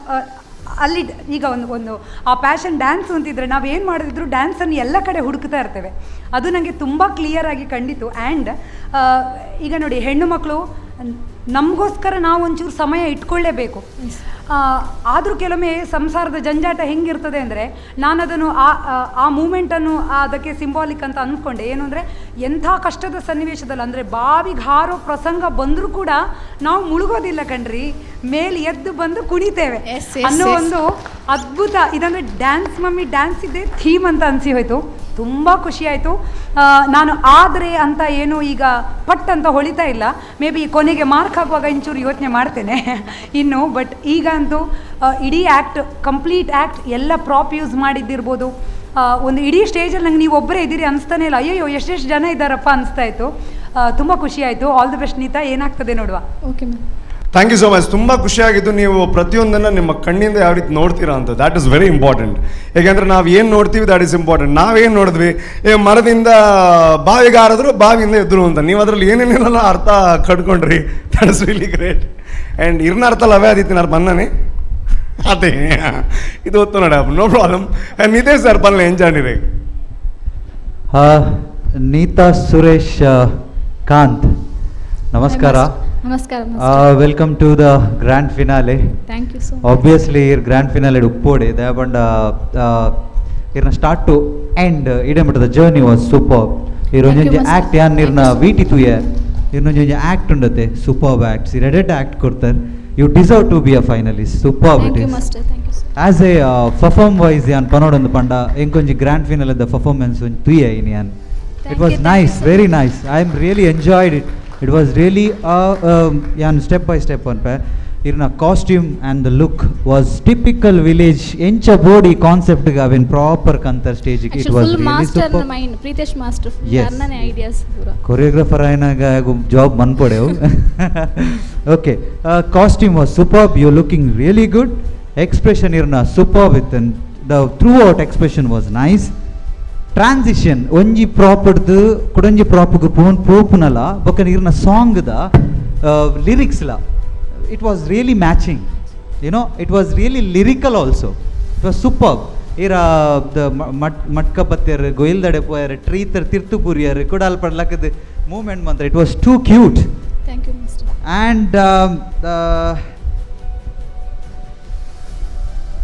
ಅಲ್ಲಿ ಈಗ ಒಂದು ಒಂದು ಆ ಪ್ಯಾಷನ್ ಡ್ಯಾನ್ಸ್ ಅಂತಿದ್ರೆ ನಾವು ಏನು ಮಾಡೋದಿದ್ರು ಡ್ಯಾನ್ಸನ್ನು ಎಲ್ಲ ಕಡೆ ಹುಡುಕ್ತಾ ಇರ್ತೇವೆ. ಅದು ನನಗೆ ತುಂಬ ಕ್ಲಿಯರಾಗಿ ಕಂಡಿತು. ಆ್ಯಂಡ್ ಈಗ ನೋಡಿ, ಹೆಣ್ಣು ಮಕ್ಕಳು ನಮಗೋಸ್ಕರ ನಾವು ಒಂಚೂರು ಸಮಯ ಇಟ್ಕೊಳ್ಳೇಬೇಕು. ಆದರೂ ಕೆಲವೊಮ್ಮೆ ಸಂಸಾರದ ಜಂಜಾಟ ಹೆಂಗಿರ್ತದೆ ಅಂದರೆ, ನಾನದನ್ನು ಆ ಆ ಮೂಮೆಂಟನ್ನು ಅದಕ್ಕೆ ಸಿಂಬಾಲಿಕ್ ಅಂತ ಅಂದ್ಕೊಂಡೆ. ಏನು ಅಂದರೆ, ಎಂಥ ಕಷ್ಟದ ಸನ್ನಿವೇಶದಲ್ಲಿ ಅಂದರೆ ಬಾವಿಗೆ ಹಾರೋ ಪ್ರಸಂಗ ಬಂದರೂ ಕೂಡ ನಾವು ಮುಳುಗೋದಿಲ್ಲ ಕಣ್ರಿ, ಮೇಲೆ ಎದ್ದು ಬಂದು ಕುಣಿತೇವೆ ಅನ್ನೋ ಒಂದು ಅದ್ಭುತ ಇದಂದರೆ ಡ್ಯಾನ್ಸ್ ಮಮ್ಮಿ ಡ್ಯಾನ್ಸ್ ಇದ್ದೇ ಥೀಮ್ ಅಂತ ಅನಿಸಿ ಹೋಯಿತು. ತುಂಬ ಖುಷಿಯಾಯಿತು. ನಾನು ಆದರೆ ಅಂತ ಏನು ಈಗ ಪಟ್ ಅಂತ ಹೊಳಿತಾ ಇಲ್ಲ. ಮೇ ಬಿ ಕೊನೆಗೆ ಮಾರ್ಕ್ ಹಾಕುವಾಗ ಇಂಚೂರು ಯೋಚನೆ ಮಾಡ್ತೇನೆ ಇನ್ನು. ಬಟ್ ಈಗ ಅಂತೂ ಇಡೀ ಆ್ಯಕ್ಟ್, ಕಂಪ್ಲೀಟ್ ಆ್ಯಕ್ಟ್, ಎಲ್ಲ ಪ್ರಾಪ್ ಯೂಸ್ ಮಾಡಿದ್ದಿರ್ಬೋದು. ಒಂದು ಇಡೀ ಸ್ಟೇಜಲ್ಲಿ ನಂಗೆ ನೀವು ಒಬ್ಬರೇ ಇದ್ದೀರಿ ಅನಿಸ್ತಾನೆ ಇಲ್ಲ, ಅಯ್ಯಯ್ಯೋ ಎಷ್ಟೆಷ್ಟು ಜನ ಇದ್ದಾರಪ್ಪ ಅನಿಸ್ತಾ ಇತ್ತು. ತುಂಬ ಖುಷಿಯಾಯಿತು. ಆಲ್ the best Neeta, ಏನಾಗ್ತದೆ ನೋಡುವ.
Okay ma'am.
Thank you so much. ತುಂಬ ಖುಷಿಯಾಗಿದ್ದು ನೀವು ಪ್ರತಿಯೊಂದನ್ನು ನಿಮ್ಮ ಕಣ್ಣಿಂದ ಯಾವ ರೀತಿ ನೋಡ್ತೀರಾ ಅಂತ, that is very important. ಏಕೆಂದರೆ ನಾವು ಏನು ನೋಡ್ತೀವಿ that is important. ನಾವೇನು ನೋಡಿದ್ವಿ, ಏ ಮರದಿಂದ ಬಾವಿಗೆ ಹಾರಿದ್ರು ಬಾವಿಯಿಂದ ಎದ್ರು ಅಂತ, ನೀವು ಅದರಲ್ಲಿ ಏನೇನೇನೆಲ್ಲ ಅರ್ಥ ಕಟ್ಕೊಂಡ್ರಿ, that is really great. And ಇರ್ನ ಅರ್ಥಲ್ಲ ಅವೇ ಆದಿತ್ಯ ನಾನು ಬಂದಾನೆ ಅದೇ ಇದು ಹೊತ್ತು ನೋಡ, no problem. And Nitesh sir ಪಲ್ಲೆ ಎಂಜಾಣಿರಿ.
ನೀತಾ ಸುರೇಶ್ ಕಾಂತ್, ನಮಸ್ಕಾರ.
ನಮಸ್ಕಾರ.
Welcome to the grand finale.
Thank you so much.
Obviously ಇರ್ ಗ್ರ್ಯಾಂಡ್ ಫಿನಾಲೆ ಉಪ್ಪೋಡೆ ದಯಪಂಡ ಇರ್ನ ಸ್ಟಾರ್ಟ್ ಟು ಎಂಡ್ ಇಡೇ ಮಟ್ಟದ ಜರ್ನಿ ವಾಸ್ ಸೂಪರ್. ಇರ್ ಒಂಜೊಂಜಿ ಆ್ಯಕ್ಟ್ ಯಾನ್ ಇರ್ನ ವೀಟಿ ತೂಯ, ಇರ್ನೊಂಜೊಂಜಿ ಆ್ಯಕ್ಟ್ ಉಂಡತೆ, ಸೂಪರ್ ಆ್ಯಕ್ಟ್ಸ್. ಇರ್ ಎಡೆಡ್ ಆ್ಯಕ್ಟ್ ಕೊಡ್ತಾರೆ. You deserve to be a finalist. Super it
thank you
is.
Master, thank you.
As a perform wise ಯಾನ್ ಪನೋಡೊಂದು ಪಂಡ ಎಂಕೊಂಜಿ ಗ್ರ್ಯಾಂಡ್ ಫಿನಾಲೆ the performance ಒಂಜಿ ತೂಯ ಇನಿ ಯಾನ್. It was nice, very nice. I am really enjoyed it. It was really ಯಾನ್ step by step ಅನ್ಪೆ. ಇರ್ನ costume and the look was typical village ಎಂಚ ಬೋಡಿ ಕಾನ್ಸೆಪ್ಟ್ ಅವೇನ್ ಪ್ರಾಪರ್ ಕಂತರ್ stage. It was
full
really
master
super.
Mind Pritesh master.
Yes.
ಅರ್ನನೆ ideas ಪೂರ.
Choreographer ಆಯ್ನಾಗ ಜಾಬ್ ಮನ್ಪೊಡೆವು. Okay, costume was super. You looking really good. Expression ಇರ್ನ super with the throughout expression was nice. Transition ಒಂಜಿ ಪ್ರಾಪಡ್ದು ಕುಡೊಂಜಿ ಪ್ರಾಪ್ಗ್ phone ಪೋಪುನಲ ಬೊಕ್ಕ ಇರ್ನ ಸಾಂಗ್ದ ಲಿರಿಕ್ಸ್ಲ it was really matching. It was really lyrical also. It was super. ಇರ the ಮಟ್ ಮಟ್ಕ ಪತ್ತೆರ್ ಗೊಯಿಲ್ದಡೆ ಪೋಯರ್, ಟ್ರೀತರ್ ತಿರ್ತು ಪೂರಿಯರ್ Kudal ಪಡ್ಲಕ್ಕದ movement ಮಾತ್ರ, it was too cute.
Thank you master.
And the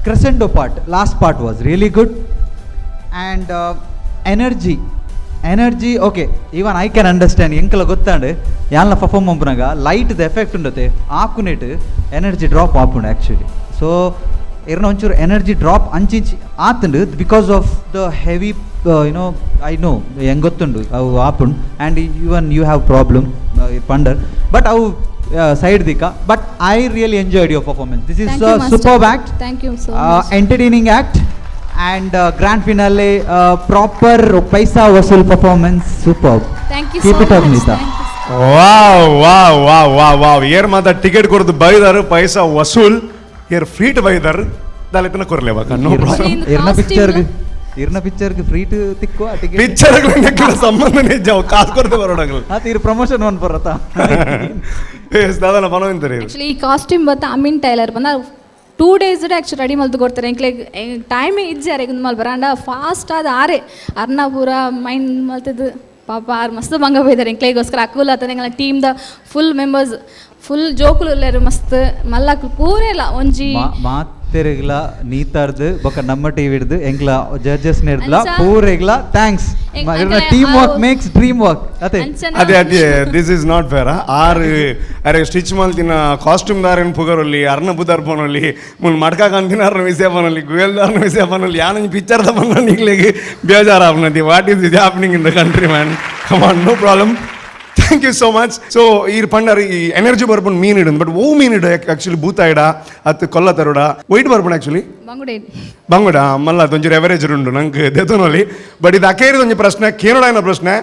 crescendo part, last part was really good. And energy, okay, even I can understand. ಎಂಕಲ ಗೊತ್ತಾಂಡು ಯಾನ್ಲ perform ಮಂಪುನಾಗ light the effect ಉಂಡತೆ ಆಕುನೆಟ್ energy drop ಆಪುಂಡು actually. So ಇರ್ನ ಒಂಚೂರು energy drop ಅಂಚಿಂಚಿ ಆತುಂಡು because of the heavy I know ಹೆಂಗೆ ಗೊತ್ತುಂಡು ಅವು ಆಪುಂಡು. And even you have problem ಪಂಡರ್, but ಅವು side ದಿಕ್ಕ. But I really enjoyed your performance. This is
Thank you, master.
Super act.
Thank you so much.
Entertaining act and grand finale, proper paisa vasool performance, super.
Thank you
keep
so
it up
much.
Neeta.
Thank you.
Wow wow wow wow wow! ಏರ್ ಮಾತ ticket ಕೊರ್ದು ಬೈದಾರು, ಪೈಸಾ ವಸೂಲ್. ಏರ್ freight ಬೈದಾರು ದಾಲಿತನ ಕೊರ್ಲೇವಾಕ, no problem.
ಇರ್ನ ಪಿಕ್ಚರ್ಗೆ, ಇರ್ನ ಪಿಕ್ಚರ್ಗೆ free ಟು ತಿಕ್ಕುವ ticket.
Picture ಸಂಬಂಧನೇ ಇಜ್ಜಾವು, ಕಾಸು ಕೊರ್ದು ಬರೋಡಾಗಲ್ಲ.
ಆತ ಇರ್ ಪ್ರಮೋಷನ್ ಒನ್ ಬರತ್ತಾ?
ಎಸ್ ದಾದನ ಪನೋಂತಾರೆ.
ಆ್ಯಕ್ಚುಲಿ ಈ ಕಾಸ್ಟ್ಯೂಮ್ ಬತ್ತ ಅಮೀನ್ ಟೈಲರ್ ಬಂದ 2 ಡೇಸ್ ಆ್ಯಕ್ಚುಲಿ ರೆಡಿ ಮಲ್ತು ಕೊಡ್ತಾರೆ. ಎಂಕ್ಲೆ ಟೈಮೇ ಇಜ್ಜಿ ಅರೆ ಮಲ್ ಬರಾಂಡ ಫಾಸ್ಟ್ ಆದ ಆರೆ ಅರ್ನ ಪೂರ ಮೈಂಡ್ ಮಲ್ತದ್ದು. ಪಾಪ ಆರು ಮಸ್ತ್ ಬಂಗ ಪೋಯ್ದಾರೆ ಎಂಕ್ಲೆಗೋಸ್ಕರ. ಅಕುಲ್ ಆತನ ಎಂಗ್ಲ ಟೀಮ್ದ ಫುಲ್ ಮೆಂಬರ್ಸ್ ಫುಲ್ ಜೋಕುಲು ಉಲ್ಲೆರ್ ಮಸ್ತ್ ಮಲ್ಲಕ್ಲು ಪೂರೆಲ ಒಂಜಿ.
ಮಾತೆರೆಗ್ಲ ನೀತಾರ್ದು ಬೊಕ ನಮ್ಮ ಟಿವಿ ಹಿಡ್ದು ಎಂಕ್ಲ ಜಡ್ಜಸ್ ನೆಡ್ಲ
ಅಂಚ-
ಪೂರೆಗ್ಲ thanks. Team work makes dream work ಅದೇ.
ಅದೇ ಅದೇ, this is not fair. ಆರು ಅರೆ ಸ್ಟಿಚ್ ಮಲ್ತಿನ ಕಾಸ್ಟ್ಯೂಮ್ ದಾರೇನು ಪುಗರೊಲ್ಲಿ, ಅರ್ನ ಬುದಾರ್ ಪೋನೊಲ್ಲಿ, ಮುನ್ ಮಡ್ಕ ಕಾಂತಿನ ಅರ್ನ ವಿಷಯ ಪನೊಲ್ಲಿ, ಗುಯಲ್ದಾರ್ನ ವಿಷಯ ಪನೊಲ್ಲಿ, ಯಾನಂಜಿ ಪಿಕ್ಚರ್ದ ಬಂದ ನಿಗ್ಲಿಗೆ ಬೇಜಾರು ಆಪ್ನತಿ. What is is happening in the country, man? Come on, no problem. Thank you so much. So ಈ ಪಂಡರ್ ಈ ಎನರ್ಜಿ ಬರ್ಪುಂಡು ಮೀನ್ ಇಡುದು, ಬಟ್ ಓ ಮೀನ್ ಇಡು ಆಕ್ಚುಲಿ ಬೂತಾಯಿಡ ಅತ್ತು ಕೊಲ್ಲ ತರುಡ ವೈಟ್ ಬರ್ಪುಂಡು ಆಕ್ಚುಲಿ.
ಬಂಗುಡೆ.
ಬಂಗುಡ ಮಲ್ಲ ಒಂಚೂರು ಎವರೇಜ್ ಉಂಡು ನಂಗೆ ದೆತೊನೊಲಿ. ಬಟ್ ಇದು ಅಕೇರಿದ ಒಂಜಿ ಪ್ರಶ್ನೆ ಕೇರಳನ ಪ್ರಶ್ನೆ.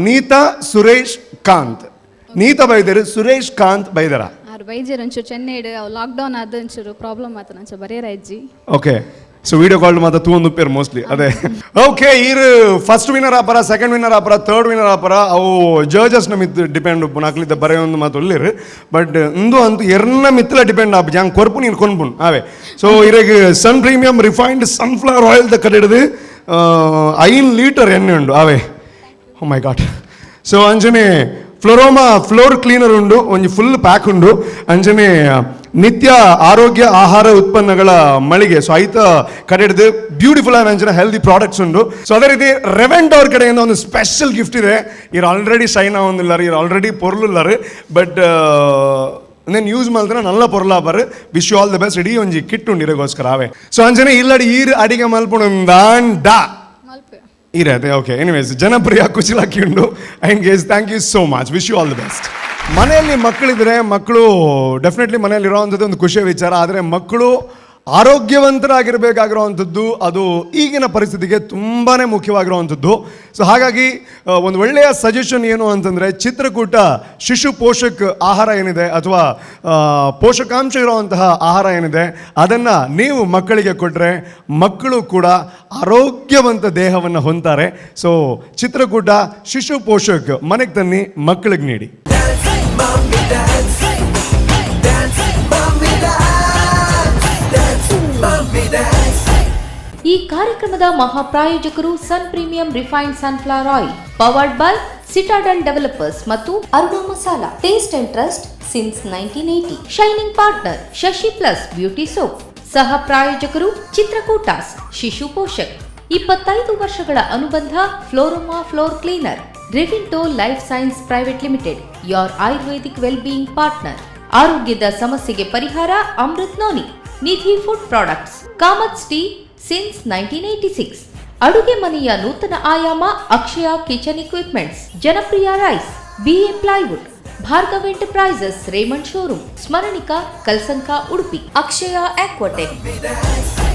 ನೀತಾ ಸುರೇಶ್ ಕಾಂತ್, ನೀತಾ ಬೈದರು, ಸುರೇಶ್ ಕಾಂತ್ ಬೈದರ?
ಆರು ಬೈಜರ್ ಒಂಚೂರು ಚೆನ್ನೈಡ್ ಅವು ಲಾಕ್ಡೌನ್ ಆದ ಒಂಚೂರು ಪ್ರಾಬ್ಲಮ್ ಆತನ ಅಂಚ ಬರೇರ ಇಜ್ಜಿ.
ಓಕೆ, ಸೊ ವಿಡಿಯೋ ಕಾಲ್ ಮಾತ್ರ ತೂವೊಂದು ಉಪ್ಪೇರು ಮೋಸ್ಟ್ಲಿ ಅದೇ. ಓಕೆ, ಈರು ಫಸ್ಟ್ ವಿನ್ನರ್ ಆಪರ, ಸೆಕೆಂಡ್ ವಿನ್ನರ್ ಆಪರ, ಥರ್ಡ್ ವಿನ್ನರ್ ಆಪರ, ಅವು ಜಡ್ಜಸ್ ಮಿತ್ ಡಿಪೆಂಡ್ ಉಪ್ಪು. ಅಕ್ಲಿದ್ದ ಬರೆಯೊಂದು ಮಾತು ಒಳ್ಳಿರು, ಬಟ್ ಇಂದು ಅಂತೂ ಎರ್ನ ಮಿತ್ತಲ ಡಿಪೆಂಡ್ ಆಪು ಜಾಂಗ್ ಕೊರ್ಪು ನೀರು ಕೊನ್ಪುನ್ ಆವೆ. ಸೊ ಇರೆಗ್ Sun Premium refined sunflower oil the ಕಡೆಡ್ದು 5 litre ಎಣ್ಣೆ ಉಂಡು ಆವೆ. ಓ ಮೈ ಗಾಡ್! ಸೊ ಅಂಚನೆ ಫ್ಲೋರೋಮಾ ಫ್ಲೋರ್ ಕ್ಲೀನರ್ ಉಂಡು, ಒಂಜಿ ಫುಲ್ ಪ್ಯಾಕ್ ಉಂಡು. ಅಂಚನೆ ನಿತ್ಯ ಆರೋಗ್ಯ ಆಹಾರ ಉತ್ಪನ್ನಗಳ ಮಳಿಗೆ. ಸೊ ಐತ ಕಡೆಡ್ದು ಬ್ಯೂಟಿಫುಲ್ ಆದ ಅಂಚನೆ ಹೆಲ್ದಿ ಪ್ರಾಡಕ್ಟ್ಸ್ ಉಂಡು. ಸೊ ಅದೇ ರೀತಿ ರೆವೆಂಟ್ ಅವ್ರ ಕಡೆಯಿಂದ ಒಂದು ಸ್ಪೆಷಲ್ ಗಿಫ್ಟ್ ಇದೆ. ಇರ್ ಆಲ್ರೆಡಿ ಶೈನ್ ಆವೊಂದಿಲ್ಲಾರು, ಇರ್ ಆಲ್ರೆಡಿ ಪೊರ್ಲುಲ್ಲಾರು, ಬಟ್ నేను use ಮಲ್ತನ Nalla ಪೊರ್ಲಾಪರ್. Wish you all the best. ಇಡೀ ಒಂಜಿ ಕಿಟ್ ಉಂಡು ಇರಗೋಸ್ಕರ ಆವೆ. ಸೊ ಅಂಚನೆ ಇಲ್ಲಡಿ ಈರ್ ಅಡಿಗೆ ಮಲ್ಪುಣಂದಾಂಡ ಇರತ್ತೆ. ಓಕೆ, ಎನಿವೇಸ್, ಜನಪ್ರಿಯ ಕುಶಲಕ್ಕಿ ಉಂಡು. And guys, thank you so much. Wish you all the best. ಮನೆಯಲ್ಲಿ ಮಕ್ಕಳಿದ್ರೆ, ಮಕ್ಕಳು ಡೆಫಿನೆಟ್ಲಿ ಮನೆಯಲ್ಲಿ ಇರೋವಂಥದ್ದು ಒಂದು ಖುಷಿಯ ವಿಚಾರ. ಆದರೆ ಮಕ್ಕಳು ಆರೋಗ್ಯವಂತರಾಗಿರಬೇಕಾಗಿರುವಂಥದ್ದು ಅದು ಈಗಿನ ಪರಿಸ್ಥಿತಿಗೆ ತುಂಬಾ ಮುಖ್ಯವಾಗಿರುವಂಥದ್ದು. ಸೊ ಹಾಗಾಗಿ ಒಂದು ಒಳ್ಳೆಯ ಸಜೆಷನ್ ಏನು ಅಂತಂದರೆ, ಚಿತ್ರಕೂಟ ಶಿಶು ಪೋಷಕ್ ಆಹಾರ ಏನಿದೆ ಅಥವಾ ಪೋಷಕಾಂಶ ಇರುವಂತಹ ಆಹಾರ ಏನಿದೆ, ಅದನ್ನು ನೀವು ಮಕ್ಕಳಿಗೆ ಕೊಟ್ಟರೆ ಮಕ್ಕಳು ಕೂಡ ಆರೋಗ್ಯವಂತ ದೇಹವನ್ನು ಹೊಂದ್ತಾರೆ. ಸೊ ಚಿತ್ರಕೂಟ ಶಿಶು ಪೋಷಕ್ ಮನೆಗೆ ತನ್ನಿ, ಮಕ್ಕಳಿಗೆ ನೀಡಿ.
Mommy dance, dance, mommy dance, dance, mommy dance.
ಈ ಕಾರ್ಯಕ್ರಮದ ಮಹಾಪ್ರಾಯೋಜಕರು Sun Premium refined sunflower oil, powered by Citadel Developers ಮತ್ತು Aruna Masala, taste and trust since 1980. Shining partner Shashi Plus beauty soap. ಸಹ ಪ್ರಾಯೋಜಕರು ಚಿತ್ರಕೂಟಾಸ್, ಶಿಶು ಪೋಷಕ್, 25 ವರ್ಷಗಳ ಅನುಬಂಧ Floroma floor cleaner, Revinto Life Science Private Limited, your Ayurvedic well being partner. ಆರೋಗ್ಯದ ಸಮಸ್ಯೆಗೆ ಪರಿಹಾರ Amrit Noni, Nidhi food products, Kamath's tea since 1986. ಅಡುಗೆ ಮನೆಯ ನೂತನ ಆಯಾಮ ಅಕ್ಷಯ kitchen equipments, Janapriya rice, BA plywood, Bhargav Enterprises, Raymond showroom, Smaranika, Kalsanka, Udupi, Akshaya Aquatech.